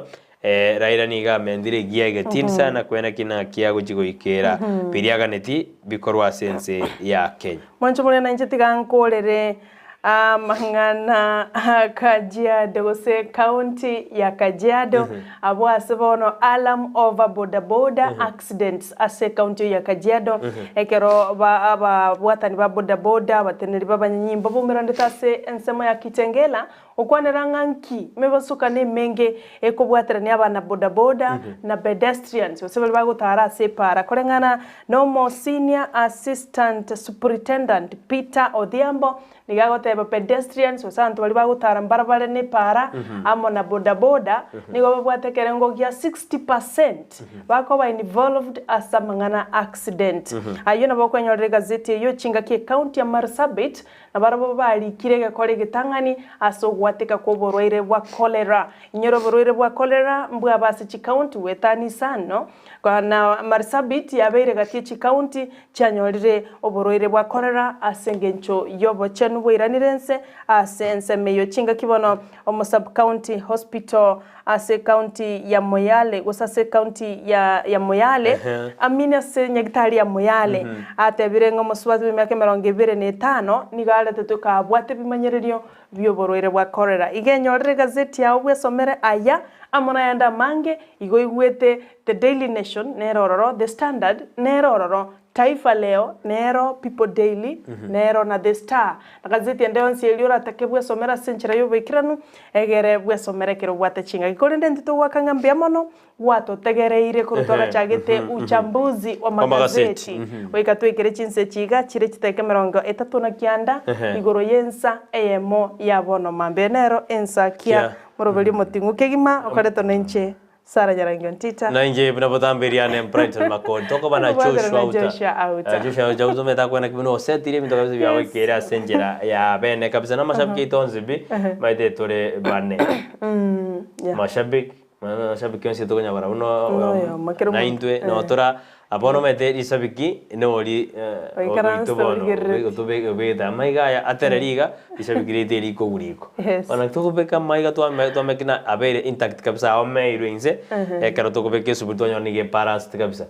Raila nigo amendire egiya egetindi sana kwena ki naki agochia goikera biria aganeti bikorwa ase ense ya Kenya. Mwanche moria nainche tiga nkorere amang'ana a Kajiado gose county ya Kajiado abwo ase bono alarm over boda boda accidents ase ecounty eyio ya Kajiado ekero ba ababwatani ba boda boda abateneneri b'abanyanyimbo baumeranete ase ensemo ya Kitengela Okwanera ng'a nki mebasokano emenge ekobwaterania abana bodaboda na pedestrians gose baria bagotara ase epaara koreng'ana nomo Senior Assistant Superintendent Peter Odhiambo nigo agoteba pedestrians gose abanto baria bagotara mbarabare na epaara amo na bodaboda nigo babwate ekerengo gia 60 percent bakoba involved ase amang'ana accident. Ayio nabo okwenyorera egazeti eyio chingaki ecounty ya Marsabit Na barabwo barikire egekora egetang'ani ase ogwateka kw'oborwaire bwa cholera. Inyora oborwaire bwa cholera mbwaba ase chikaunti goetania isano, na Marsabit yabeire gati ye chikaunti chianyorire oborwaire bwa cholera ase engencho y'obochenu bwairanire ense ase ensemo eyio. Chingaki bono omo sub-county hospital ase ecounty ya Moyale gose ase ecounty ya ya Moyale amine ase nyagitari ya Moyale atebire ng'a omosubati bw'emiaka emerongo ebere na etano nigo aretetwe kabwate ebimanyererio. bi'oborwaire bwa Cholera. Iga enyorere egazeti yao bwesomere aya amo nayande amange, igo oigwete The Daily Nation nere ororo, The Standard nere ororo, Taifa Leo nero, People Daily nero, na The Star. Na gazeti ende yonsi eria oratake bwesomere ase enchera y'oboikeranu, egere bwesomere ekero obwate chingaki. Korende intwe togoaka ng'a mbuya mono, gwatotegereire korwa twagachagete uchambuzi wa magazeti. Goika toikere chinsa echi iga chire chidakika emerongo etato na kianda, igoro y'ensa eyemo ya bono mambia. Nero ensa kia moroberio omoting'u kegima okoretwa nainche Sarah Nyarangi Ontita. Na inche buna botambe eriane Brighton Makori tokoba na Tokobwatana Joshua na Auta. Joshua Auta. Eh, Joshua Auta otomete akwena ki buna osetire ebinto kabisa biago ekere ase enchera ya bene kabisa na amashabiki aito onsi pi maete tore bane. Yeah. Mashabiki mashabiki onsi tokonyabara buna Noyomo, kera na omonto. intwe Eh. notora bono omanyete rishabiki nori Oikaranse oito bono origerereti. otobegete amaiga aya atereri iga rishabiki riaito eri rikogwa riko. Yes. Bono tokobeka amaiga twame twameki na abeire intact kabisa aomeirwe inse, ekero tokobeka esuguri twanyora nigo ebalanced kabisa.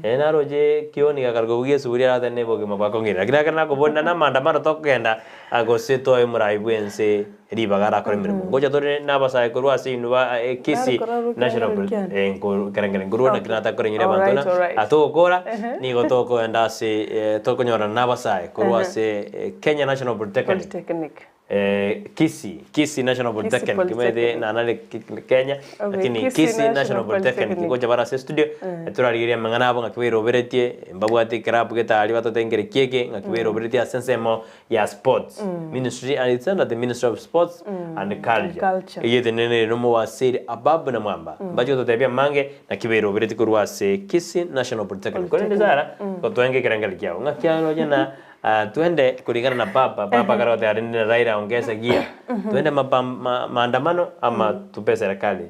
Eeh naroche kioni gakare kobugia esuguri arate na obogima bwakong'eire. Lakini ekero nakobori na maandamano tokogenda gose toe omorai bwa ense ribaga arakore emeremo. Ngocha tore na abasae korwa ase inwe ba Kisii National Nare korora eh nkoru kerengere nkorwa naki Okay. natakore nyire abanto Alright, na alright. atogokora Ehe. nigo tokogenda ase tokonyorana na abasae korwa Ehe. ase Kenya National Polytechnic. Polytechnic. Kisii, Kisii National Kisii Polytechnic, omanyete Polytechnic. nana Kenya, Okay, lakini Kisii Kisii National National Polytechnic Polytechnic. ngocha bare ase estudio, torarigererie amang'ana abo ng'aki bairoberetie, mbabwate ekerabu gete aria batotengere ki eke, ng'aki bairoberetie ase ensemo ya sports ministry and it's under the ministry of sports and culture. Culture. Eyio etenenere na omowasiri Ababu Namwamba, mbache gototebia amange naki bairoberetie korwa ase Kisii National Polytechnic. Korende Sarah, gotwenga ekerengererio kiabo, ng'aki aroche na Twende kulingana na papa, papa akare goteba rende na Raila ongeza gear. Twende mapam ma maandamano ama tupe serikali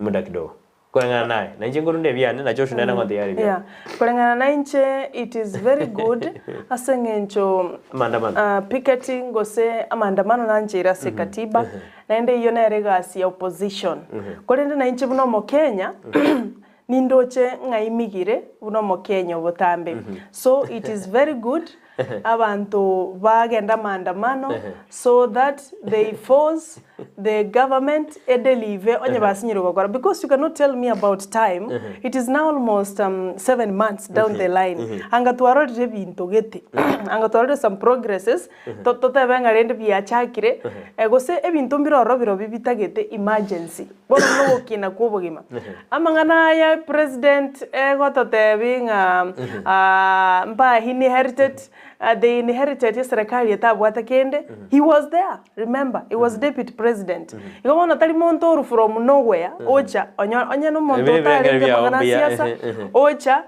muda kidogo. Kulingana naye, na inche nkorunda ebiane na Joshua nere ngotebi are ebiane. Yeah. Kulingana na inche it is very good ase eng'encho Maandamano. ah, picketing gose amaandamano nancheire ase katiba naende eyio nere egasi ya opposition. Korende na inche buna omokenya Nindoche ng'a imigire buna omokenye obotambe. So it is very good abanto bagende amaandamano so that they force the government edelive onye basinyire gokora because you cannot tell me about time it is now almost 7 months down the line anga twarorire ebinto gete anga twarorire some progresses totebe ng'a rende biachakire gose ebinto mbire ororo birobio bitagete emergency. Bono buna ogokina kw'obogima. Amang'ana aya president egototebi ng'a mba he inherited, they inherited eserekari etabwate kende, he was there, remember he was deputy president. Igo bono tari monto oru from nowhere ocha onye onye na omonto Ebi nebirengero otarenge biao amang'ana a mbuya, siasa, ehe, ehe. ocha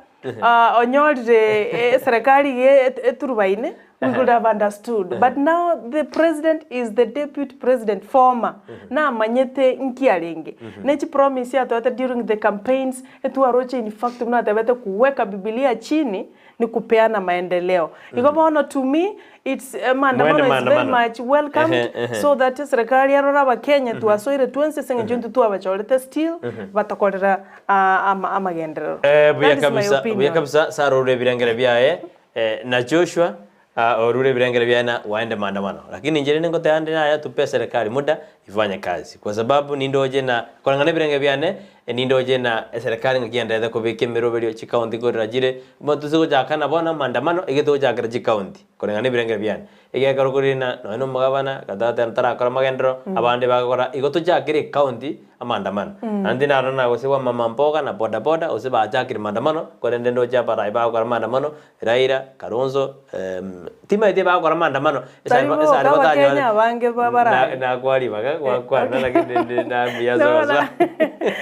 onyorire eserekari iga eturubaine, We could have understood but now the president is the deputy president former namanyete nki arenge ne chipromise atoete during the campaigns etwaroche in fact buna atebete kuweka bibilia chini ni kupeana maendeleo igo bono to me it's maandamano Mwende is very maandamano. much welcomed Ehe, ehe. so that eserekari erore abakenya twasoire twensi ase eng'encho intwe twabachorete still batokorera amagenderero Eh, buya that is my kabisa, buya opinion. kabisa Sarah orure ebirengere biaye eh, na Joshua ah, orure ebirengere biaye na waende maandamano. Lakini inche rende ngoteba nde yaya tupe serikali muda ifanye kazi kwa sababu nindoche na koreng'ana ebirenge biane eh, nindoche na eserikali ng'aki yenderete kobeka emeroberio chikaunti korera chire bono tose gochaka bono maandamano iga togochakera chikaunti koreng'ana ebirengere biane. Egeekero korende na nonye na omogabana gatata tarakora magenderero abande bagokora igo tochakere ecounty amaandamano. Naende narora na gose bwa mama mboga na boda boda gose bachakire maandamano korende ndoche abarai bagokora maandamano Raila, Kalonzo timaeti bagokora maandamano Tari boka esari abakenya batanyore abange babarai. nakwa ribaga gwakwana lakini ndi nambuya sosa.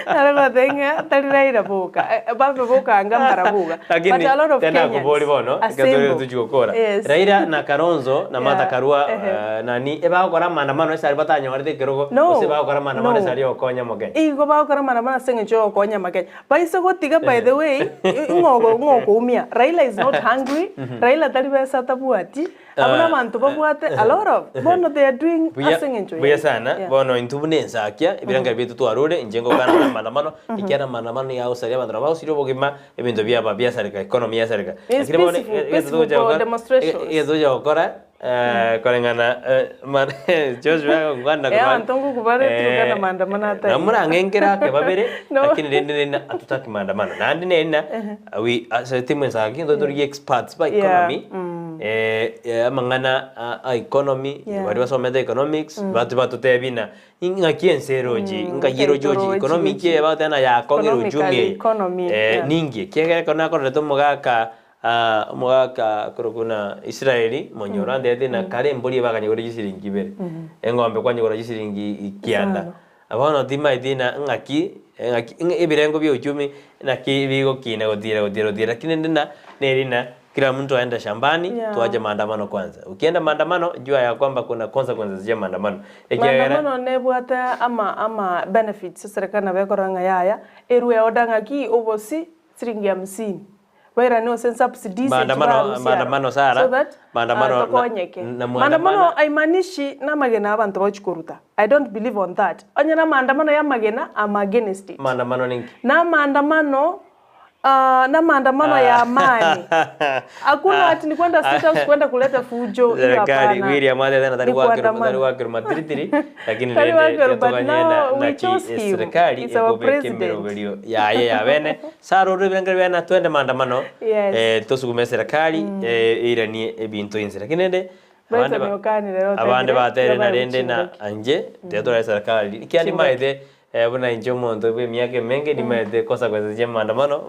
Nare goteba ng'a tari Raila boka, babe boka anga mbaraboga. But Lakini a lot of tena Kenyans nakobori bono ekero tore assemble. tochi gokora. Yes. Raila na Kalonzo na Martha Yeah, Karua ehe. nani ebagokora maandamano esari batanyorete ekerogo No, gose bagokora maandamano no. esari yogokonya omokenya. Igo bagokora maandamano ase eng'encho yogokonya amakenya. Baise gotiga by the way, ng'o ng'o okoumia. Raila is not hungry, Raila tari besa atabwati, abwo na abanto babwate a lot of, bono they are doing Buya, ase eng'encho buya yaye. sana, Yeah. bono intwe buna ensakia, ebirangero biaito twarure, inche ngokana na amaandamano, ekiagera amaandamano nigo agosaria abanto nabo bagosiria obogima, ebinto biaba biasareka, economy yasareka. It's Lakini bono peaceful, egento peaceful togocha gokora, demonstrations. egento togocha gokora. Eh, koreng'ana eh, ma- Joshua agokwana Eh, abanto ngokubare turukana maandamano ataiyo. Namorang'enkere ake babere, No. lakini rende nere hatutaki maandamano. Naende nere na we ase timu ensaki intwe tori experts ba Yeah, economy, mm. eh, eh, amang'ana a a economy, Yeah. baria basomete economics, Mm. batu batotebi ng'a ng'aki ense erochi, Mm, ng'ai erochi ochi, erochi economy gochi. ki eye bagoteba ng'a yakong'ire uchumi Economically, eye. economy, Eh, yeah. ninki, ekiagera ekero nakororete omogaka Omogaka korokwa buna Israeli, monyoro antebetie ng'a kare embori ebakanyegora chisiringi ibere, eng'ombe kwanyegora chisiringi kianda. Bono timaeti ng'a ng'aki ng'aki ng'a ebirengo bia uchumi naki bigokina gotira gotira gotira, lakini rende ng'a neri ng'a kila mtu aende shambani Yeah. tuache maandamano kwanza. Ukienda maandamano jua ya kwamba kuna consequences chia maandamano, ekiagera. Maandamano nebwate ama ama benefits eserekari nabo ekorora ng'a yaya, erwe order ng'aki obosie siringi hamsini. Bairane ase nsubsidies echi Maandamano, barusia aro, maandamano Sarah, so that maandamano na- tokonyeke. na Maandamano mwandamana. haimaanishi namagena abanto bagochi koruta. I don't believe on that. Onye namaandamano yamagena, I'm against it. Maandamano ninki? Namaandamano ah, namaandamano ya amani. Hakuna ati ni kwenda State House kwenda kuleta fujo, hiyo Serikali hapana. William atete na tari Ni gwakero kuandamana. tari gwakero matiritiri lakini Tari rende gwakero, but toganye na now we naki chose him. serikali He's our ekobeka president. emeroberio yaye ya bene sara ore ebirangero biane twende maandamano Yes. eh, tosugume serikali eh, eiranie ebinto inse lakini rende abande Brighton ba- okanire rero abande otebire, batere nabare narende na gochingaki. anje tiga torare serikali ekiagera Chingaki. nimaete eh, buna inche omonto bwa emiaka emenge nimaete consequences chia maandamano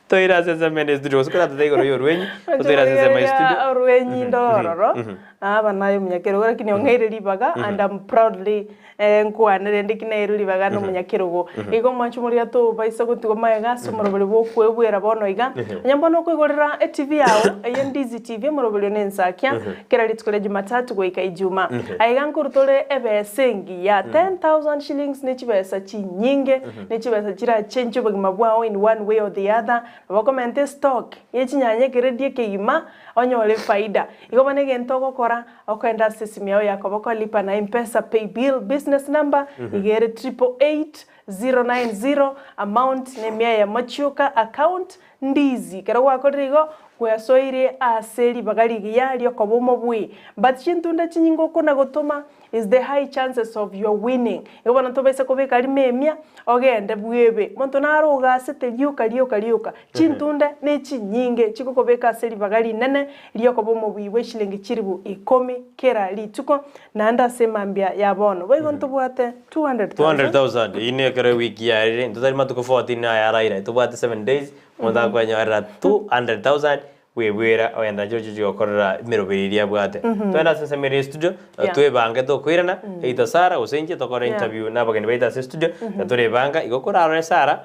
Toire ase ensemo ende studio gose koratote igoro ya orwenyi, totoire ase ensemo ya studio. Orwenyi ndororo, Mhm. aba naye omonyakerogo lakini ong'eire ribaga and I'm proudly eh, nkwane rende ki naeirwe ribaga na omonyakerogo. Igo omwancho moria tobaisa gotigwa magega ase omorobori bwa okwebwera bono iga, onye bono okoigorera etv yao eye Ndizi TV omorobori one ensakia, kera rituko ria Jumatatu goika Ijumaa. Aiga nkorwa tore ebesa engiya, 10,000 shillings ne chibesa chinyinge, ne chibesa chirachenche obogima bwao in one way or the other, nabo okomenta estock ye chinyanya ekeredi ekegima, onyore efaida. Igo bono egento ogokora, okoenda ase esimi yao ya koboko lipa na Mpesa paybill business number, iga ere 888 090, amount ne emia eyemo chioka, account Ndizi. Ekero gwakorire igo, gwesoirie ase ribaga rigiya riokoba omobui. But chintunda chinyinge okona gotoma is the high chances of your winning. Igo bono tobaisa kobeka rimo emia, ogende bwebe. Monto naro ogasete rioka rioka rioka. Chintunda ne chinyinge chigokobeka ase ribaga rinene riokoba omobui bwe chilingi chilibu ikomi kera rituko, naende ase emambia ya bono. Boigo ntobwate 200,000. 200,000 eyio nekero ewiki yarire, intwe tari matuko 14 aya araire, tobwate 7 days, omonto akwenyorera 200,000 bwebwera ogenda chirochio chigokorera emeroberi eria abwate. Togende ase ensemo eria ya estudio, twebange tokoirana, either Sarah gose inche tokore interview na abageni baito ase estudio, na torebanga, igo korarore Sarah,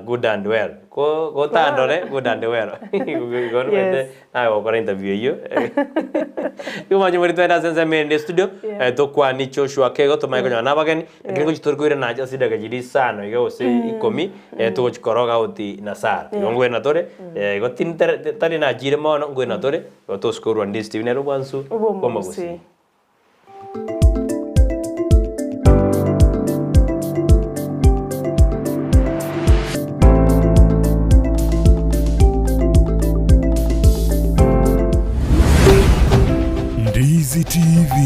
good and well, ko gotandore good and well. Igo omanyete naye gokora interview eyio. Igo mwanche more twende ase ensemo ende estudio, tokwanie Joshua Kego tomanye konyora na abageni, lakini ngochi tori koirana ase chidakika chiria isano iga gose ikomi, togochi koroga out na Sarah. Igo nkoirana tore, igo tintere tari nachire mono, nkoirana tore, igo tosi korwa Ndizi TV nere obwansu bwa omogusii. Ndizi TV.